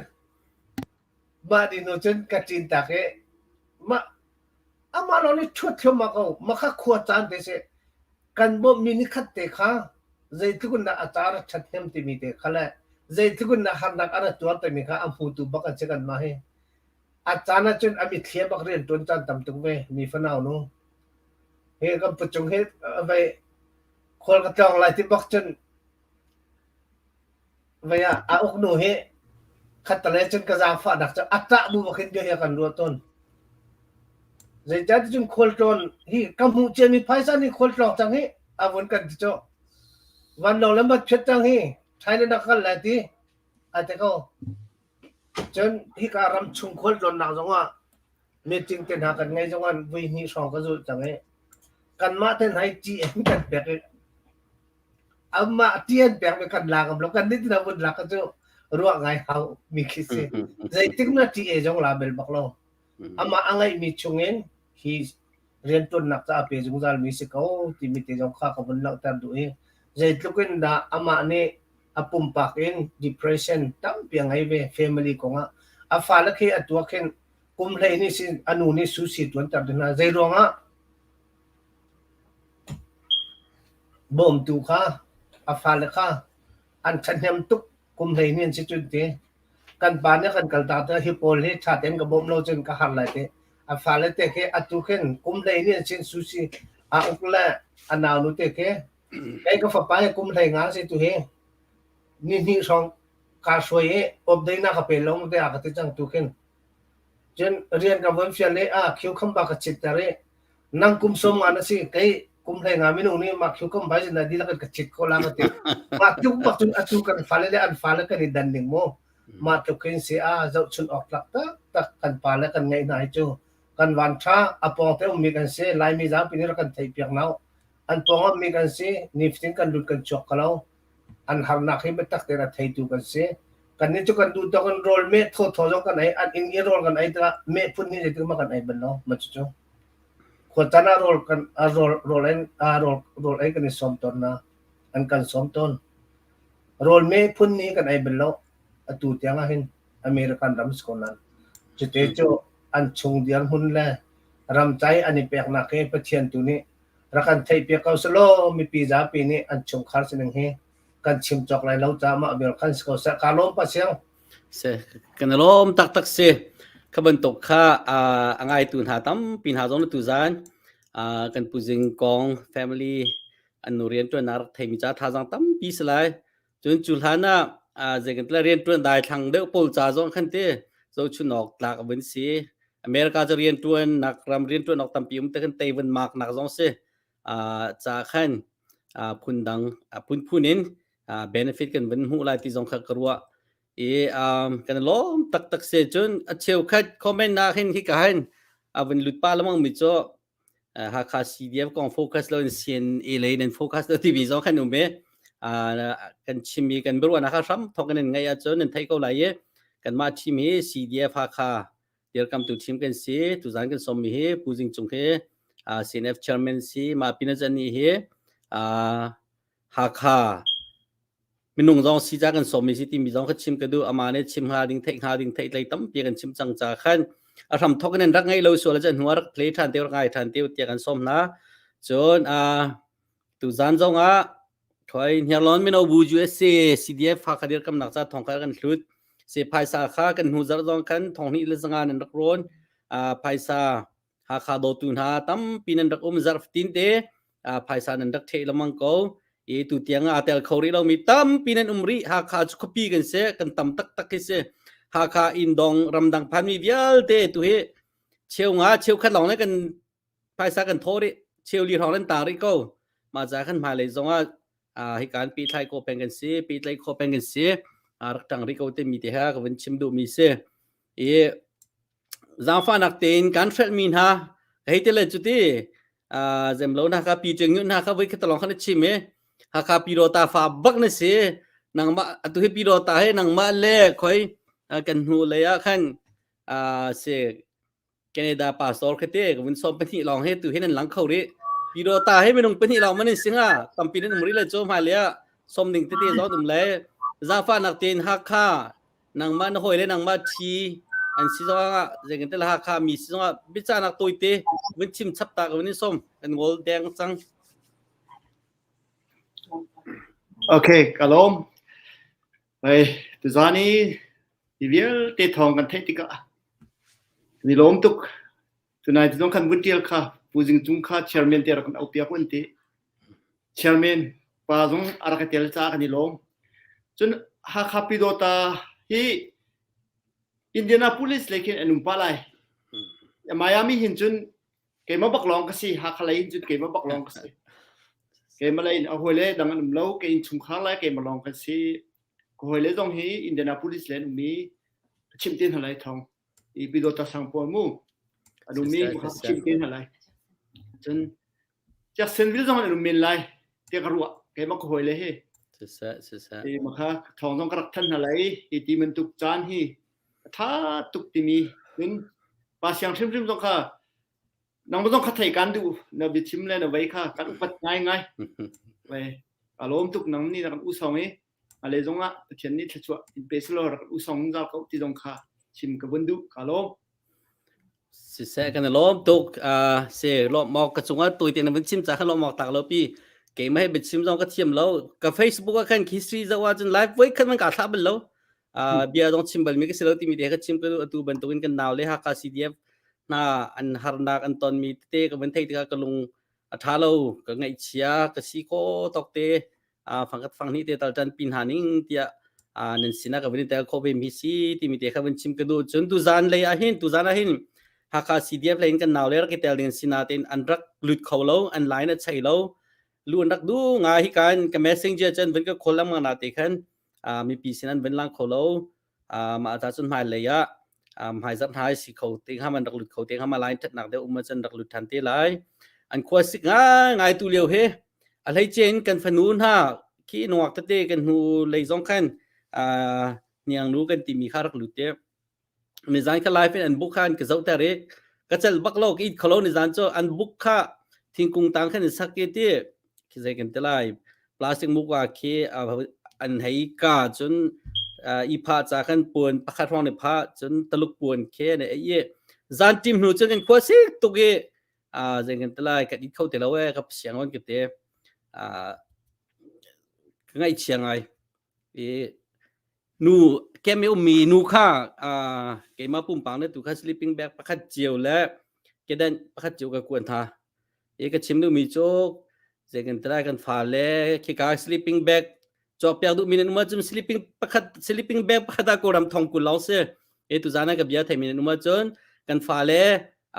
mah ni hnu cun ka ṭin tak i mah amah lawng nih ṭhuat thluahmah ko mah kha khua caan te si kan bawmhmi ni khat te kha zeitluk in dah a ca a rak ṭhathnem timi te kha le zeitluk in dah harnak a rak tuar timi kha a hmutu bak an si kanmah hi. A caan ahcun a mitthli bak rian ṭuan caan tam tuk ve mi fanau nu. Hi kan pucung hi vei khual ka tlawng lai ti bak cun Vei ah a uknu hi khattelei cun ka zaangfahnak cu a ṭah bu bak hin bia hi a kan ruah tawn. Zeicahtiah cun khualtlawn hi ka hmuh ciami phaisa nih khualtlawng cang hi a vun kan ti cu. Vanlawng le mat phiat cang hi China na kal lai ti a ti ko. Cun hika ram chung khualtlawnnak zongah meeting te hna kan ngei zongah vui hnih hrawng ka zulh cang i kanmah te hna hi GM kan pek i. Amah tian pek mi kan la ngam lo kan nih tina vun lak cu ruah ngai hau mi khi si. Zeitik na TA zong la bel bak lo. Amah a ngeih mi chungin hi riantuannak ca a pe zungzal mi si ko timi te zong kha ka vun langhter duh i zeitluk in dah amah nih a pumpak in depression tampi a ngei ve family kongah a fale khi a tuak hin kum hlei nih sin a nu nih sushi tuanter ding hna zei ruangah bawmtu kha a fale kha an ṭhahnem tuk kum hlei nih an si cun ti kan pa nih kan kaltak te hi pawl hi ṭha tein ka bawmh lo cun ka har lai ti a fale te khi atu khin kum hlei nih an sin sushi a uk le a nau nu te khi kei ka fapa hi kum hlei nga si tu hi ni hnih hrawng kaa hruai i awpdei na ka pe lo te a ka ti cang tu khin cun rian ka von fial i a khiu khamba ka chitter i nang kum som nga na si kei kum hlei nga minung nih mah khiu khamba sin na dilak in ka chit ko la ka ti mah tluk bak cun atu kan fale le an fale kan i dan ning mu mah tluk khin si a zohchun awk tlak tak tak kan pa le kan ngeih hna hi cu kan van tha a pawng te ummi kan si laimi zapi nih rak kan theih piak nau an pawng ummi kan si nifatin kan lut kan chuak ko lo an harnak hi biatak tein a theitu kan si. Kannih cu kan duh tawk in rawl meh thawthaw zong kan ei, an inn i rawl kan ei tikah meh phun hnih zeitik mah kan ei bal lo, mah cucu. Khuacaan ah rawl kan ah rawl rawl ei ah rawl rawl ei kan i sawm tawn na, an kan sawm tawn. Rawl meh phun hnih kan ei bal lo. Atu tiang ah hin American ram si ko nain. Cuti cu an chung dirhmun le ramcai an i peknak hi Pathian tu nih rak kan theihpiak ko selaw mipi zapi nih an chungkhar sining hi kan chim cawk lai lo caah mah vial khan si ko seh ka lawm pa siang se kan lawm taktak si kha bantuk kha a ngaitu hna tampi hna zong tu zan kan pu Zing Kong family an nu rian tuan rak theimi ca thazang tampi si lai cun cu hlan ah zei kan rian tuan dai thlang deuh pawl ca zong khan te zo chunok tlak vun si America cu rian tuan nak ram rian tuan ok tampi um te khan tei vun mak nak zong si ca khan phun dang phun phun in benefit kan vun hmuh lai ti zong kha ka ruah i kan lawm taktak se cun a cheukhat comment na hin hi ka hin a vun lut pa lamang mi cu Hakha CDF kong focus lo in CNA lei nan focus lo timi zong khan um i kan chimmi kan biaruahnak kha hram thawk in nan ngaih ahcun nan theih ko lai i kanmah team hi CDF Hakha dirkamtu team kan si tuzan kan sawmmi hi Pu Zing Cung hi CNF chairman si mah pinazan ni hi Hakha Minung zong si ca kan sawmmi si timi zong kha chim ka duh. Amah nih chim hnga ding, theih hnga ding, theihtlei tampi kan chim cang ca khan a hram thawk in an rak ngeih lo sual ahcun hnu ah rak play ṭhan te rak ngai ṭhan te tiah kan sawm hna. Cun uh, tuzan zong ah Thoi Hniarlawn Mino Bu USA CDF Hakha dirkamnak ca thong kha kan hlut. Se phaisa kha kan hnu zarh zong khan thong hnih le zanga nan rak rawn. Uh, phaisa Hakha dawtu hna tampi nan rak um zarh fatin te phaisa nan rak ṭheh lengmang ko i tu tiang aa tel kho rih lomi tampi nan um rih Hakha cu khuapi kan si kan tam taktak hi si Hakha indong ramdang phanmi vialte tu hi cheu nga cheu khat lawng le kan phaisa kan thaw rih cheu li hrawng nan tang rih ko mah ca khan hmailei zong ah hi kan pehthlai ko peng kan si pehtlaih kho peng kan si rak ṭang rih ko te mi te ha ka vun chim duh mi si i zaangfahnak tein kan hrelhmi hna hei ti le cuti zemlo na kha pi cheng hna kha voi khat lawng khan chim i Hakha Pyidawta fa bak na si nangmah atu hi Pyidawta he nangmah le khoi kan hnu lei ah khan si Canada pastor khate ka vun som pahnih lawng he tu hin an lang kho rih Pyidawta he minung pahnih lawng man in singa tampi nan um rih le chu hmai le ah som ding tete zong um le zaangfahnak tein Hakha nangmah na hawi le nangmah ṭhi an si zongah zeikan te Hakha mi si zongah biacanak tawite vun chim chap ta ka vun in som kan ngol deng cang. Okay, ka lawm. Hei, tuzan i hi vialte thawng kan theih tikah kan i lawm tuk. Tunai ti zong khan vun ṭial kha Pu Zing Cung kha chairman te rak kan auh piak un ti. Chairman pa zong a rak i tel caah kan i lawm. Cun Hakha Pyidawta hi Indianapolis lei khin an um pah lai. Miami hin cun keimah bak lawng ka si. Hakha lei in cun keimah bak lawng ka si. Keimah lei in a hawile dang an um lo. Kei innchungkhar le keimah lawng kan si. Ka hawile zong hi Indianapolis lei an um i ka chimh te hna lai thawng. I Pyidawta sang pawl mu. An um i ka chimh te hna lai. Cun Jacksonville zong an um men lai tiah ka ruah. Keimah ka hawi le hi. Siseh, siseh. Ti ma kha thawng zong ka rak thanh hna lai hi ti bantuk caan hi a tha tuk timi cun pa siang hrimhrim zong kha nang zong kha thei kan duh na biachim le na vei kha kan upat ngai ngai. Wei a lawm tuk nang nih na kan usong i a le zong ah Pathian nih thluachuah in pe selaw rak usong zungzal ko ti zong kha chim ka vun duh ka lawm. Siseh kan i lawm tuk. Uh, si lawm awk ka cungah tuite na vun chim ca kha lawm awk tak lo pi. Keimah he biachim zong ka thiam lo. Ka Facebook ah khan history zoh ahcun live voi khat man ka thlah bal lo. Uh, bia zong chim bal mi ka si lo timi te ka chim ka atu bantukin kan nau le Hakha CDF hna an harnak an ton mi tete ka vun theih tikah ka lung a ṭha lo ka ngaihchia ka si ko tawk te fangkhat fanghnih te tal ṭan pi hna ning tiah nan sinah ka vun i tel khawh ve mi si timi te kha vun chim ka duh cun tuzan lei ah hin tuzan ah hin Hakha CDF lei in kan nau le rak i tel ding si natein an rak lut kho lo an line a chei lo lu an rak du nga hi kan ka messenger cun vun ka call lengmang na te khan mipi sin an vun lang kho lo mah ta cun hmai lei ah hmai zarh hna si kho te hnga man rak lut kho te hnga ma line thatnak deuh um cun rak lut than te lai an khua sik ngai ngai tu lio he a hlei chen kan fanu hna khi nuak tete kan hnu lei zong khan hniang nu kan timi kha rak lut te nizan kha live in an book kha an ka zoh ter i ka cel bak lo ka it kholo nizan cu an book kha thingkung tang khan in sak i ti khi zei kan ti lai plastic muk ah khi an hei ka cun i pha ca khan puan pakhat hrawng ni pha cun taluk puan khi ne i zan tim hnu cun kan khua sik tuk i zei kan ti lai kan it kho ti lo e ka siang on ka te ka ngaihchia ngai i Nu kem i ummi nu kha uh, keimah pumpak na tu kha sleeping bag pakhat cio le kedan pakhat cio ka kuan hna. I ka chim duhmi cu zei kan try kan fa le khika sleeping bag cawk piak duhmi nan um ahcun sleeping pakhat sleeping bag pakhat ah Kawlram thong kul lawng si. E tu zan ah ka bia theimi nan um ahcun kan fa le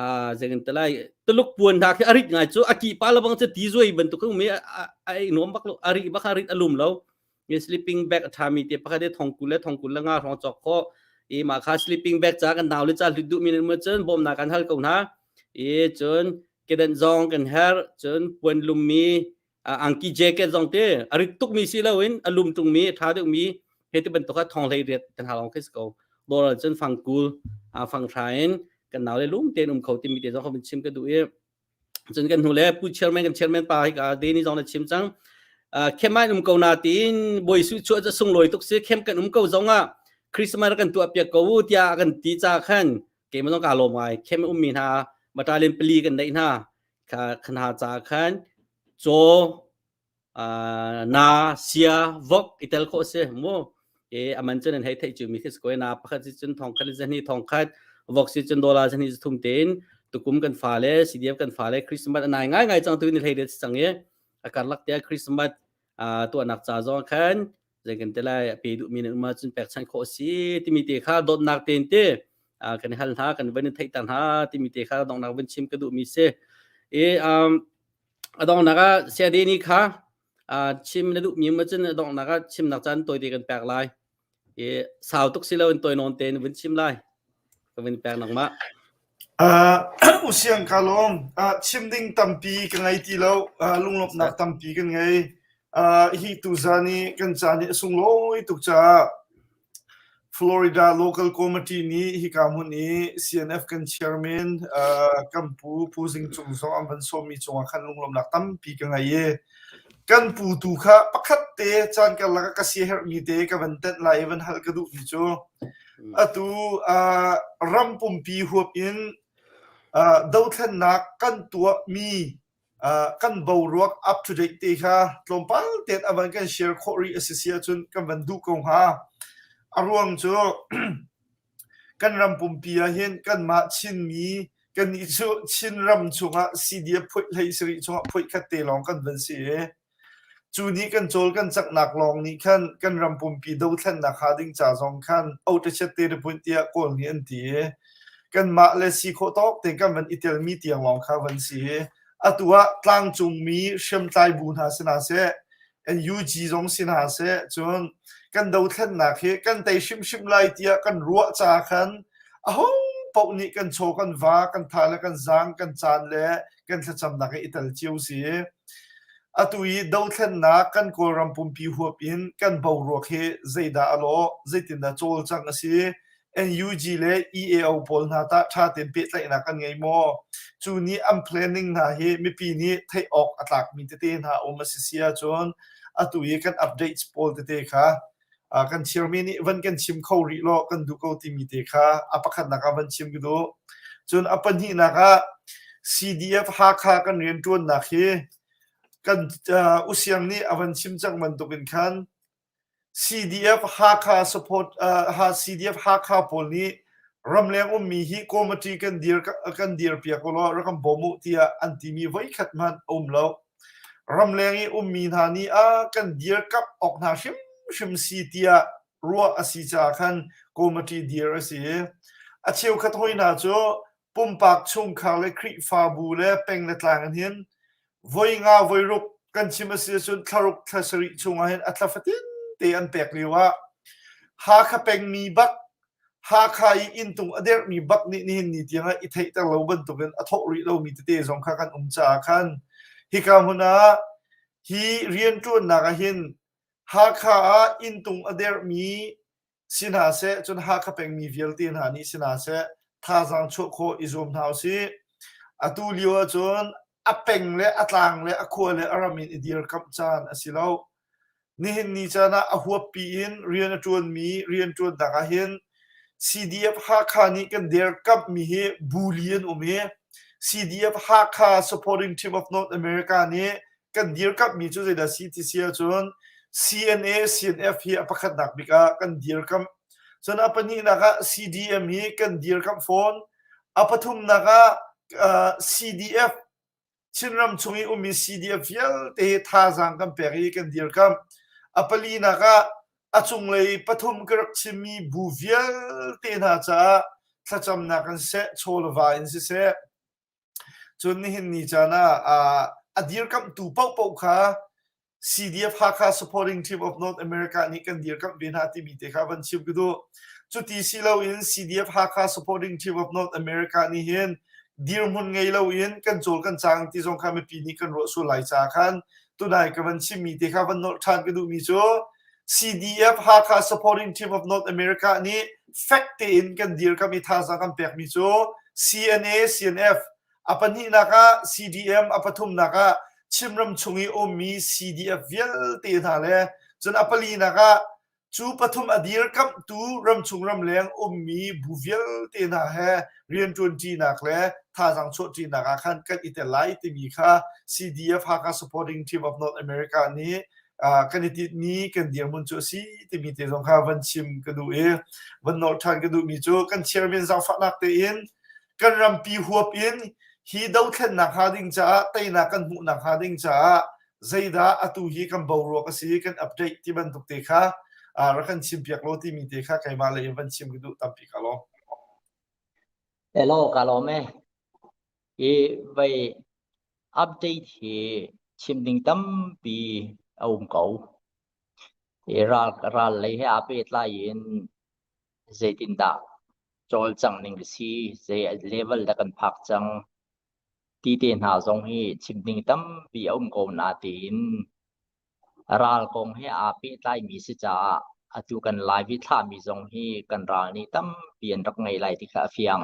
uh, zei kan tilai tuluk puan hna khi a rit ngai cu a ki pa labang cu ti zuai bantuk mi a a nuam bak lo a ri bak a rit a lum lo mi sleeping bag a ṭhami te pakhat i thongkul le thongkul le nga hrawng cawk khawh i mah kha sleeping bag ca kan nau le ca hlut duhmi nan cun bawmnak kan hal ko hna i cun kedan zong kan her cun puan lummi angki jacket zong te a rit tukmi si loin a lum tungmi a ṭha deuhmi he ti bantuk kha thong hlei riat kan hal khi si ko dawr cun fangkul fanghra in kan nau le lum tein um kho timi te zong kha chim ka duh i Cun kan hnu le pu chairman kan chairman pa hi ka Deni zong na chim cang. Khem ah um ko na tiin Bawi Su chuah cu sunglawi tuk si khem kan um ko zong ah Christmas kan tuah piak ko u tiah kan ti ca khan keimah zong ka lawm ngai. Khem ummi hna battalion pali kan neih hna kha hna ca khan caw na sia vok i tel khawh si mu e aman cun an hei theih cu mi khi si na pakhat si cun thong khat zani thong khat vok si cun dollar zani thum tein tukum kan fa le CDF kan fa le Christmas anai ngai ngai cang tu ni hlei det cang i a karlak te Christmas tuahnak ca zong khan zei kan te lai pe duh mi nan um cun pek chan khawh si timi te kha dawtnak tein te kan hal hna kan van theih ta hna timi te kha donghnak van chim ka duh mi si e A donghnak ah Sayadeni kha chim na duhmi um ahcun a donghnak ah chimnak caan tawite kan pek lai. I sau tuk si loin tawi nawn tein vun chim lai. Ka vun pek nangmah. Uh, usiang ka lawm. Uh, chim ding tampi ka ngei ti lo. Uh, lunglawmhnak tampi kan ngei. Uh, hi tuzan i kan caan hi a sunglawi tuk caah Florida Local Committee nih hika hmun i CNF kan chairman kan pu Pu Zing Cung zong an van sawmmi cungah khan lunglawmhnak tampi ka ngei i kan pu tu kha pakhat te caan karlak ah ka siaherhmi te ka van tenh lai i van hal ka duhmi cu atu ram pumpi huap in dothlennak kan tuahmi kan boruak up to date te kha tlawmpal tein a van kan share khawh rih a si si ahcun kan van duh ko hnga. A ruang cu kan ram pumpi ah hin kanmah Chinmi kannih cu Chinram chungah CDF phuih hlei sarih chungah phuih khat te lawng kan van si i Cu nih kan cawl kan caknak lawng nih khan kan ram pumpi dothlennak hnga ding ca zong khan otachiat te repuin tiah Kawl nih an ti i kanmah le si khawh tawk tein kan van i telmi tiang lawng kha van si i atu ah tlangcungmi hriamtlai bu hna si hna seh NUG zong si hna seh cun kan dothlennak hi kan tei hrimhrim lai tiah kan ruah ca khan aho paoh nih kan chaw kan va kan tha le kan zaang kan caan le kan thlacamnak hi i tel cio si. Atu i dothlennak kan Kawlram pumpi huap in kan boruak hi zeidah a lawh, zeitindah cawlcangh a si, NUG le EAO pawl hna tah ṭha tein pehtlaihnak an ngei maw? Cu nih an planning hna hi mipi nih theih awk a tlakmi tete hna um a si si ahcun atu i kan updates pawl tete kha kan chairman nih van kan chim kho rih law kan duh ko timi te kha a pakhatnak ah van chim ka duh. Cun a pahnihnak ah CDF Hakha kan rianṭuannak hi kan Usiang nih a van chim cang bantukin khan CDF Hakha support CDF Hakha pawl nih ramleng ummi hi committee kan dir kan dirpiak ulaw rak kan bawm uh tiah an timi voikhat hmanh a um lo. Ramleng i ummi hna nih a kan dirkamh awk hna hrimhrim si tiah ruah a si caah khan committee dir a si i a cheukhat hoi hna cu pumpak chungkhar le Khrihfabu le peng le tlang in hin voi nga voi ruk kan chim a si ahcun thlaruk thla sarih chungah hin a thla fatin te an pek lio ah Hakha pengmi bak Hakha i inntung a derhmi bak nih nihin ni tiangah i theihter lo bantukin a thawh rih lomi tete zong kha kan um caah khan hika hmun ah hi rianṭuannak ah hin Hakha ah inntung a derhmi si hna seh cun Hakha pengmi vialte hna nih si hna seh thazaang chuah khawh i zuam hna usih. Atu lio ahcun a peng le a tlang le a khua le a ram in i dirkamh caan a si lo. Nihin ni caan ah a huappi in rian a ṭuanmi rianṭuannak ah hin CDF Hakha nih kan dirkamhmi hi buli an um i CDF Hakha Supporting Team of North America nih kan dirkamhmi cu zeidah si ti si ahcun CNA CNF hi a pakhatnak bik ah kan dirkamh. Cun a pahnihnak ah CDM hi kan dirkamh fawn. A pathumnak ah CDF Chinram chung i ummi CDF vialte hi thazaang kan pek i kan dirkamh. A palinak ah a cunglei pathum ka rak chimmi bu vialte hna caah thlacamnak in siseh, chaw le va in siseh, cun nihin ni caan ah a dirkamhtu paohpaoh kha CDF Hakha Supporting Team of North America nih kan dirkamh ve hna timi te kha van chim ka duh. Cuti si loin CDF Hakha Supporting Team of North America nih hin dirhmun ngei loin kan cawl kan cang ti zong kha mipi nih kan ruah sual lai caah khan tunai ka van chimmi te kha van nolh ṭhan ka duhmi cu CDF Hakha Supporting Team of North America nih fek tein kan dirkamh i thazaang kan pekmi cu CNA CNF A pahnihnak ah CDM, a pathumnak ah Chimram chung i ummi CDF vialte hna le cun a palinak ah cu pathum a dirkamhtu ramchung ramleng ummi bu vialte hna he rianṭuanṭinak le thazaang chuahṭinak ah khan kan i tel lai timi kha CDF Hakha Supporting Team of North America nih kan i tinhmi kan dirhmun cu a si timi te zong kha van chim ka duh i van nolh ṭhan ka duhmi cu kan chairman zaangfahnak tein kan rampi huap in hi dothlennak hnga ding caah teinak kan hmuhnak hnga ding caah zeidah atu hi kan boruak a si kan update ti bantuk te kha rak kan chimpiak law timi te kha keimah lei in van chim ka duh tampi ka lawm. Hello, ka lawm e. I vai update hi chim ding tampi a um ko. I ral ral lei he aa pehtlai in zeitindah cawlcangh ning a si, zei level dah kan phak cang ti te hna zong hi chim ding tampi a um ko natein ral kong he aa pehtlaimi si caah atu kan live i thlahmi zong hi kan ral nih tampi an rak ngei lai ti kha a fiang.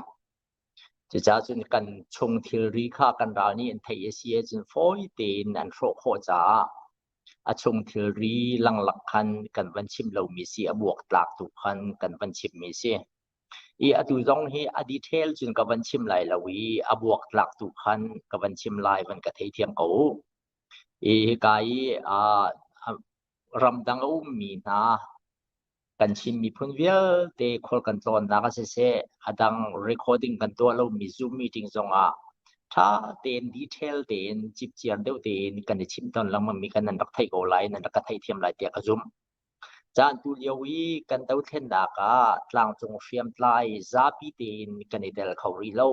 Cucaah cun kan chung thilri kha kan ral nih an theih a si ahcun fawi tein an hrawh khawh caah a chung thilri langlak khan kan van chim lomi si a buaktlak tu khan kan van chimmi si. I atu zong hi a detail cun ka van chim lai lo i a buaktlak tu khan ka van chim lai van ka theithiam ko u. I hika i uh, ramdang a ummi hna kan Chin miphun vialte khual kan tlawnnak ah siseh, a dang recording kan tuah lomi Zoom meeting zongah ṭha tein detail tein cipciar deuh tein kan i chimh tawn lengmangmi kan nan rak theih ko lai, nan rak ka theihthiam lai tiah ka zumh. Caan tu lio i kan dothlennak ah tlangcung hriamtlai zapi tein kan i tel kho rih lo.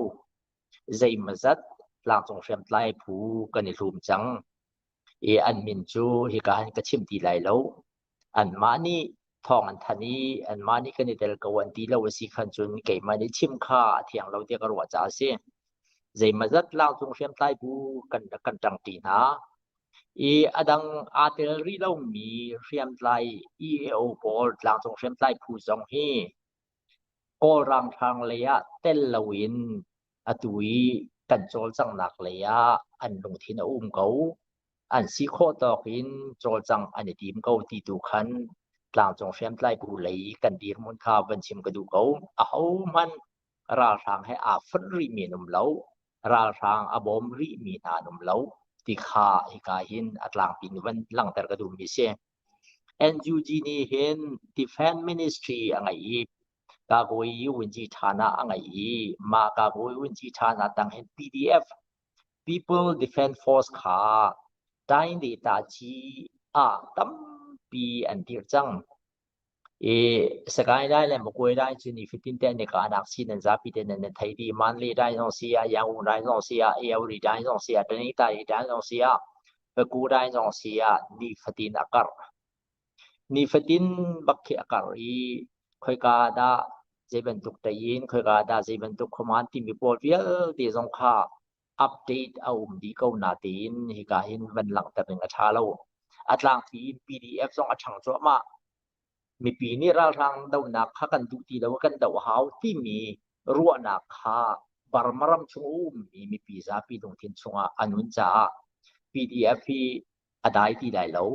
Zeimawzat tlangcung hriamtlai phu kan i hlum cang. I an min cu hika hin ka chim ti lai lo. Anmah nih thawng an thanh i anmah nih kan i tel ko an ti lo a si khan cun keimah nih chim kha a thiang lo tiah ka ruah caah a si. Zeimawzat tlangcung hriamtlai bu kan kan ṭangṭi hna. I a dang aa tel rih lomi hriamtlai EAO pawl tlangcung hriamtlai phu zong hi Kawl ranghrang lei ah tel loin atu i kan cawlcanghnak lei ah an lungthin a um ko. An si khawh tawk in cawlcangh an i tim ko ti tu khan tlangcung hriamtlai bu lei kan dirhmun kha van chim ka duh ko. Ahohmanh ralhrang he aa fonh rihmi an um lo. Ralhrang a bawm rihmi hna an um lo ti kha hika hin a tlangpi in van langhter ka duhmi si. NUG nih hin Defense Ministry a ngeih i Kagoyi Wunji Thana a ngeih i mah Kagoyi Wunji Thana tang hin PDF People Defense Force kha Taing Taci ah tampi an dirh cang. I Sagaing Dai le Magway Dai cu nifatin te an i kahnak si nan zapi te nan thei dih. Mandalay Dai zong si ah, Yangon Dai zong si ah, Ayeyarwady Dai zong si ah, Tanintharyi Dai zong si ah, Paku Dai zong si ah nifatin a karh. Nifatin bak khi a karh i khoika dah zei bantuk tain, khoika dah zei bantuk khuaman timi pawl vialte zong kha update a um dih ko natein hika hin van langhter ding a ṭha lo. A tlangpi in PDF zong a ṭhang cuahmah. Mipi nih ralhrang dohnak kha kan duh ti lo, kan doh hau timi ruahnak kha Burma ram chung a ummi mipi zapi lungthin chungah a nun caah PDF hi a dai ti lai lo.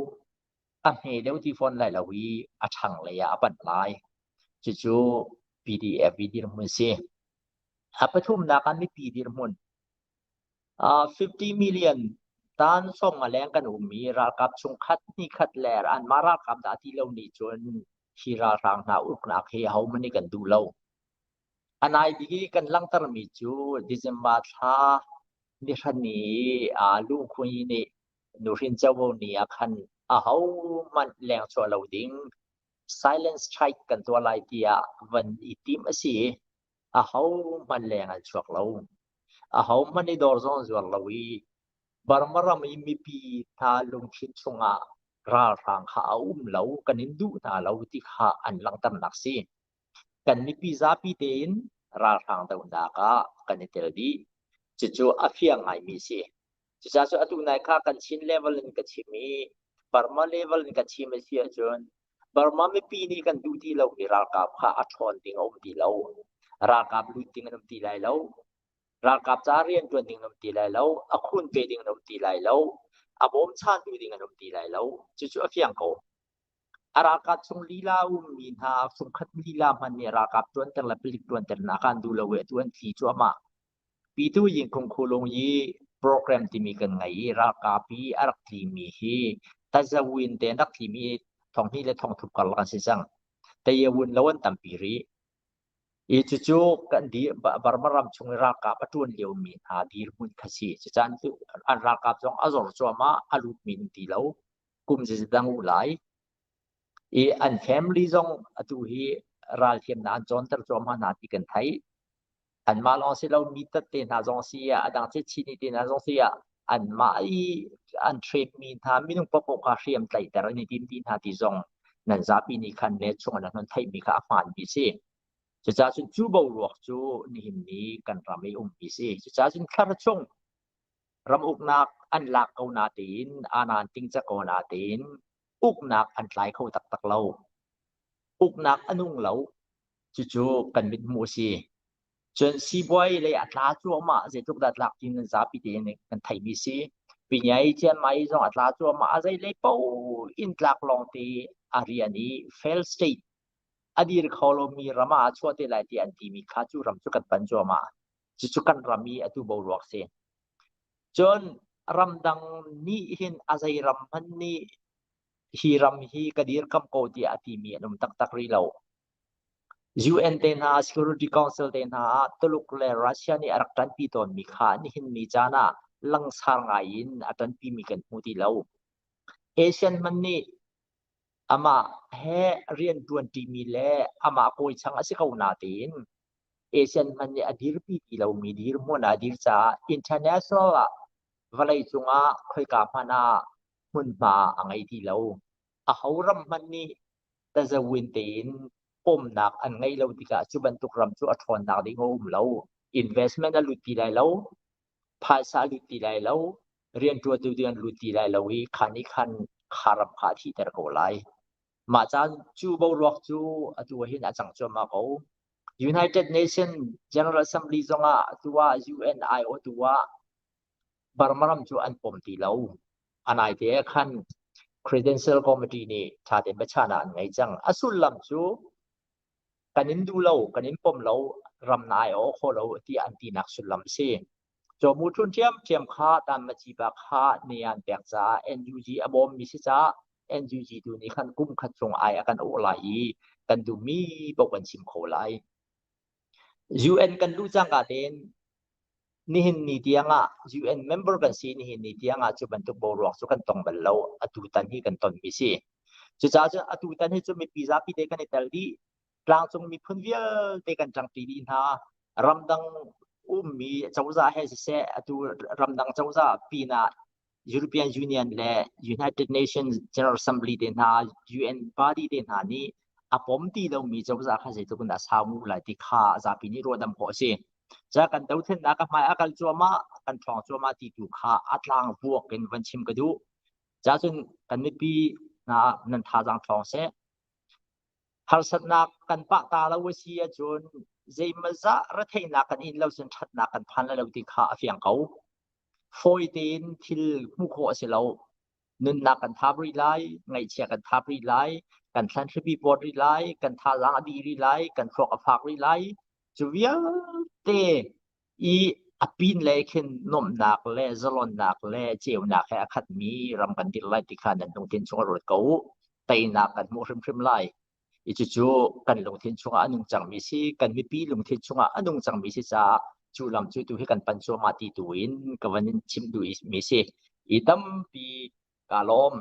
A hme deuh ti fawn lai lo i a ṭhang lei ah a panh lai. Cucu PDF i dirhmun si. A pathumnak ah mipi dirhmun. 50 million tan song a leng kan um i ralkap chungkhat hnihkhat le anmah ralkap dah ti lo nih cun hi ralhrang hna uknak hi ahohmanh nih kan duh lo. A nai bik i kan langhtermi cu December thla nihra ni lungkhui nih nuhrin covo ni ah khan ahohmanh leng chuah lo ding silent strike kan tuah lai tiah van i tim a si i ahohmanh leng an chuak lo. Ahohmanh i dawr zong an zuar lo i Burma ram i mipi hna lungthin chungah ralhrang kha a um lo, kan in duh hna lo ti kha an langhternak si. Kan mipi zapi tein ralhrang dohnak ah kan i tel dih. Cucu a fiang ngaimi si. Cucaah cu atu nai kha kan Chin level in ka chim i Burma level in ka chim a si ahcun Burma mipi nih kan duh ti lomi ralkap kha a ṭhawn ding a um ti lo. Ralkap lut ding an um ti lai lo. Ralkap ca rian ṭuan ding an um ti lai lo. A khun pe ding an um ti lai lo. A bawmchantu ding an um ti lai lo. Cucu a fiang ko. A ralkap chung lila ummi hna sungkhat lila hmanh nih ralkap ṭuanter le palik ṭuanter nak an duh lo i atu an tli cuahmah. Pitu Yingkhung Khulung i program timi kan ngei i ralkap i a rak tlimi hi tazawin te an rak tlimi thonghnih le thongthum karlak an si cang. Tayawun lo an tampi rih. I cucu kan di Burma ram chung i ralkap a ṭuan liomi hna dirhmun kha si. Cucan an ralkap zong a zor cuahmah, a lutmi an ti lo. Kum zeizat u lai. I an family zong atu hi ralthiamnak an cawnter cuahmah hna ti kan theih. Anmah lawng si lo mi tat te hna zong si ah a dang chin te hna zong si ah anmah i an train mi hna minung paohpaoh kha hriam tlaihter an i tim ti hna ti zong nan zapi nih khan net chung an hun theihmi kha a hmaanmi si. Cucaah cun cu boruak cu nihin ni kan ram i ummi si. Cucaah cun thlar chung ram uknak an lak ko natein anan tingca ko natein uknak an tlai kho taktak lo. Uknak a nung lo. Cucu kan mithmuh a si. Cun siibawi lei a tla cuahmah, zeitluk dah tlak ti nan zapi tein kan theihmi si. Pinyai Chiangmai zong a tla cuahmah, a zei lei paoh in tlak lawng te a rian i fail state a dir kho lomi ram ah a chuah te lai ti an timi kha cu ram cu kan pan cuahmah. Cucu kan ram i atu boruak si. Cun ramdang nih hin a zei ram hmanh nih hi ram hi ka dirkamh ko tiah a timi an um taktak rih lo. UN te hna, Security Council te hna ah Tuluk le Russia nih a rak ṭanpi tawnmi kha nihin ni caan ah langsar ngai in a ṭanpimi kan hmu ti lo. ASEAN hmanh nih amah he rian ṭuanṭimi le amah kawichang a si ko natein ASEAN hmanh nih a dirpi ti lomi dirhmun ah a dir caah international ah vawleicung ah khoika hmanh ah hmunhma a ngei ti lo. Aho ram hmanh nih tazawin tein pawmnak an ngeih lo tikah cu bantuk ram cu a ṭhawnnak ding a um lo. Investment a lut ti lai lo. Phaisa a lut ti lai lo. Rianṭuantu ding an lut ti lai lo i kha nih khan kha ram kha a thihter ko lai. Mah caan cu boruak cu atu ah hin a cang cuahmah ko. United Nations General Assembly zongah atu ah UN aiawhtu ah Burma ram cu an pom ti lo. A naite ah khan Credential Committee nih ṭha tein biachahnak an ngei cang. A sullam cu kan in duh lo, kan in pom lo, ram na aiawh kho lo tiah an tinak sullam a si. Cawmu ṭhun ṭhiamṭhiam kha Tanmaci pa kha ni an pek caah NUG a bawmmi si caah NUG tu nih khan kum khat chung ai a kan awh lai i kan duhmi paoh kan chim kho lai. UN kan luh cangka tein nihin ni tiang ah UN member kan si nihin ni tiang ah cu bantuk boruak cu kan tong bal lo atu tan hi kan tonmi si. Cucaah cun atu tan hi cu mipi zapi te kan i tel dih tlangcung miphun vialte kan ṭangṭi dih hna. Ramdang ummi cozah he siseh atu ramdang cozah pinah European Union le United Nations General Assembly te hna UN body te hna nih a pom ti lomi cozah kha zeitluk in dah sau nguh lai ti kha zapi nih ruahdam khawh a si. Ca kan dothlennak a hmai a kal cuahmah, kan ṭhawng cuahmah ti tu kha a tlang vuak in van chim ka duh. Ca cun kan mipi hna nan thazaang ṭhawng seh. Harsatnak kan pah ta lo a si ahcun zeimawzah retheihnak kan in lo cun ṭhatnak kan phan lai lo ti kha a fiang ko. Fawi tein thil hmuh khawh a si lo. Nunnak kan thap rih lai, ngaihchia kan thap rih lai, kan thlan hripi pawt rih lai, kan thazaang a dih rih lai, kan thluak a fak rih lai. Cu vialte i a pin le khin nuamhnak le zalonnak le ceunak he a khatmi ram kan dirh lai ti kha nan lungthin chungah ruat ko u. Teinak kan hmuh hrimhrim lai. I cucu kan lungthin chungah a nung cangmi si, kan mipi lungthin chungah a nung cangmi si caah cu lam cu tu hi kan pan cuahmah ti tu in ka van in chim duh mi si. I tampi ka lawm.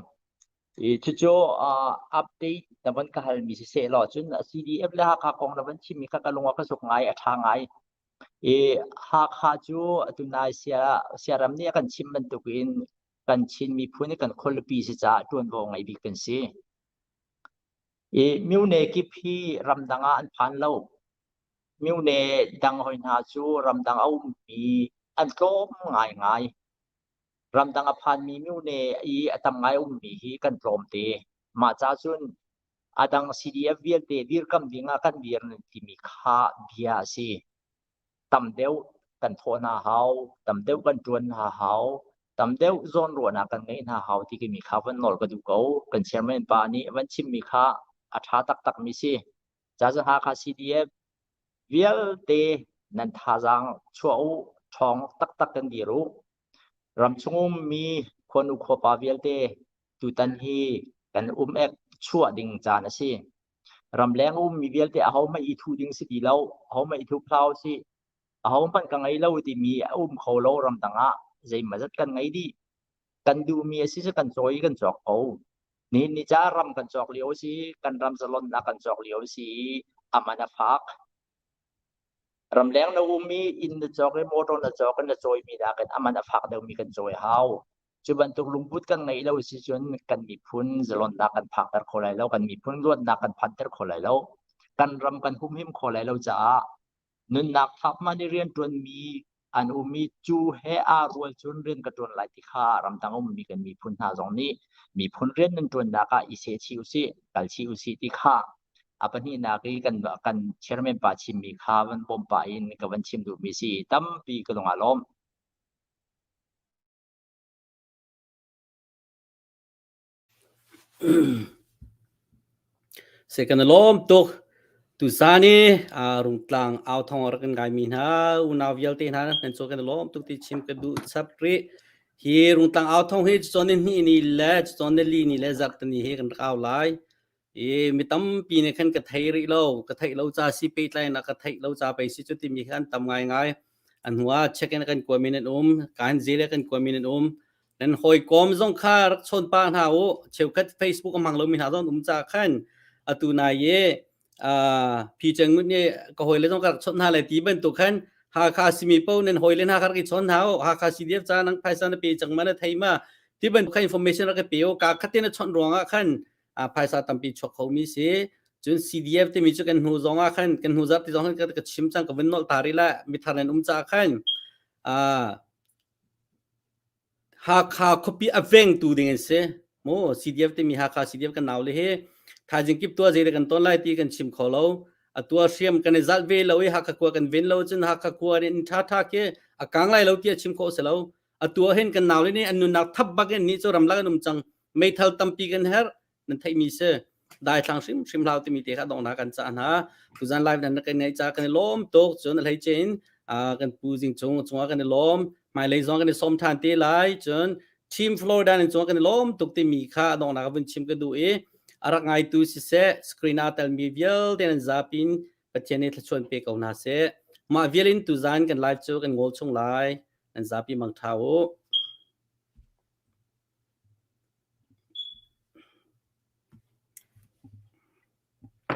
I cucu uh, update na van ka halmi si seh law cun CDF le Hakha kong na van chimmi kha ka lung a ka suk ngai, a ṭha ngai. I Hakha cu tunai sia siaram nih a kan chim bantukin kan Chin miphun i kan khualipi si caah ṭuanvo ngei bik kan si. I myone kip hi ramdang ah an phan lo. Myone dang hoi hna cu ramdang a ummi an tlawm ngaingai. Ramdang a phanmi myone i a tam ngai ummi hi kan tlawm te. Mah ca cun a dang CDF vialte dirkamh ding ah kan dir timi kha bia a si. Tam deuh kan thawh hna hau, tam deuh kan ṭuan hna hau, tam deuh zawnruahnak kan ngeih hna hau ti timi kha van nawl ka duh ko. Kan chairman pa nih van chimmi kha a ṭha taktakmi si. Caah Hakha CDF vialte nan thazaang chuah u, ṭhawng taktak kan dir u. Ramchung ummi khuanu khuapa vialte tutan hi kan um ek chuah ding caan a si. Ramleng ummi vialte ahohmanh i thuh ding si ti lo, ahohmanh i thup hlah usih. Ahohmanh ka ngei lo timi a um kho lo ramdang ah zeimawzat kan ngei dih. Kan duhmi a si cu kan cawi kan cawk ko. Nihin ni ca ram kan cawk lio a si, kan ram zalonnak kan cawk lio a si i a man a fak. Ramleng na um i inn na cawk i motor na cawk i na cawimi nakin a man a fak deuhmi kan cawi hau. Cu bantuk lungput kan ngeih lo si cun kan miphun zalonnak kan phakter kho lai lo, kan miphun luatnak kan phanter kho lai lo, kan ram kan humhim kho lai lo caah nunnak thap man i rianṭuanmi an um i cu he aa rual cun rian ka ṭuan lai ti kha ramdang ummi kan miphun hna zong nih miphun rian nan ṭuannak ah i seh chih usih, kal chih usih ti kha a pahnihnak i kan kan chairman pa chimmi kha van bawm pah in ka van chim duhmi si tampi ka lung aa lawm. Se kan i lawm tuk. Tuzan i Rungtlang au thawng a rak kan ngaimi hna unau vialte hna nan cu kan i lawm tuk ti chim ka duh chap rih. Hi Rungtlang au thawng hi cawn ni hnih ni le cawn ni li ni le zarhteni hi kan rak au lai. I mi tampi nih khan ka thei rih lo. Ka theih lo ca si pehtlainak ka theih lo ca pei si cu timi kha an tam ngaingai. A hnu ah check in kan kuami nan um, kan zi le kan kuami nan um. Nan hawikom zong kha rak chawn pa hna u. Cheukhat Facebook a hmang lomi hna zong um ca khan atu nai i phi cheng nih ka hawile zong ka rak chawnh hna lai ti bantuk khan Hakha simi po nan hawile hna kha rak i chawn hna u. Hakha CDF ca nang phaisa na pe cang ma na thei ma ti bantuk kha information rak i pe u. Ka khatin na chawnh ruangah khan phaisa tampi chuak khomi si cun CDF timi cu kan hnu zong ah khan kan hnu zarh ti zong khan ka chim cang ka vun nolh ta rih la mithar nan um caah khan. Hakha khuapi a vengtu ding an si. Mu CDF timi Hakha CDF kan nau le hi thaizing kip tua zei kan ton lai ti kan chim kho lo. A tua hriam kan i zalh ve lo i Hakha khua kan ven lo cun Hakha khua in tha tha ke a kang lai lo ti a chim khawh si lo. A tua hin kan nau le nih an nunnak thap bak in ni cu ramlak an um cang. Meithal tampi kan herh nan theihmi si daithlang hrimhrim hlau timi te kha donghnak kan cah hna tuzan live nan kan ngeih ca kan i lawm tuk cun a hleice in kan pu zing cung cungah kan i lawm hmailei zong kan i sawm than te lai cun team Florida nan cungah kan i lawm tuk timi kha donghnak vun chim ka duh i a rak ngaitu siseh screen ah telmi vialte nan zapin Pathian nih thluachuan pe ko hna seh mah vial in tuzan kan live cu kan ngol chung lai nan zapi mang tha u.